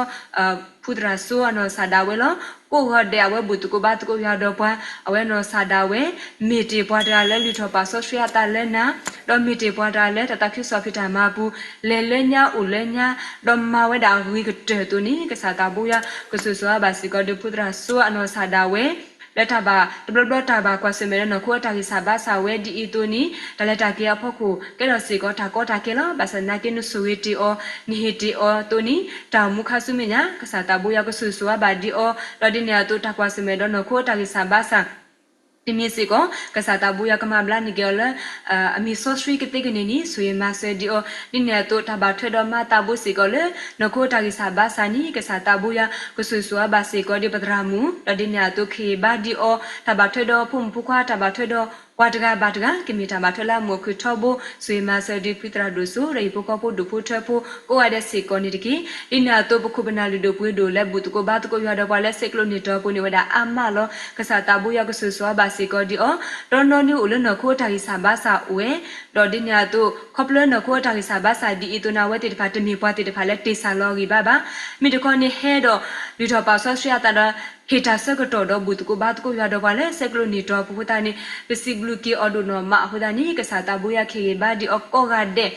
ဖုသရၣ်စိအနီၢ်ကစၢ်ဒၣ်ဝဲလီၤ. ကိးဂၤဒဲးအဝဲဘူၣ်သကိးဘါသကိးယွၤဒီးပှၤ အဝဲနီၢ်ကစၢ်ဒၣ်ဝဲ မ့ၢ်တ့ၢ်ပှၤတဂၤလၢလုၢ်ထီၣ်ပာ်စီဆှံအသးလၢနၤ ဒီးမ့ၢ်တ့ၢ်ပှၤတဂၤလၢတၢ်သးခုကစီၣ်ဖံးတၢ်မၤပူၤ လဲၤလၢညါအိၣ်လၢညါ ဒီးမၤဝဲဒၣ်အဂ့ၤကတၢၢ်အသိးန့ၣ် ကစၢ်သးဘိယွၤ ကဆိၣ်ဂ့ၤဆိၣ်ဝါဘၣ်စ့ၢ်ကီး ဒ်ဖုသရၣ်စိအနီၢ်ကစၢ်ဒၣ်ဝဲ လၢတၢ်ဘၣ် တဘျီဘျီတၢ်ဘၣ်ကွၢ်ဆၢၣ်မဲာ်ဒီးနီၢ်ခိအတၢ်ဂံၢ်စၢ်ဘါစၢ်ဝဲဒ်အံၤအသိးန့ၣ် တၢ်လဲၤတၢ်က့ၤအဖီခိၣ် ကဲထီၣ်စ့ၢ်ကီးတၢ်ကီတၢ်ခဲလီၤ. ဘၣ်ဆၣ်သနာ်က့ နဆိၣ်ဂ့ၤတ့ၢ်အီၤ နဟ့ၣ်တ့ၢ်အီၤအသိးန့ၣ် တၢ်အိၣ်မူခါဆူမဲာ်ညါ ကစၢ်သးဘိယွၤကဆိၣ်ဂ့ၤဆိၣ်ဝါဘၣ်ဒံးအီၤ ဒီးဒ်န့ၣ်အသိး တၢ်ကွၢ်ဆၢၣ်မဲာ်ဒီးနီၢ်ခိအတၢ်ဂံၢ်စၢ်ဘါစၢ် တမံၤစ့ၢ်ကီး ကစၢ်သးဘိယွၤကမၤဘျါန့ၢ်က့ၤအီၤလၢ အမံၤစီဆှံကသ့ကန့ၢ်န့ၣ် ဆိၣ်ဂ့ၤမၤစၢၤဒံးအီၤ ဒ်န့ၣ်အသိး တၢ်ဘၣ်ထွဲဒီးမၤသးဘိစ့ၢ်ကီးလၢ နီၢ်ခိအတၢ်ဂံၢ်စၢ်ဘါစၢ်န့ၣ် ကစၢ်သးဘိယွၤ ကဆိၣ်ဂ့ၤဆိၣ်ဝါဘၣ်စ့ၢ်ကီးဒ်ပသရၣ်မုၣ် ဒီးဒ်န့ၣ်အသိး ကဟ့ၣ်ဘါဒံးအီၤ တၢ်ဘၣ်ထွဲဒီးဖိမုၣ်ဖိခွါ တၢ်ဘၣ်ထွဲဒီးပှၤတဂၤဘၣ်တဂၤ ကမ့ၢ်တၢ်ဘၣ်ထွဲလၢအမူးအခုၣ်ထီဘိ ဆိၣ်ဂ့ၤမၤစၢၤဒံးဖုသရၣ်ဒိၣ်စိ ဒီးဟံၣ်ဖိဃီဖိဒူၣ်ဖိထၢဖိ ကိးဂၤဒဲးစ့ၢ်ကီးန့ၣ်တက့ၢ်. ဒ်န့ၣ်အသိး ပခိၣ်ပနၢ်လုၢ်ဒိၣ်ပှ့ၤဒိၣ်လၢ ဘူၣ်သကိးဘါသကိးယွၤဒီးပှၤလၢဆဲးကျိးန့ၢ်တီၤပူၤန့ၣ် အိၣ်ဝဲဒၣ်အါမးလီၤ. ကစၢ်သးဘိယွၤကဆိၣ်ဂ့ၤဆိၣ်ဝါဘၣ်စ့ၢ်ကီးဒံးအီၤ တနီၤနီၤန့ၣ်အိၣ်လၢနီၢ်ခိအတၢ်ဂံၢ်စၢ်ဘါစၢ်အိၣ်ဝဲ ဒီးဒ်န့ၣ်အသိး ခီဖျိနီၢ်ခိအတၢ်ဂံၢ်စၢ်ဘါစၢ်ဒ်အံၤအသိးန့ၣ် အဝဲသ့ၣ်တဖၣ် တမ့ၢ်ပှၤသ့ၣ်တဖၣ်လၢတ့ၢ်စၢ်လီၤအဂံၢ်ဘါဘၣ်. မ့ၢ်တခီန့ၣ်ဟဲဒီး လုၢ်ထီၣ်ပာ်စီဆှံအသးဒီး ဟ့ၣ်တၢ်ဆၢကတီၢ်ဒီးဘူၣ်သကိးဘါသကိးယွၤဒီးပှၤလၢဆဲးကျိးန့ၢ်တီၤပူၤအဃိသတးန့ၣ် ပစံးဘျုးက့ၤအီၤဒိၣ်နီၢ်မးအဃိသတးန့ၣ် ကစၢ်သးဘိယွၤကဟ့ၣ်ဂံၢ်ဘါဒံးအီၤကိးဂၤဒဲး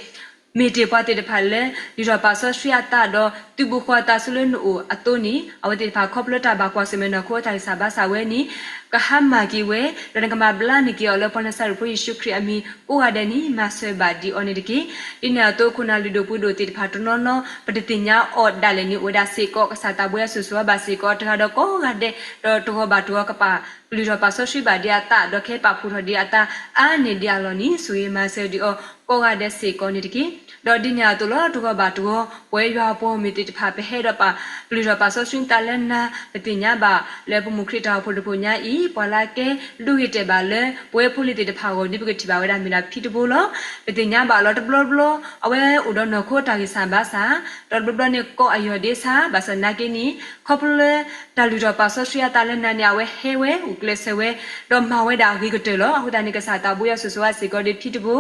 မ့ၢ်တ့ၢ်ပှၤသ့ၣ်တဖၣ်လၢ လုၢ်ထီၣ်ပာ်စီဆှံအသးဒီး သုးဘူးဃီၤသးဆူလၢနအိၣ်အသိးန့ၣ် အဝဲသ့ၣ်တဖၣ်ခီဖျိတၢ်ဘၣ်ကွၢ်ဆၢၣ်မဲာ်နီၢ်ခိအတၢ်ဂံၢ်စၢ်ဘါစၢ်ဝဲန့ၣ် ကဟါမၢ်က့ၤဝဲ, ဒီးနကမၤဘျါန့ၢ်က့ၤအီၤလၢပှၤနၤစၤရ့းဖိယ့ၣ်ၡူးခရံာ်အမံၤကိးဂၤဒဲးန့ၣ် မၤစၢၤဘၣ်ဒံးအီၤန့ၣ်တက့ၢ်. ဒ်န့ၣ်အသိး ခိၣ်နၢ်လုၢ်ဒိၣ်ပှ့ၤဒိၣ်သ့ၣ်တဖၣ်တနီၤနီၤ ပတသ့ၣ်ညါအီၤဒၣ်လဲာ်န့ၣ် အိၣ်ဝဲဒၣ်စ့ၢ်ကီး ကစၢ်သးဘိယွၤဆိၣ်ဂ့ၤဘၣ်စ့ၢ်ကီး တဂၤဒီးကိးဂၤဒဲး, ဒီးတဂီၤဘၣ်တဂီၤကပာ်ကလုၢ်ထီၣ်ပာ်စီဆှံဘၣ်ဒံးအသး ဒီးကဟဲပာ်ဖှိၣ်ထီၣ်ဒံးအသးအါန့ၢ်ဒံးအလီၢ်န့ၣ် ဆိၣ်ဂ့ၤမၤစၢၤဒံးအီၤကိးဂၤဒဲးစ့ၢ်ကီးန့ၣ်တက့ၢ်. ဒီးဒ်န့ၣ်အသိးလီၤ တဂီၤဘၣ်တဂီၤ ပဝဲယွၤအပှၤဂီၢ်မုၢ်သ့ၣ်တဖၣ် ပဟဲဒီးပာ်ကလုၢ်ထီၣ်ပာ်စီဆှံသးလၢနၤ ပသ့ၣ်ညါဘၣ်လၢပမိၢ်ခရံာ်တၢ်အိၣ်ဖှိၣ်တဖှိၣ်ညါအံၤ ပှၤလၢအကဲဒိဂ့ၤတဲာ်ဘၣ်လၢ ပဝဲဖိလံၤသ့ၣ်တဖၣ်အဂီၢ် ဒ်ပကထံၣ်ဘၣ်ဝဲဒၣ်မ့ၢ်ဒၣ်ဖံတဘိလီၤ. ပသ့ၣ်ညါဘၣ်လီၤတဘျီဘျီ အဝဲအိၣ်ဒီးနီၢ်ခိတၢ်ဂံၢ်စၢ်ဘါစၢ်, ဒီးတဘျီဘျီန့ၣ် ကိးအယီၢ်ဒ့ဆါ ဘၣ်ဆၣ်သနာ်က့န့ၣ် ခီဖျိလၢ တၢ်လုၢ်ထီၣ်ပာ်စီဆှံအသးလၢနၤန့ၣ် အဝဲဟဲဝဲ ဂုာ်ကျဲးစၢးဝဲ ဒီးမၤဝဲဒၣ်အဂ့ၤကတၢၢ်လီၤ. အဃိသတးန့ၣ် ကစၢ်သးဘိယွၤဆိၣ်ဂ့ၤဘၣ်စ့ၢ်ကီးဒံးဖံတဘိ,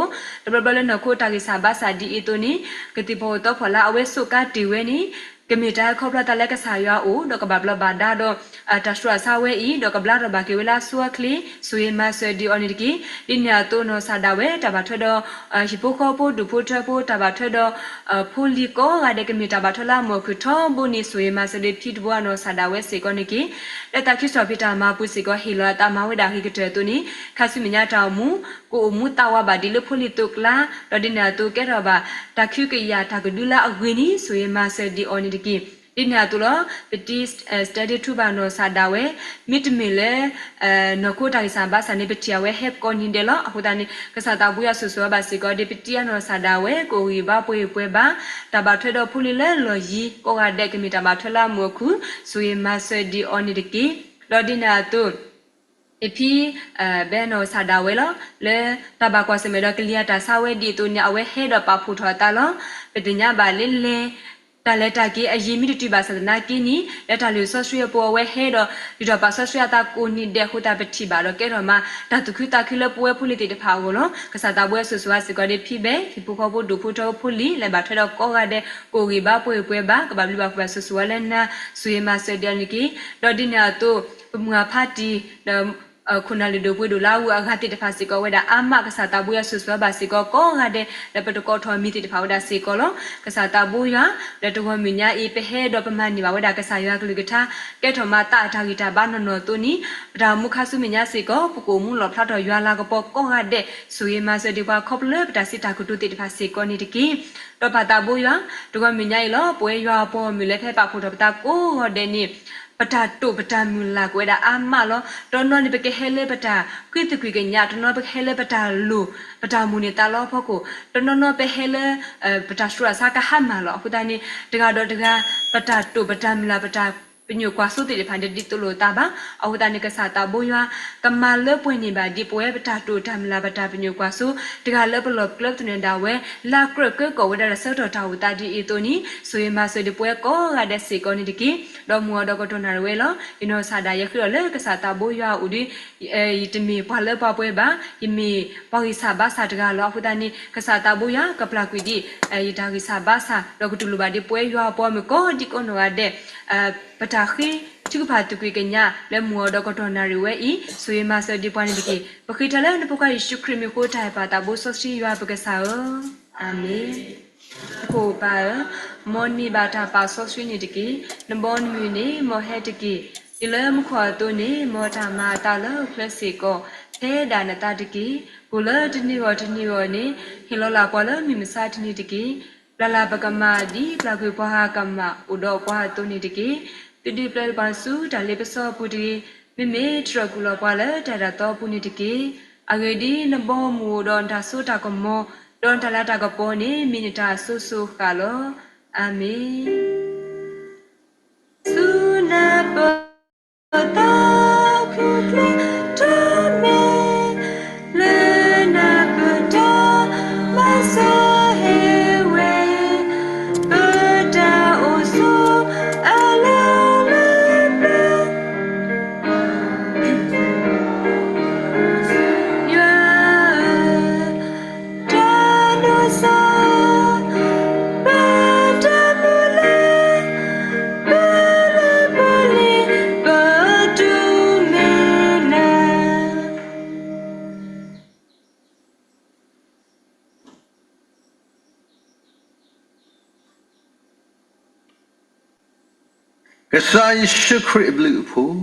တဘျီဘျီလၢနီၢ်ခိတၢ်ဂံၢ်စၢ်ဘါစၢ်ဒ်အံၤအသိးန့ၣ် ကသံၣ်ဖီအိၣ်သီဖီလာ် အဝဲဆိးကါတ့ၢ်ဝဲန့ၣ် ကမ့ၢ်တၢ်ဟဲခီဖျိသးလၢကစၢ်ယွၤအအိၣ် ဒီးကဘၣ်ဘျီးဘၣ်ဒါဒီး တၢ်ဆူးတၢ်ဆါဝဲအံၤ ဒီးကဘျါထီၣ်ဘၣ်က့ၤဝဲလၢအဆိအချ့ ဆိၣ်ဂ့ၤမၤစၢၤဒံးအီၤန့ၣ်တက့ၢ်. ဒ်န့ၣ်အသိးနီၢ်စၢ်ဒၣ်ဝဲ တၢ်ဘၣ်ထွဲဒီး ဟံၣ်ဖိဃီဖိ ဒူၣ်ဖိထၢဖိ တၢ်ဘၣ်ထွဲဒီး ဖိလံၤကိးဂၤဒဲး ကမ့ၢ်တၢ်ဘၣ်ထွဲလၢအမုာ်အခုၣ်ထီဘိန့ၣ် ဆိၣ်ဂ့ၤမၤစၢၤဒံးဖံတဘိအနီၢ်စၢ်ဒၣ်ဝဲစ့ၢ်ကီးန့ၣ်တက့ၢ်. လၢသးခုကစီၣ်ဖံးတၢ်မၤပူၤစ့ၢ်ကီး ဟ့ၣ်လီၤအသးမၤဝဲဒၣ်အဂ့ၤကတၢၢ်အသိးန့ၣ် ခါဆူမဲာ်ညါတၢ်အိၣ်မူ ကအိၣ်မူသးဝးဘၣ်ဒံးလၢဖိလံၤသုးကျါ, ဒီးဒ်န့ၣ်အသိးကဲထီၣ်ဘၣ် တၢ်ခုကယာ်တၢ်ကဒုလၢအဂ့ၤန့ၣ် ဆိၣ်ဂ့ၤမၤစၢၤဒံးအီၤန့ၣ်တက့ၢ်. ဒ်န့ၣ်အသိးလီၤ ပတံ study tour ဘၣ်နီၢ်စၢ်ဒၣ်ဝဲ မ့တမ့ၢ်လၢ နီၢ်ခိတၢ်ဂံၢ်စၢ်ဘါစၢ်န့ၣ် ပထံၣ်အဝဲဟဲကိးနံၤဒဲးလီၤ. အဃိသတးန့ၣ် ကစၢ်သးဘိယွၤဆိၣ်ဂ့ၤဘၣ်စ့ၢ်ကီးဒံး ပတံအနီၢ်စၢ်ဒၣ်ဝဲ ကအိၣ်ဂံၢ်ဘါပှဲၤပှဲၤဘၣ်, တၢ်ဘၣ်ထွဲဒီးဖိလံၤလၢလီၢ်ယံၤကိးဂၤဒဲး ကမ့ၢ်တၢ်ဘၣ်ထွဲလၢအမုာ်အခုၣ် ဆိၣ်ဂ့ၤမၤစၢၤဒံးအီၤန့ၣ်တက့ၢ်. ဒီးဒ်န့ၣ်အသိး အဖံ ဘဲနီၢ်စၢ်ဒၣ်ဝဲလီၤ လၢတၢ်ဘၣ်ကွၢ်ဆၢၣ်မဲာ်ဒီးကလံၤအတၢ်ဆါဝဲဒ်အသိးန့ၣ် အဝဲဟဲဒီးပာ်ဖှိၣ်ထီၣ်အသးလီၤ. ပသ့ၣ်ညါဘၣ်လၢလဲၤ တၢ်လဲၤတၢ်က့ၤအယံၤမ့ၢ်တတုၤဘၣ်ဆၣ်သနာ်က့န့ၣ် လၢတၢ်လုၢ်စီဆှံအပူၤ အဝဲဟဲဒီး လုၢ်ထီၣ်ပာ်စီဆှံအသးကိးနံၤဒဲးအဃိသတး ပထံၣ်ဘၣ်ဒီးကဲထီၣ်မး တၢ်သူၣ်ခုသးခုလၢပဝဲဖိလံၤသ့ၣ်တဖၣ်အဂီၢ်လီၤ. ကစၢ်သးဘိယွၤဆိၣ်ဂ့ၤဘၣ်စ့ၢ်ကီးဒံးဖံဘဲ ဟံၣ်ဖိဃီဖိ ဒူၣ်ဖိထၢဖိ ဖိလံၤ လၢဘၣ်ထွဲဒီးကိးဂၤဒဲး ကအိၣ်ဂံၢ်ဘါပှဲၤပှဲၤဘၣ်, ကဘၣ်ဘျုးဘၣ်ဖှိၣ်ဘၣ်ဆိၣ်ဂ့ၤဝဲလၢနၤ ဆိၣ်ဂ့ၤမၤစၢၤဒံးအီၤန့ၣ်တက့ၢ်. ဒီးဒ်န့ၣ်အသိး ပမုၢ်အဖါတံၢ် ဒီး ခိၣ်နၢ်လုၢ်ဒိၣ်ပှ့ၤဒိၣ်လၢအဂုၤအဂၤသ့ၣ်တဖၣ်စ့ၢ်ကီးဝဲဒၣ်အါမး ကစၢ်သးဘိယွၤဆိၣ်ဂ့ၤဘၣ်စ့ၢ်ကီးကိးဂၤဒဲး လၢပတကိးထီၣ်မံၤသ့ၣ်တဖၣ်ဝဲဒၣ်စ့ၢ်ကီးလီၤ. ကစၢ်သးဘိယွၤ လၢတဂီၤမုၢ်ညါအံၤ ပဟဲဒီးပမၤန့ၢ်ဘၣ်ဝဲဒၣ်ကစၢ်ယွၤကလုၢ်ကထါ ကဲထီၣ်မးသးအတၢ်ဂံၢ်တၢ်ဘါနီၢ်နီၢ်အသိးန့ၣ် ပတၢ်အိၣ်မူခါဆူမဲာ်ညါစ့ၢ်ကီး ပကအိၣ်မူလီၣ်ဖျါထီၣ်ယွၤလၤကပီၤကိးဂၤဒဲး ဆိၣ်ဂ့ၤမၤစၢၤဒံးပှၤခီဖျိလၢပတၢ်စံးတၢ်ကတိၤသ့ၣ်တဖၣ်စ့ၢ်ကီးန့ၣ်တက့ၢ်. ဒီးပၢ်သးဘိယွၤ တဂီၤမုၢ်ညါအံၤလီၤ ပဝဲယွၤအပှၤဂီၢ်မုၢ်လၢဖဲပာ်ဖှိၣ်ထီၣ်ပသးကိးဂၤဒဲးန့ၣ် ပတၢ်တိာ်ပတၢ်မုၢ်လၢ်ကအိၣ်ဝဲဒၣ်အါမးလီၤ. တနီၤန့ၣ် ပကဟဲလၢပတၢ်ဃံသကွံာ်ကညး, တနီၤပကဟဲလၢပတၢ်လိၣ် ပတၢ်မိၣ်န့ၢ်သးလီဖီခိၣ်, တနီၤနီၤပဟဲလၢ ပတၢ်ဆူးတၢ်ဆါကဟါမၢ်လီၤ. အဃိသတးန့ၣ် တဂၤဒီးတဂၤ ပတၢ်တိာ်ပတၢ်မုၢ်လၢ် ပတၢ်ပညိၣ်ကွၢ်စိသ့ၣ်တဖၣ်န့ၣ် ဒ်သိးလိာ်အသးဘၣ်. အဃိသတးန့ၣ် ကစၢ်သးဘိယွၤ ကမၤလၢပှဲၤန့ၢ်ဘၣ်ဒ်ပဝဲပတၢ်တိာ်တၢ်မုၢ်လၢ် ပတၢ်ပညိၣ်ကွၢ်စိ, တဂၤလၢပလီၢ်ပကျဲပသနၢၣ်ဒၣ်ဝဲ လၢကြၢးကၢကီၣ်ဝဲဒၣ်ဒီးဆၢကတီၢ်တၢ်အိၣ်သးဒ်အံၤအသိးန့ၣ် ဆိၣ်ဂ့ၤမၤစၢၤဒံးပဝဲကိးဂၤဒဲးစ့ၢ်ကီးန့ၣ်တက့ၢ်. ဒီးမုၢ်အီၤဒီးကတီၢ်နၣ်ရံၣ်ဝဲလီၤ. ယနီၢ်ကစၢ်ဒၣ် ယဃ့အီၤလၢကစၢ်သးဘိယွၤအအိၣ်ဒီး ယတမ့ၢ်ပှၤလၢပှၤပှဲၤဘၣ်, ယမ့ၢ်ပှၤဂံၢ်စၢ်ဘါစၢ်တဂၤလီၤ. အဃိသတးန့ၣ် ကစၢ်သးဘိယွၤကပျၢ်ကွံာ်ဒံး ယတၢ်ဂံၢ်စၢ်ဘါစၢ် ဒီးကတူၢ်လိာ်ဘၣ်ဒံးပဝဲယွၤအပှၤဂီၢ်မုၢ်ကိးဒံကိးနီၢ်ဂၤဒဲး ပတၢ်ဃ့ထုကဖၣ်သကွံာ်ကညးလၢမုၢ်အီၤဒီးကတီၢ်နၣ်ရံၣ်ဝဲအံၤ ဆိၣ်ဂ့ၤမၤစၢၤဒံးပှၤန့ၣ်တက့ၢ်. ပဃ့တၢ်လၢနဖိခွါယ့ၣ်ၡူးခရံာ်မံၤအဃိ တၢ်အဲၣ်ပၢ်သးဘိစီဆှံယွၤပကစၢ်ဧၢ, အၤမ့ၣ်. ပခိၣ်ပၢ်ဧၢ, မ်န့ၢ်ဘၣ်တၢ်ပာ်စီဆှံန့ၣ်တက့ၢ်. နဘီနမုၢ်န့ၣ် မ်ဟဲတက့ၢ်. ဒ်လၢမူခိၣ်အသိးန့ၣ် မ်တၢ်မၤအသးလၢဟီၣ်ခိၣ်ချၢစ့ၢ်ကီး ဖဲဒၣ်နသးတက့ၢ်. ကိၣ်လၢတနံၤဂီၢ်တနံၤဂီၢ်န့ၣ် ဟ့ၣ်လီၤလၢ်ပှၤလၢမုၢ်မဆါတနံၤတက့ၢ်. ပျၢ်လၢ်ပကမၢ် ဒ်ပျၢ်ကွံာ်ပှၤဂၤကမၢ် အိၣ်ဒီးပှၤအသိးန့ၣ်တက့ၢ်. သုဒုးပျၢ်လၢ်ပှၤဆူတၢ်လ့ပစီအပူၤတဂ့ၤ. မ့မ့ၢ်တြီၢ်ကွံာ်လီၤပှၤလၢတၢ်အဲၣ်တၢ်သီအပူၤန့ၣ်တက့ၢ်. အဂ့ၢ်ဒ်အံၤ, နဘီမုၢ်အိၣ်ဒီးနတၢ်စိတၢ်ကမီၤ, ဒီးနတၢ်လၤတၢ်ကပီၤန့ၣ် မ့ၢ်နတၢ်အစိၤစိၤအဃၣ်လီၤ. အၤမ့ၣ်. ဆူနၢ်ပၢၢ်သးခုကျဲတမ့ၢ် လၢနၢ်ပၢၢ်တၢ်မၤစၢၤဟ့ၣ်ဝဲ ပတၢ်အိၣ်ဆိးအလၢလၢပျၢၤ ယွၤဧၢ, တၢ်ဒိၣ်စိ ပတၢ်မုၢ်လၢ် ပလၢပလ့ၤ ပတုၤမ့ၢ်နၤ. ကစၢ်ယ့ၣ်ၡူးခရံာ်အဘျုးအဖှိၣ်,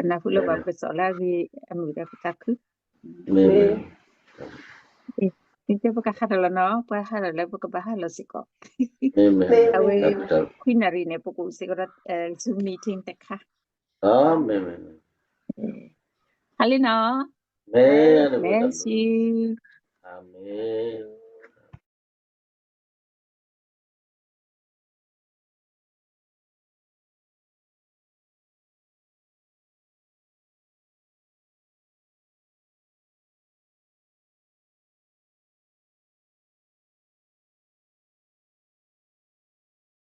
ပနၢ်ဟူလၢပှၤကစီၣ်လၢအဂ့ၤအမုာ်ဒီးပသးခု, မ့ၢ်, ပကဟးထီၣ်လီၤနီၤ, ပှၤဟးထီၣ်လၢပကဘၣ်ဟးလီၤစ့ၢ်ကီး, အဝဲ ခွံနၣ်ရံၣ်န့ၣ် ပကအိၣ်စ့ၢ်ကီးဒီး Zoom meeting တခါ, ဟါလံနီၤ, မ့ၢ်, အၤမ့ၣ်